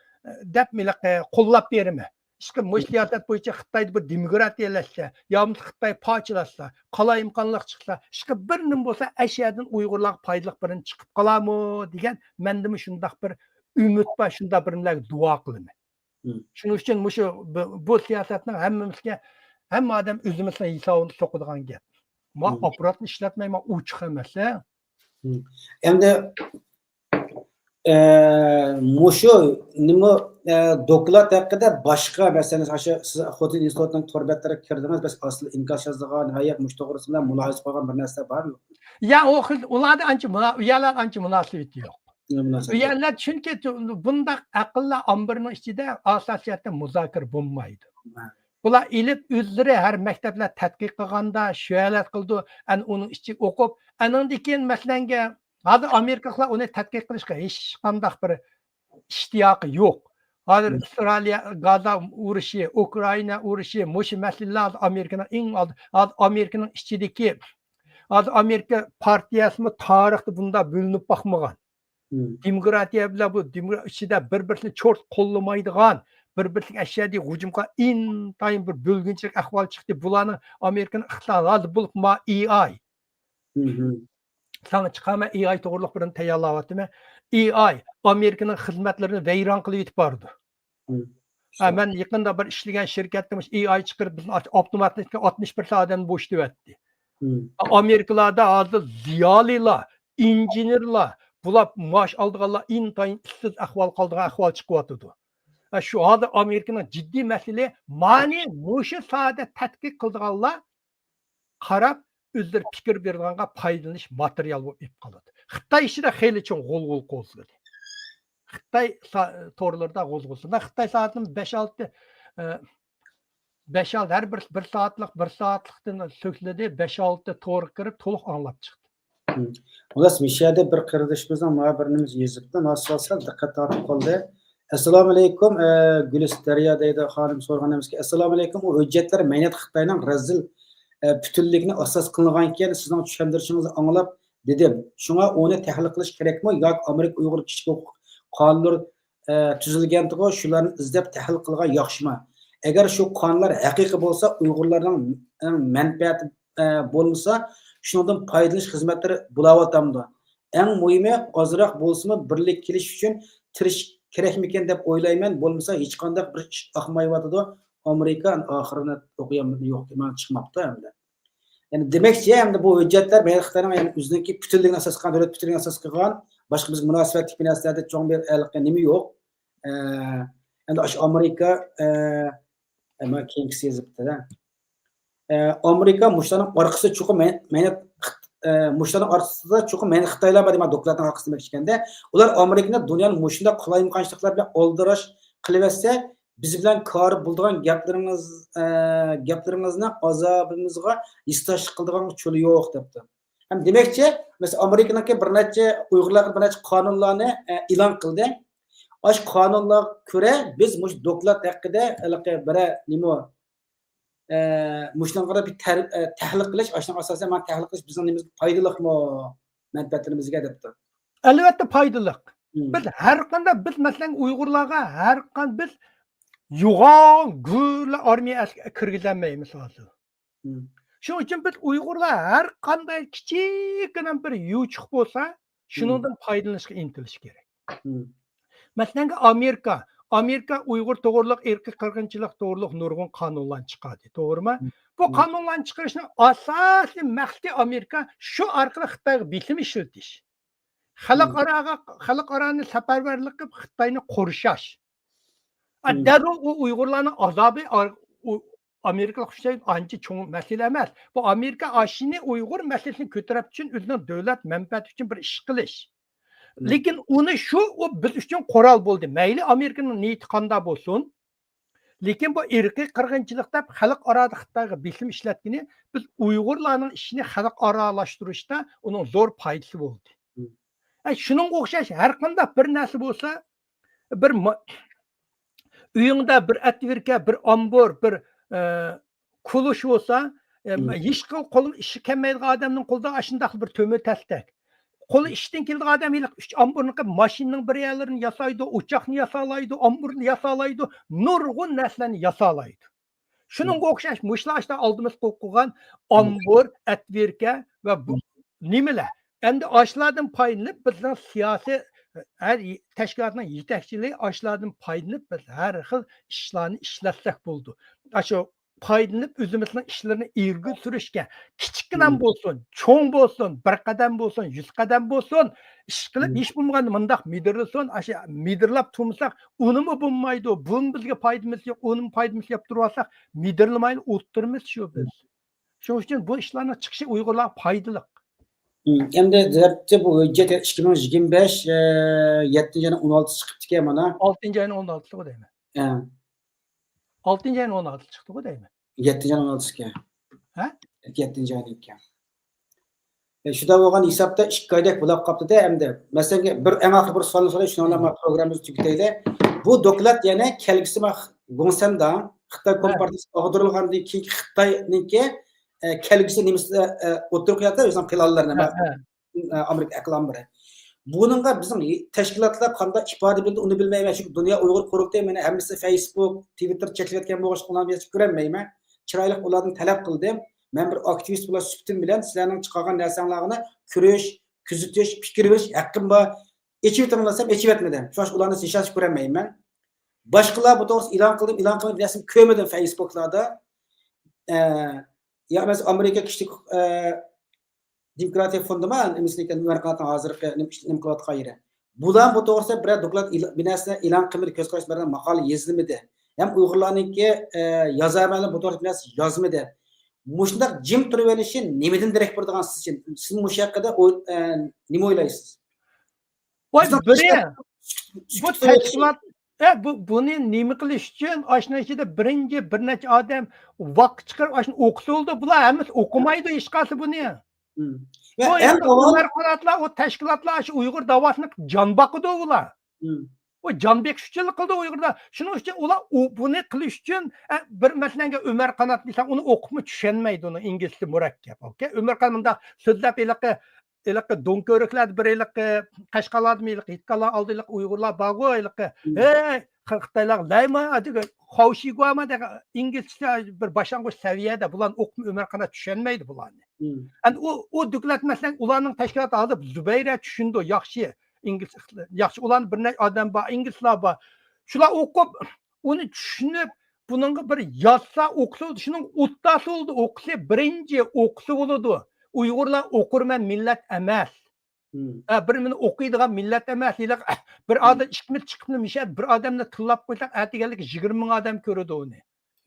دەپ مېنى قوللاپ بېرىمەن. ئىشقىلىپ، مۇشۇ سىياسەت بويىچە خىتايدا بىر دېموكراتىيەلەشسە، يا بولمىسا خىتاي پارچىلاشسا، قالايمىقانلىق چىقسا، ئىشقىلىپ، بىر نېمە بولسا، ئەشەدىن ئۇيغۇرلارغا پايدىلىق بىر نېمە چىقىپ قالارمۇ دېگەن مەندىمۇ شۇنداق بىر ئۈمىد بار، شۇنداق بىر نېمىلەرگە دۇئا قىلىمەن. شۇنىڭ ئۈچۈن مۇشۇ بۇ، بۇ سىياسەتنىڭ ھەممىمىزگە، ھەممە ئادەم ئۆزىمىزنىڭ ھېسابىنى سوقىدىغان گەپ. ما ئاپپاراتنى ئىشلەتمەي، ما ئوچۇق ئەمەس. ئەمدى، ئە، مۇشۇ نېمە، ئە، دوكلات ھەققىدە باشقا، مەسىلەن، ئاشۇ سىز خوتەن ئىنستىتۇتىنىڭ تور بەتلىرىگە كىردىڭىز، بەس ئاستىدا ئىنكاس يازىدىغان ۋە يا مۇشۇ توغرىسىدا مۇلاھىزە قىلغان بىر نەرسە بارمۇ؟ يا، ئۇ خىل، ئۇلاردا ئانچە مۇنا-، ئۇ يەرلەر ئانچە مۇناسىۋىتى يوق. ئۇ يەرلەر چۈنكى بۇنداق ئەقىللەر ئامبىرىنىڭ ئىچىدە ئاساسىيەتتە مۇزاكىرە بولمايدۇ. بۇلار ئېلىپ ئۆزلىرى ھەر مەكتەپلەر تەتقىق قىلغاندا شۇ ھالەت قىلىدۇ. ئەنە ئۇنىڭ ئىچىگە ئوقۇپ، ئەنىڭدىن كېيىن مەسىلەنگە ھازىر ئامېرىكىلىقلار ئۇنى تەتقىق قىلىشقا ھېچقانداق بىر ئىشتىياقى يوق. ھازىر ئىسرائىلىيە، گازا ئۇرۇشى، ئۇكرائىنا ئۇرۇشى، مۇشۇ مەسىلىلەر ھازىر ئامېرىكىنىڭ ئەڭ ئالدى، ھازىر ئامېرىكىنىڭ ئىچىدىكى، ھازىر ئامېرىكا پارتىيەسىمۇ تارىختا بۇنداق بۆلۈنۈپ باقمىغان. دېموكراتىيە بىلەن بۇ دېمو-، ئىچىدە بىر-بىرسىنى چوت قوللىمايدىغان، بىر-بىرسىگە ئەشەددىي ھۇجۇمغا ئىنتايىن بىر بۆلگۈنچىلىك ئەھۋال چىقتى. بۇلارنىڭ ئامېرىكىنىڭ ئىقتىسادى ھازىر بولۇپمۇ ئېي ئاي. ساڭا چىقارمەن، ئېي ئاي توغرىلىق بىرنى تەييارلاۋاتىمەن. ئېي ئاي ئامېرىكىنىڭ خىزمەتلىرىنى ۋەيران قىلىۋېتىپ بارىدۇ. ھە، مەن يېقىندا بىر ئىشلىگەن شىركەتتە مۇشۇ ئېي ئاي چىقىرىپ، بىزنى ئاپتوماتىك ئاتمىش بىر سائەت ئادەمنى بوشىتىۋەتتى. ئامېرىكىلاردا ھازىر زىيالىيلار، ئىنژېنېرلار، بۇلار مائاش ئالىدىغانلار ئىنتايىن ئىشسىز ئەھۋال قالىدىغان ئەھۋال چىقىۋاتىدۇ. ھە، شۇ ھازىر ئامېرىكىنىڭ جىددىي مەسىلىسى، مانى مۇشۇ ساھەدە تەتقىق قىلىدىغانلار قاراپ، ئۆزلىرى پىكىر بېرىدىغانغا پايدىلىنىش ماتېرىيال بولۇپ ئېلىپ قالىدۇ. خىتاي ئىچىدە خېلى چوڭ غۇلغۇلا قوزغىدى. خىتاي سا-، تورلىرىدا غۇلغۇلا. خىتاي سائەتتىن بەش ئالتە، ئە، بەش ئالتە، ھەر بىر، بىر سائەتلىك، بىر سائەتلىكتىن سۆكلىدى، بەش ئالتە تورغا كىرىپ تولۇق ئاڭلاپ چىقتى. خۇلاس، مۇشۇ يەردە بىر قېرىندىشىمىزنىڭ ماڭا بىر نېمىسى يېزىپتۇ، مانا سەل دىققەت تارتىپ قالدى. ئەسسالامۇئەلەيكۇم، ئە، گۈلىس دەريا دەيدۇ خانىم سورىغان نېمىسىگە. ئەسسالامۇئەلەيكۇم، ئۇ ھۆججەتلەر مەينەت خىتاينىڭ رەزىل، ئە، پۈتۈنلۈكىنى ئاساس قىلىنغانىكەن، سىزنىڭ چۈشەندۈرۈشىڭىزنى ئاڭلاپ دېدىم. شۇڭا ئۇنى تەھلىل قىلىش كېرەكمۇ ياكى ئامېرىكا ئۇيغۇر كىشىلىك ھوقۇق قانۇنلىرى، ئە، تۈزۈلگەنتىغۇ، شۇلارنى ئىزدەپ تەھلىل قىلغان ياخشىمۇ؟ ئەگەر شۇ قانۇنلار ھەقىقىي بولسا، ئۇيغۇرلارنىڭ، ئە، مەنپەئەتى، ئە، بولمىسا، شۇنىڭدىن پايدىلىنىش خىزمەتلىرى بولاۋاتامدۇ؟ ئەڭ مۇھىمى، ئازراق بولسىمۇ بىرلىككە كېلىش ئۈچۈن تىرىشىش كېرەكمىكىن دەپ ئويلايمەن، بولمىسا ھېچقانداق بىر ئىش ئاقمايۋاتىدۇ. ئامېرىكا ئاخىرىنى ئوقۇيالمىدىم، يوق، مانا چىقماپتۇ ئەمدى. يەنى دېمەكچى، ئەمدى بۇ ھۆججەتلەر مەيدان خىتاينىڭ، يەنى ئۆزىنىڭكى پۈتۈنلۈكىنى ئاساس قىلغان، دۆلەت پۈتۈنلۈكىنى ئاساس قىلغان، باشقا بىزگە مۇناسىۋەتلىك بىر نەرسىلەردە چوڭ بىر ھېلىقى نېمە يوق. ئە، ئەمدى ئاشۇ ئامېرىكا، ئە، ئە، مانا كېيىنكىسى يېزىپتۇ-دە. ئە، ئامېرىكا مۇشۇلارنىڭ ئارقىسىدا چوقۇم مەن، مەن، ئە، مۇشۇلارنىڭ ئارقىسىدا چوقۇم مەن خىتايلار بار دېمەن، دوكلاتنىڭ ئارقىسىدا دېمەكچى ئىكەندە. ئۇلار ئامېرىكىنى دۇنيانىڭ مۇشۇنداق قالايمىقانچىلىقلار بىلەن ئالدىراش قىلىۋەتسە، بىز بىلەن كارى بولىدىغان گەپلىرىڭىز، ئە، گەپلىرىڭىزنى ئازابىمىزغا ھېسداشلىق قىلىدىغان چولى يوق، دەپتۇ. ھەم دېمەكچى، مەسىلەن، ئامېرىكىنىڭكى بىر نەچچە ئۇيغۇرلارغا بىر نەچچە قانۇنلارنى، ئە، ئېلان قىلدى. ئاشۇ قانۇنلارغا كۆرە بىز مۇشۇ دوكلات ھەققىدە ھېلىقى بىرەر نېمە، ئە، مۇشۇنىڭغا بىر تەر-، ئە، تەھلىل قىلىش، ئاشۇنىڭ ئاساسىدا مانا تەھلىل قىلىش بىزنىڭ نېمىمىزگە پايدىلىقمۇ، مەنپەئەتلىرىمىزگە دەپتۇ. ئەلۋەتتە پايدىلىق. بىز ھەر قانداق، بىز مەسىلەن ئۇيغۇرلارغا ھەر قان-، بىز يوغان گۈرلە ئارمىيە ئەسكە-، كىرگۈزەلمەيمىز ھازىر. شۇنىڭ ئۈچۈن بىز ئۇيغۇرلار ھەر قانداق كىچىككىنە بىر يوچۇق بولسا، شۇنىڭدىن پايدىلىنىشقا ئىنتىلىش كېرەك. مەسىلەنگە ئامېرىكا، ئامېرىكا ئۇيغۇر توغرىلىق، ئىرقىي قىرغىنچىلىق توغرىلىق نۇرغۇن قانۇنلارنى چىقاردى، توغرىمۇ؟ بۇ قانۇنلارنى چىقىرىشنىڭ ئاساسىي مەقسىتى ئامېرىكا شۇ ئارقىلىق خىتايغا بېسىم ئىشلىتىش. خەلقئاراغا، خەلقئارانى سەپەرۋەرلىك قىلىپ خىتاينى قورشاش. ئا، دەررۇ ئۇ ئۇيغۇرلارنىڭ ئازابى ئا-، ئۇ ئامېرىكىلىق ئۈچۈن ئانچە چوڭ مەسىلە ئەمەس. بۇ ئامېرىكا ئاشۇنى ئۇيغۇر مەسىلىسىنى كۆتۈرۈپ ئۈچۈن ئۆزىنىڭ دۆلەت مەنپەئەتى ئۈچۈن بىر ئىش قىلىش. لېكىن ئۇنى شۇ، ئۇ بىز ئۈچۈن قورال بولدى. مەيلى ئامېرىكىنىڭ نىيىتى قانداق بولسۇن، لېكىن بۇ ئىرقىي قىرغىنچىلىق دەپ خەلقئارادا خىتايغا بېسىم ئىشلەتكىنى بىز ئۇيغۇرلارنىڭ ئىشىنى خەلقئارالاشتۇرۇشتا ئۇنىڭ زور پايدىسى بولدى. ئە، شۇنىڭغا ئوخشاش ھەر قانداق بىر نەرسە بولسا، بىر ما-، ئۆيۈڭدە بىر ئەتۋىركە، بىر ئامبۇر، بىر، ئە، كۇلۇش بولسا، ئە، ھېچقانداق قولىغا ئىشى كەلمەيدىغان ئادەمنىڭ قولىدا ئاشۇنداق بىر تۆمۈر تەستەك. قولى ئىشتىن كېلىدىغان ئادەم ھېلىقى ئۈچ ئامبۇرنى قىلىپ، ماشىنىنىڭ بىر يەرلىرىنى ياسايدۇ، ئوچاقنى ياسالايدۇ، ئامبۇرنى ياسالايدۇ، نۇرغۇن نەرسىلەرنى ياسالايدۇ. شۇنىڭغا ئوخشاش مۇشۇلار ئاشۇنداق ئالدىمىزغا قويۇپ قويغان ئامبۇر، ئەتۋىركە ۋە بۇ نېمىلەر. ئەمدى ئاشۇلاردىن پايدىلىنىپ، بىزنىڭ سىياسىي ھەر تەشكىلاتنىڭ يېتەكچىلىرى ئاشۇلاردىن پايدىلىنىپ، بىز ھەر خىل ئىشلارنى ئىشلەتسەك بولىدۇ. ئاشۇ پايدىلىنىپ، ئۆزىمىزنىڭ ئىشلىرىنى ئىلگىرى سۈرۈشكە، كىچىككىنە بولسۇن، چوڭ بولسۇن، بىر قەدەم بولسۇن، يۈز قەدەم بولسۇن، ئىش قىلىپ، ھېچ بولمىغاندا مۇنداق مىدىرلىسۇن، ئاشۇ مىدىرلاپ تۇرمىساق، ئۇنىمۇ بولمايدۇ، بۇنىڭ بىزگە پايدىمىز يوق، ئۇنىمۇ پايدىمىز يوق دەپ تۇرۇۋالساق، مىدىرلىمايلا ئولتۇرىمىز شۇ بىز. شۇنىڭ ئۈچۈن بۇ ئىشلارنىڭ چىقىشى ئۇيغۇرلارغا پايدىلىق. ئەمدى دەپتۇ بۇ ھۆججەت ئىككى مىڭ يىگىرمە بەش، ئە، يەتتىنچى ئاينىڭ ئون ئالتىسى چىقىپتىكەن مانا. ئالتىنچى ئاينىڭ ئون ئالتىسى دەيمەن. ھە. ئالتىنچى ئاينىڭ ئون ئالتىسى چىقتىغۇ دەيمەن. يەتتىنچى ئاينىڭ ئون ئالتىسىكەن. ھە؟ يەتتىنچى ئاينىڭكەن. ئە، شۇنداق بولغان ھېسابتا ئىككى ئايدەك بولاپ قاپتۇ-دە ئەمدى. مەسىلەن، بىر ئەڭ ئاخىرى بىر سوئالنى سوراي، شۇنىڭ بىلەن مم. پروگراممىمىزنى تۈگىتەيلى. بۇ دوكلات يەنە كەلگۈسى ما-، گوڭسەندا خىتاي ھە. كومپارتىيىسى ئاغدۇرۇلغاندىن كېيىنكى خىتاينىڭكى، ئە، كەلگۈسى نېمىسىدە، ئە، ئوتتۇرىغا قويۇۋاتىدۇ، ئۆزىنىڭ پىلانلىرىنى. ھە، ھە. ئامېرىكا ئەقىل ئامبىرى. بۇنىڭغا بىزنىڭ تەشكىلاتلار قانداق ئىپادە بىلدى، ئۇنى بىلمەيمەن. چۈنكى دۇنيا ئۇيغۇر قۇرۇلتىيى مانا ھەممىسى فەيسبۇك، تىۋىتتېر چەكلىۋەتكەن بولغاچقا، ئۇلارنى بىر يەردە كۆرەلمەيمەن. چىرايلىق ئۇلاردىن تەلەپ قىلدىم. مەن بىر ئاكتىۋىست بولۇش سۈپىتىم بىلەن سىلەرنىڭ چىقارغان نەرسەڭلارنى كۆرۈش، كۆزىتىش، پىكىر بېرىش ھەققىم بار. ئېچىۋېتىڭلار دېسەم، ئېچىۋەتمىدى. شۇڭا ئۇلارنى ھېچ نەرسە كۆرەلمەيمەن. باشقىلار بۇ توغرىسىدا ئېلان قىلدىم، ئېلان قىلدىم، بىر نەرسىنى كۆرمىدىم فەيسبۇكلاردا. ئە، يا ئەمەس ئامېرىكا كىشىلىك، ئە، دېموكراتىيە فوندىما، نېمىسىنىڭكى، ئۆمەر قاناتنىڭ ھازىرقى نېمە ئىش، نېمە قىلىۋاتقان يېرى. بۇلار بۇ توغرىسىدا بىرەر دوكلات ئېلا-، بىر نەرسە ئېلان قىلمىدى، كۆز قاراشلىرىنى بەرمىدى، ماقالە يېزىلمىدى. ھەم ئۇيغۇرلارنىڭكى، ئە، يازارمەنلىرى بۇ توغرىسىدا بىر نەرسە يازمىدى. مۇشۇنداق جىم تۇرۇۋېلىشى نېمىدىن دېرەك بېرىدىغان سىزچە؟ سىز مۇشۇ ھەققىدە ئوي-، ئە، نېمە ئويلايسىز؟ ۋاي، بىزنىڭ بىرى، بۇ تەشكىلات، ئە، بۇ، بۇنى نېمە قىلىش ئۈچۈن ئاشۇنىڭ ئىچىدە بىرىنچى بىر نەچچە ئادەم ۋاقىت چىقىرىپ ئاشۇنى ئوقۇسا بولىدۇ. بۇلار ھەممىسى ئوقۇمايدۇ ھېچقايسى بۇنى. مم. ۋە بۇ ئەڭ ئەمدى ئاۋۋال ئۆمەر قاناتلار، ئۇ تەشكىلاتلار شۇ ئۇيغۇر داۋاسىنى جان باقىدۇ ئۇلار. مم. ئۇ جان بېقىش ئۈچۈنلا قىلىدۇ ئۇيغۇرلار. شۇنىڭ ئۈچۈن ئۇلار ئۇ، بۇنى قىلىش ئۈچۈن، ئە، بىر مەسىلەنگە ئۆمەر قانات دېسەڭ، ئۇنى ئوقۇپمۇ چۈشەنمەيدۇ، ئۇنىڭ ئىنگلىزچە مۇرەككەپ. ئوكەي؟ ئۆمەر قانات مۇنداق سۆزلەپ ھېلىقى ھېلىقى دۆڭكۆۋرۈكلەردە بىر ھېلىقى قەشقەرلەردىمۇ ھېلىقى ھېيتگاھلار ئالدىدا ھېلىقى ئۇيغۇرلار بارغۇ، ھېلىقى، مم. ھەي، خىتايلارغا لايما، ئاتىگە خاۋشىگۇاما دېگەن ئىنگلىزچە بىر باشلانغۇچ سەۋىيەدە، بۇلارنى ئوقۇپمۇ ئۆمەر قانات چۈشەنمەيدۇ بۇلارنى. مم. ئەمدى ئۇ، ئۇ دوكلات مەسىلەن، ئۇلارنىڭ تەشكىلاتى ھازىر زۇبەيرە چۈشىنىدۇ، ياخشى، ئىنگلىز، ياخشى، ئۇلارنىڭ بىر نەچچە ئادەم بار، ئىنگلىزلار بار. شۇلار ئوقۇپ، ئۇنى چۈشىنىپ، بۇنىڭغا بىر يازسا ئوقۇسا، شۇنىڭ ئۇستازى بولىدۇ، ئوقۇسى، بىرىنچى ئوقۇسى بولىدۇ. ئۇيغۇرلار ئوقۇرمەن مىللەت ئەمەس. مم. ھە، بىر مېنى ئوقۇيدىغان مىللەت ئەمەس. ھېلىقى، بىر مم. ئادەم ئىككى مىنۇت چىقىپلا مىشەدە بىر ئادەمنى تىللاپ قويساق، ئەتىگەنلىكى يىگىرمە مىڭ ئادەم كۆرىدۇ ئۇنى.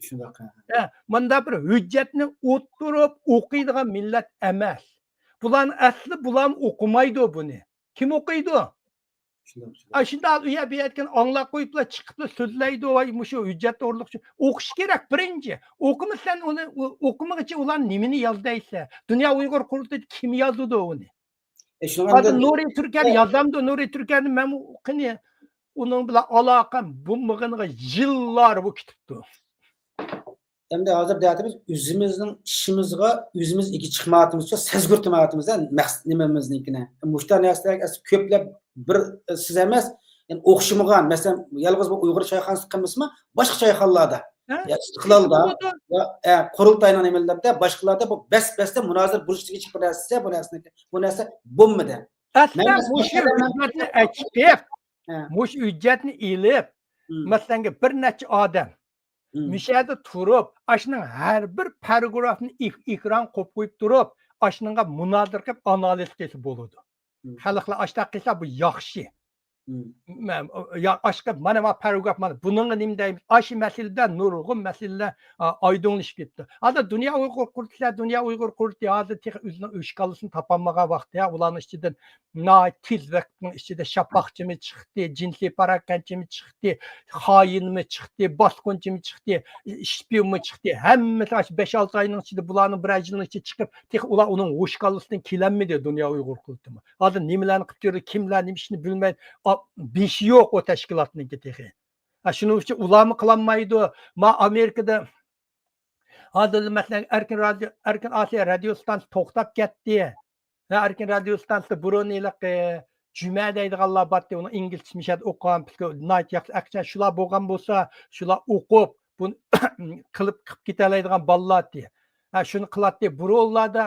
شۇنداق، ھە. ھە، مۇنداق بىر ھۆججەتنى ئوتتۇرۇپ ئوقۇيدىغان مىللەت ئەمەس. بۇلارنى ئەسلى بۇلارمۇ ئوقۇمايدۇ بۇنى. كىم ئوقۇيدۇ؟ شۇنداق، شۇنداق. ئاشۇنداق ئۇ يەر بۇ يەر ئاڭلاپ قويۇپلا چىقىپلا سۆزلەيدۇ، ۋاي، مۇشۇ ھۆججەت توغرىلىق ئۈچۈن. ئوقۇش كېرەك بىرىنچى. ئوقۇمىسا سەن ئۇنى، ئۇ، ئوقۇمىغىچە ئۇلار نېمىنى يازدايسە؟ دۇنيا ئۇيغۇر قۇرۇلتىيىدا كىم يازىدۇ ئۇنى؟ ئە، شۇنىڭ ھازىر ئەمدى نۇرى تۈركەر ئە، يازامدۇ؟ نۇرى تۈركەرنى مەنمۇ قېنى ئۇنىڭ بىلەن ئالاقەم بولمىغىنىغا يىللار بولۇپ كېتىپتۇ. ئەمدى ھازىر دەۋاتىمىز، ئۆزىمىزنىڭ ئىشىمىزغا ئۆزىمىز ئىگە چىقمايۋاتىمىز، سەزگۈر قىلمايۋاتىمىز، مەقسەت نېمىمىزنىڭكىنى. مۇشۇنداق نەرسىلەرگە ئەسلى كۆپلەپ بىر، سىز ئەمەس، يەنى ئوخشىمىغان، مەسىلەن، يالغۇز بۇ ئۇيغۇر چايخانىسى قىلمىسىمۇ، باشقا چايخانىلاردا، ھە؟ يا ئىستىقلالدا، بولىدۇ. يا، ئە، قۇرۇلتاينىڭ نېمىلىرىدە، باشقىلاردا بۇ بەس-بەستە مۇنازىرە بولۇشتىكى چىقىپ نەرسە، بۇ نەرسىنى، بۇ نەرسە بولمىدى. ئەسلى مەن مۇشۇ مەسىلەن، ھۆججەتنى ئەكىپ، ھە. مۇشۇ ھۆججەتنى ئېلىپ، مەسىلەنگە بىر نەچچە ئادەم مۇشۇ يەردە تۇرۇپ، ئاشۇنىڭ ھەر بىر پاراگرافنى ئېك-، ئېكران قويۇپ قويۇپ تۇرۇپ، ئاشۇنىڭغا مۇنازىرە قىلىپ ئانالىز قىلسا بولىدۇ. خەلقلەر ئاشۇنداق قىلسا بۇ ياخشى. مەن، يا، ئاشقا مانا، مانا پاراگراف مانا. بۇنىڭغا نېمە دەيمىز؟ ئاشۇ مەسىلىدە نۇرغۇن مەسىلىلەر، ئا، ئايدىڭلىشىپ كېتىپتۇ. ھازىر دۇنيا ئۇيغۇر قۇرۇلتىيى، دۇنيا ئۇيغۇر قۇرۇلتىيى ھازىر تېخى ئۆزىنىڭ ئۆچ كاللىسىنى تاپالمىغان ۋاقتى. ھە، ئۇلارنىڭ ئىچىدىن ناھايىتى تېز ۋاقىتنىڭ ئىچىدە شاپاقچىمۇ چىقتى، جىنسىي پاراكەندىچىمۇ چىقتى، خائىنمۇ چىقتى، باسقۇنچىمۇ چىقتى، شپىيونمۇ چىقتى. ھەممىسى ئاشۇ بەش-ئالتە ئاينىڭ ئىچىدە، بۇلارنىڭ بىرەر يىلنىڭ ئىچىدە چىقىپ، تېخى ئۇلار ئۇنىڭ ھوش كاللىسىدىن كېلەلمىدى دۇنيا ئۇيغۇر قۇرۇلتىيىمۇ. ھازىر نېمىلەرنى قىلىپ يۈرىدۇ، كىملەر نېمە ئىشنى بىلمەي، ئا، بېشى يوق ئۇ تەشكىلاتنىڭكى تېخى. ھە، شۇنىڭ ئۈچۈن ئۇلارمۇ قىلالمايدۇ. ما ئامېرىكىدا ھازىر، مەسىلەن، ئەركىن رادىيو، ئەركىن ئاسىيا رادىيو ئىستانسىسى توختاپ كەتتى. ھە، ئەركىن رادىيو ئىستانسىسىدا بۇرۇن ھېلىقى جۈمە دەيدىغانلار بارتتى، ئۇنىڭ ئىنگلىزچە مىشەدە ئوقۇغان، ناھايىتى ياخشى ئەكشەن، شۇلار بولغان بولسا، شۇلار ئوقۇپ، بۇنى قىلىپ، قىلىپ كېتەلەيدىغان بالىلار ئىدى. ھە، شۇنى قىلاتتى. بۇرۇنلاردا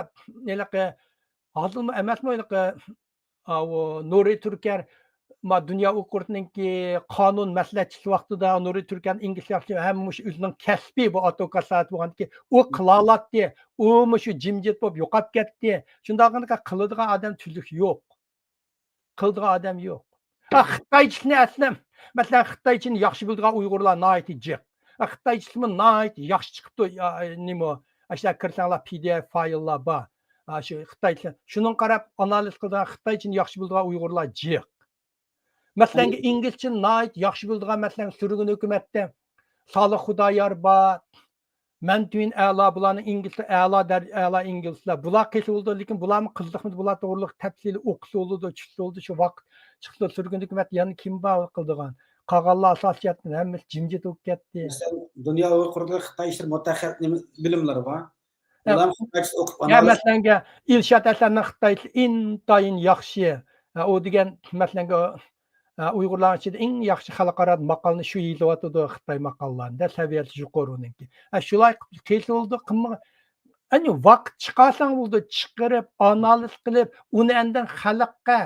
ھېلىقى، ھازىرمۇ ئەمەسمۇ ھېلىقى، ئاۋۇ نۇرى تۈركەر، ما، دۇنيا ئۇيغۇرنىڭكى قانۇن مەسلىھەتچىسى ۋاقتىدا نۇرى تۈركەر ئىنگلىز ياخشى، ھەممە مۇشۇ ئۆزىنىڭ كەسپى بۇ ئادۋوكات ساھەسى بولغاندىكىن، ئۇ قىلالاتتى. ئۇ مۇشۇ جىمجىت بولۇپ يوقاپ كەتتى. شۇنداق قىلىدىغان ئادەم تۈزۈك يوق. قىلىدىغان ئادەم يوق. ھە، خىتايچىسىنى ئەسلى، مەسىلەن، خىتايچىنى ياخشى بىلىدىغان ئۇيغۇرلار ناھايىتى جىق. ھە، خىتايچىسىمۇ ناھايىتى ياخشى چىقىپتۇ، يا، نېمە، ئاشۇ كىرسەڭلار پى دى ئېف فايللار بار. ھە، شۇ خىتايچە، شۇنىڭغا قاراپ ئانالىز قىلىدىغان، خىتايچىنى ياخشى بىلىدىغان ئۇيغۇرلار جىق. مەسىلەنگە، ئىنگلىزچىنى ناھايىتى ياخشى بىلىدىغان، مەسىلەن، سۈرگۈن ھۆكۈمەتتە سالىھ خۇدايار بار، مەنتۈن ئەلا، بۇلارنىڭ ئىنگلىزلىرى ئەلا دەر-، ئەلا ئىنگلىزلار. بۇلار قىلسا بولىدۇ، لېكىن بۇلارمۇ قىزىقمىدى، بۇلار توغرىلىق تەپسىلىي ئوقۇسا بولىدۇ، چۈشسە بولىدۇ، شۇ ۋاقىت چىقسا سۈرگۈن ھۆكۈمەتتە يەنە كىم بار قىلىدىغان؟ قالغانلار ئاساسىي جەھەتتىن ھەممىسى جىمجىت بولۇپ كەتتى. مەسىلەن، دۇنيا ئۇيغۇر قۇرۇلتىيى خىتاي ئىشلىرى مۇتەخەسسىس نېمە بىلىملىرى بار. يا، ئۇلارمۇ خىتايچىسى ئوقۇپ يا، ئانالىز. مەسىلەنگە، ئىلشات ھەسەننىڭ خىتايچىسى ئىنتايىن ياخشى. ھە، ئۇ دېگەن، مەسىلەنگە، ھە، ئۇيغۇرلارنىڭ ئىچىدە ئىڭ ياخشى خەلقئارا ماقالىنى شۇ يېزىۋاتىدۇ، خىتاي ماقالىلارنى، دە، سەۋىيەسى يۇقىرى ئۇنىڭكى. ھە، شۇلار قىلسا بولىدۇ، قىلمىغان. ئەنە ۋاقىت چىقارساڭ بولىدۇ، چىقىرىپ، ئانالىز قىلىپ، ئۇنى ئاندىن خەلققە،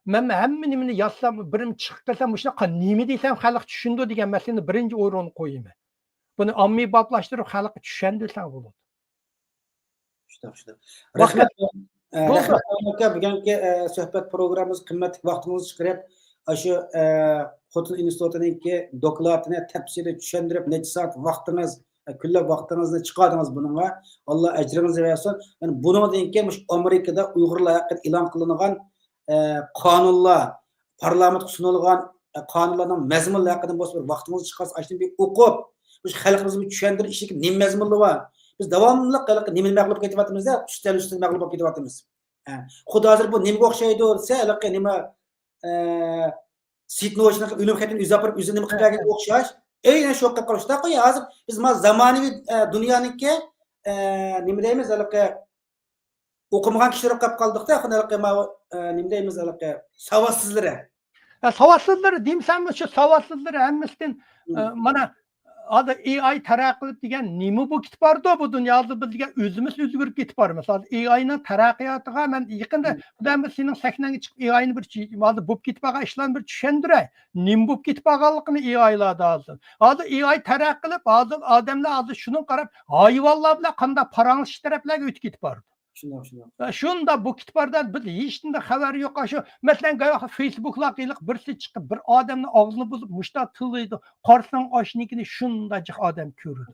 مەن ھەممە نېمىنى يازسام، بىرىم چىقىپ قالسا، مۇشۇنداق نېمە دېسەم خەلق چۈشىنىدۇ دېگەن مەسىلىنى بىرىنچى ئورۇنغا قويىمەن. بۇنى ئاممىبابلاشتۇرۇپ خەلققە چۈشەندۈرسەڭ بولىدۇ. شۇنداق، شۇنداق. ۋاقىت رەھمەت، ئە، بولدى. رەھمەت ئاكا، بۈگۈنكى، ئە، سۆھبەت پروگراممىمىزغا قىممەتلىك ۋاقتىڭىزنى چىقىرىپ، ئاشۇ، ئە، خوتۇن ئىنستىتۇتىنىڭكى دوكلاتىنى تەپسىلىي چۈشەندۈرۈپ، نەچچە سائەت ۋاقتىڭىز، ئە، كۈنلەپ ۋاقتىڭىزنى چىقاردىڭىز بۇنىڭغا. ئاللا ئەجرىڭىزنى بەرسۇن. يەنى بۇنىڭدىن كېيىن مۇشۇ ئامېرىكىدا ئۇيغۇرلار ھەققىدە ئېلان قىلىنغان، ئە، قانۇنلار، پارلامېنتقا سۇنۇلغان، ئە، قانۇنلارنىڭ مەزمۇنلىرى ھەققىدە بولسا بىر ۋاقتىڭىزنى چىقارسا، ئاشۇنى بىر ئوقۇپ، مۇشۇ خەلقىمىزگە چۈشەندۈرۈش ئىچىدىكى نېمە مەزمۇنلار بار؟ بىز داۋاملىق ھېلىقى نېمىنى مەغلۇپ قىلىۋاتىمىز-دە، ئۈستەل ئۈستىدە مەغلۇپ بولۇپ كېتىۋاتىمىز. ھە، خۇددى ھازىر بۇ نېمىگە ئوخشايدۇ دېسە، ھېلىقى نېمە، ئە، سىتنوچنىڭ ئۆلۈم خېتىنى ئۆزى ئاپىرىپ، ئۆزىنى نېمە قىلىپ بەرگەنگە ئوخشاش. ئەينەن شۇ قىلىپ قالۇشتا، ھازىر بىز ما زامانىۋى، ئە، دۇنيانىڭكى، ئە، نېمە دەيمىز، ھېلىقى ئوقۇمىغان كىشىلەر قىلىپ قالدۇق-دە، ھېلىقى ما، ئە، نېمە دەيمىز، ھېلىقى ساۋاتسىزلىرى. ھە، ساۋاتسىزلىرى دېمىسەممۇ، شۇ ساۋاتسىزلىرى ھەممىسىدىن، ئە، مانا، ھازىر ئېي ئاي تەرەققىي قىلىپ دېگەن نېمە بولۇپ كېتىپ بارىدۇ بۇ دۇنيا؟ ھازىر بىز دېگەن ئۆزىمىز ئۆزگىرىپ كېتىپ بارىمىز. ھازىر ئېي ئاينىڭ تەرەققىياتىغا مەن يېقىندا، خۇدايىم بۇيرۇسا، سېنىڭ سەھنەڭگە چىقىپ ئېي ئاينى بىر چۈ-، ھازىر بولۇپ كېتىپ بارغان ئىشلارنى بىر چۈشەندۈرەي. نېمە بولۇپ كېتىپ بارغانلىقىنى ئېي ئايلاردا ھازىر. ھازىر ئېي ئاي تەرەققىي قىلىپ، ھازىر ئادەملەر ھازىر شۇنىڭغا قاراپ ھايۋانلار بىلەن قانداق پاراڭلىشىش تەرەپلەرگە ئۆتۈپ كېتىپ بارىدۇ. شۇنداق، شۇنداق. شۇنداق بولۇپ كېتىپ بارىدۇ، بىز ھېچنېمىدىن خەۋەر يوق. شۇ، مەسىلەن، گاياق فېيسبۇكلارغا ھېلىقى بىرسى چىقىپ، بىر ئادەمنىڭ ئاغزىنى بۇزۇپ، مۇشتا تىللايدۇ. قارىساڭ، ئاشنىڭكىنى شۇنداق جىق ئادەم كۆرىدۇ.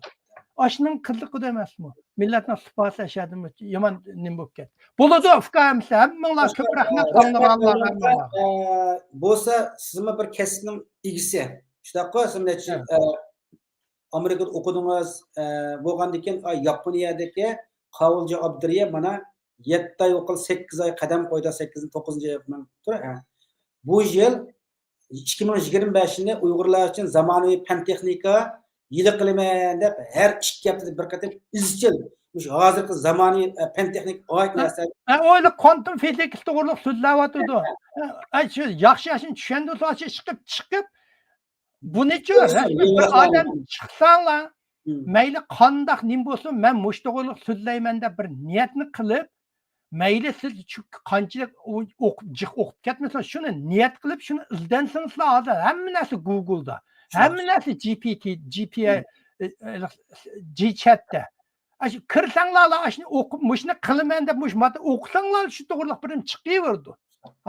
ئاشنىڭ قىزىقىدۇ ئەمەسمۇ؟ مىللەتنىڭ سۇپاسى ئەشەدىمۇ يامان نېمە بولۇپ كەتتى. بولىدۇ، ئۇكام، ھەممىڭلارغا كۆپ رەھمەت، ئاڭلىغانلارغا ھەممىڭلارغا. ئە، بولسا سىزمۇ بىر كەسىپنىڭ ئىگىسى. شۇنداققۇ، سىز نەچچە يىل، ئە، ئامېرىكىدا ئوقۇدىڭىز، ئە، بولغاندىن كېيىن، ئا، ياپونىيەدىكى قاۋۇلجى ئابدۇرېھىم مانا يەتتە ئاي ئوقۇپ، سەككىز ئاي قەدەم قويدى، سەككىزىنچى، توققۇزىنچى ئاي ماڭىپتۇ، ھە. بۇ يىل ئىككى مىڭ يىگىرمە بەشىنچى يىلى ئۇيغۇرلار ئۈچۈن زامانىۋى پەن تېخنىكا يىلى قىلىمەن دەپ، ھەر ئىككى ھەپتىدە بىر قېتىم ئىزچىل مۇشۇ ھازىرقى زامانىۋى، ئە، پەن تېخنىكىغا ئائىت ھە، نەرسە. ھە، ئويلا كوانتۇم فىزىكىسى توغرۇلۇق سۆزلەۋاتىدۇ. ھە، ھە، شۇ ياخشى، ياخشى چۈشەندۈرسە، چىقىپ، چىقىپ، بۇنىچۇ، رەسمىي بىر ئادەم چىقساڭلار، مەيلى قانداق نېمە بولسۇن، مەن مۇشۇ توغرىلىق سۆزلەيمەن دەپ بىر نىيەتنى قىلىپ، مەيلى سىز چۈ-، قانچىلىك ئو-، ئوقۇپ، جىق ئوقۇپ كەتمىسىڭىز، شۇنى نىيەت قىلىپ، شۇنى ئىزدەنسىڭىزلا، ھازىر ھەممە نەرسە گۇگلدا. ھەممە نەرسە جي پى تى، جي پى ئاي، ئە، ئە، جىچەتتە. ئاشۇ كىرسەڭلارلا ئاشۇنى ئوقۇپ، مۇشۇنى قىلىمەن دەپ، مۇشۇ ماددا ئوقۇساڭلار، شۇ توغرىلىق بىر نېمە چىقىۋېرىدۇ.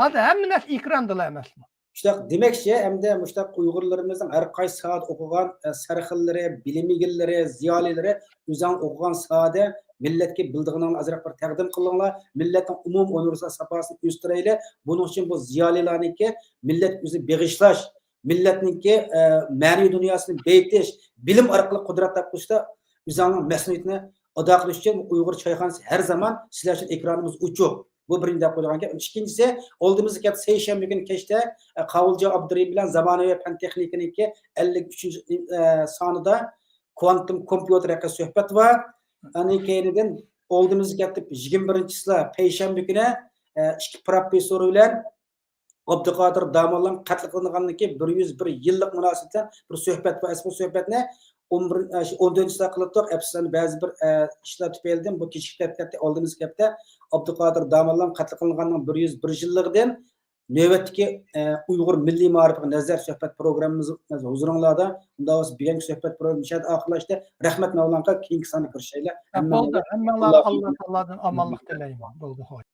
ھازىر ھەممە نەرسە ئېكراندىلا ئەمەسمۇ؟ شۇنداق دېمەكچى، ھەمدە مۇشۇنداق ئۇيغۇرلىرىمىزنىڭ ھەر قايسى ساھەدە ئوقۇغان، ئە، سەرخىللىرى، بىلىم ئىگىلىرى، زىيالىيلىرى ئۆزىنىڭ ئوقۇغان ساھەدە مىللەتكە بىلىدىغىنىڭلارنى ئازراق بىر تەقدىم قىلىڭلار. مىللەتنىڭ ئومۇمىي ئۇنىۋېرسال ساپاسىنى ئۆستۈرەيلى. بۇنىڭ ئۈچۈن بۇ زىيالىيلارنىڭكى مىللەتكە ئۆزىنى بېغىشلاش، مىللەتنىڭكى، ئە، مەنىۋى دۇنياسىنى بېيىتىش، بىلىم ئارقىلىق قۇدرەت تاپقۇزۇشتا ئۆزىنىڭ مەسئۇلىيىتىنى ئادا قىلىش ئۈچۈن ئۇيغۇر چايخانىسى ھەر زامان سىلەر ئۈچۈن ئېكرانىمىز ئوچۇق. بۇ بىرىنچى دەپ قويىدىغان گەپ. ئىككىنچىسى، ئالدىمىزدىكى ھەپتە سەيشەنبە كۈنى كەچتە، ئە، قاۋۇلجان ئابدۇرېھىم بىلەن زامانىۋى پەن تېخنىكىنىڭكى ئەللىك ئۈچىنچى، ئە، سانىدا كۋانتوم كومپيۇتېر ھەققىدە سۆھبەت بار. ئاندىن كەينىدىن ئالدىمىزدىكى ھەپتە يىگىرمە بىرىنچى چىسلا پەيشەنبە كۈنى، ئە، ئىككى پروفېسسور بىلەن ئابدۇقادىر داموللام قەتل قىلىنغاندىكى بىر يۈز بىر يىللىق مۇناسىۋەتتە بىر سۆھبەت بار. ئەسلى بۇ سۆھبەتنى ئون بىر، ئە، شۇ ئون تۆتىنچى چىسلا قىلىپ تۇردۇق. ئەپسۇسلارنى بەزى بىر، ئە، ئىشلار تۈپەيلىدىن بۇ كېچىكىپ كەتتى. ئالدىمىزدىكى ھەپتە ئابدۇقادىر داموللام قەتل قىلىنغاننىڭ بىر يۈز بىر يىللىقىدىن نۆۋەتتىكى، ئە، ئۇيغۇر مىللىي مائارىپىغا نەزەر سۆھبەت پروگراممىمىز ھۇزۇرۇڭلاردا. ئۇنداق بولسا بۈگۈنكى سۆھبەت پروگراممىز مۇشۇ يەردە ئاخىرلاشتى. رەھمەت مەۋلانا ئاكا، كېيىنكى ساندا كۆرۈشەيلى. ھە، بولدى. ھەممىڭلارغا ئاللا تائالادىن ئامانلىق تىلەيمەن. بولدى، خوش.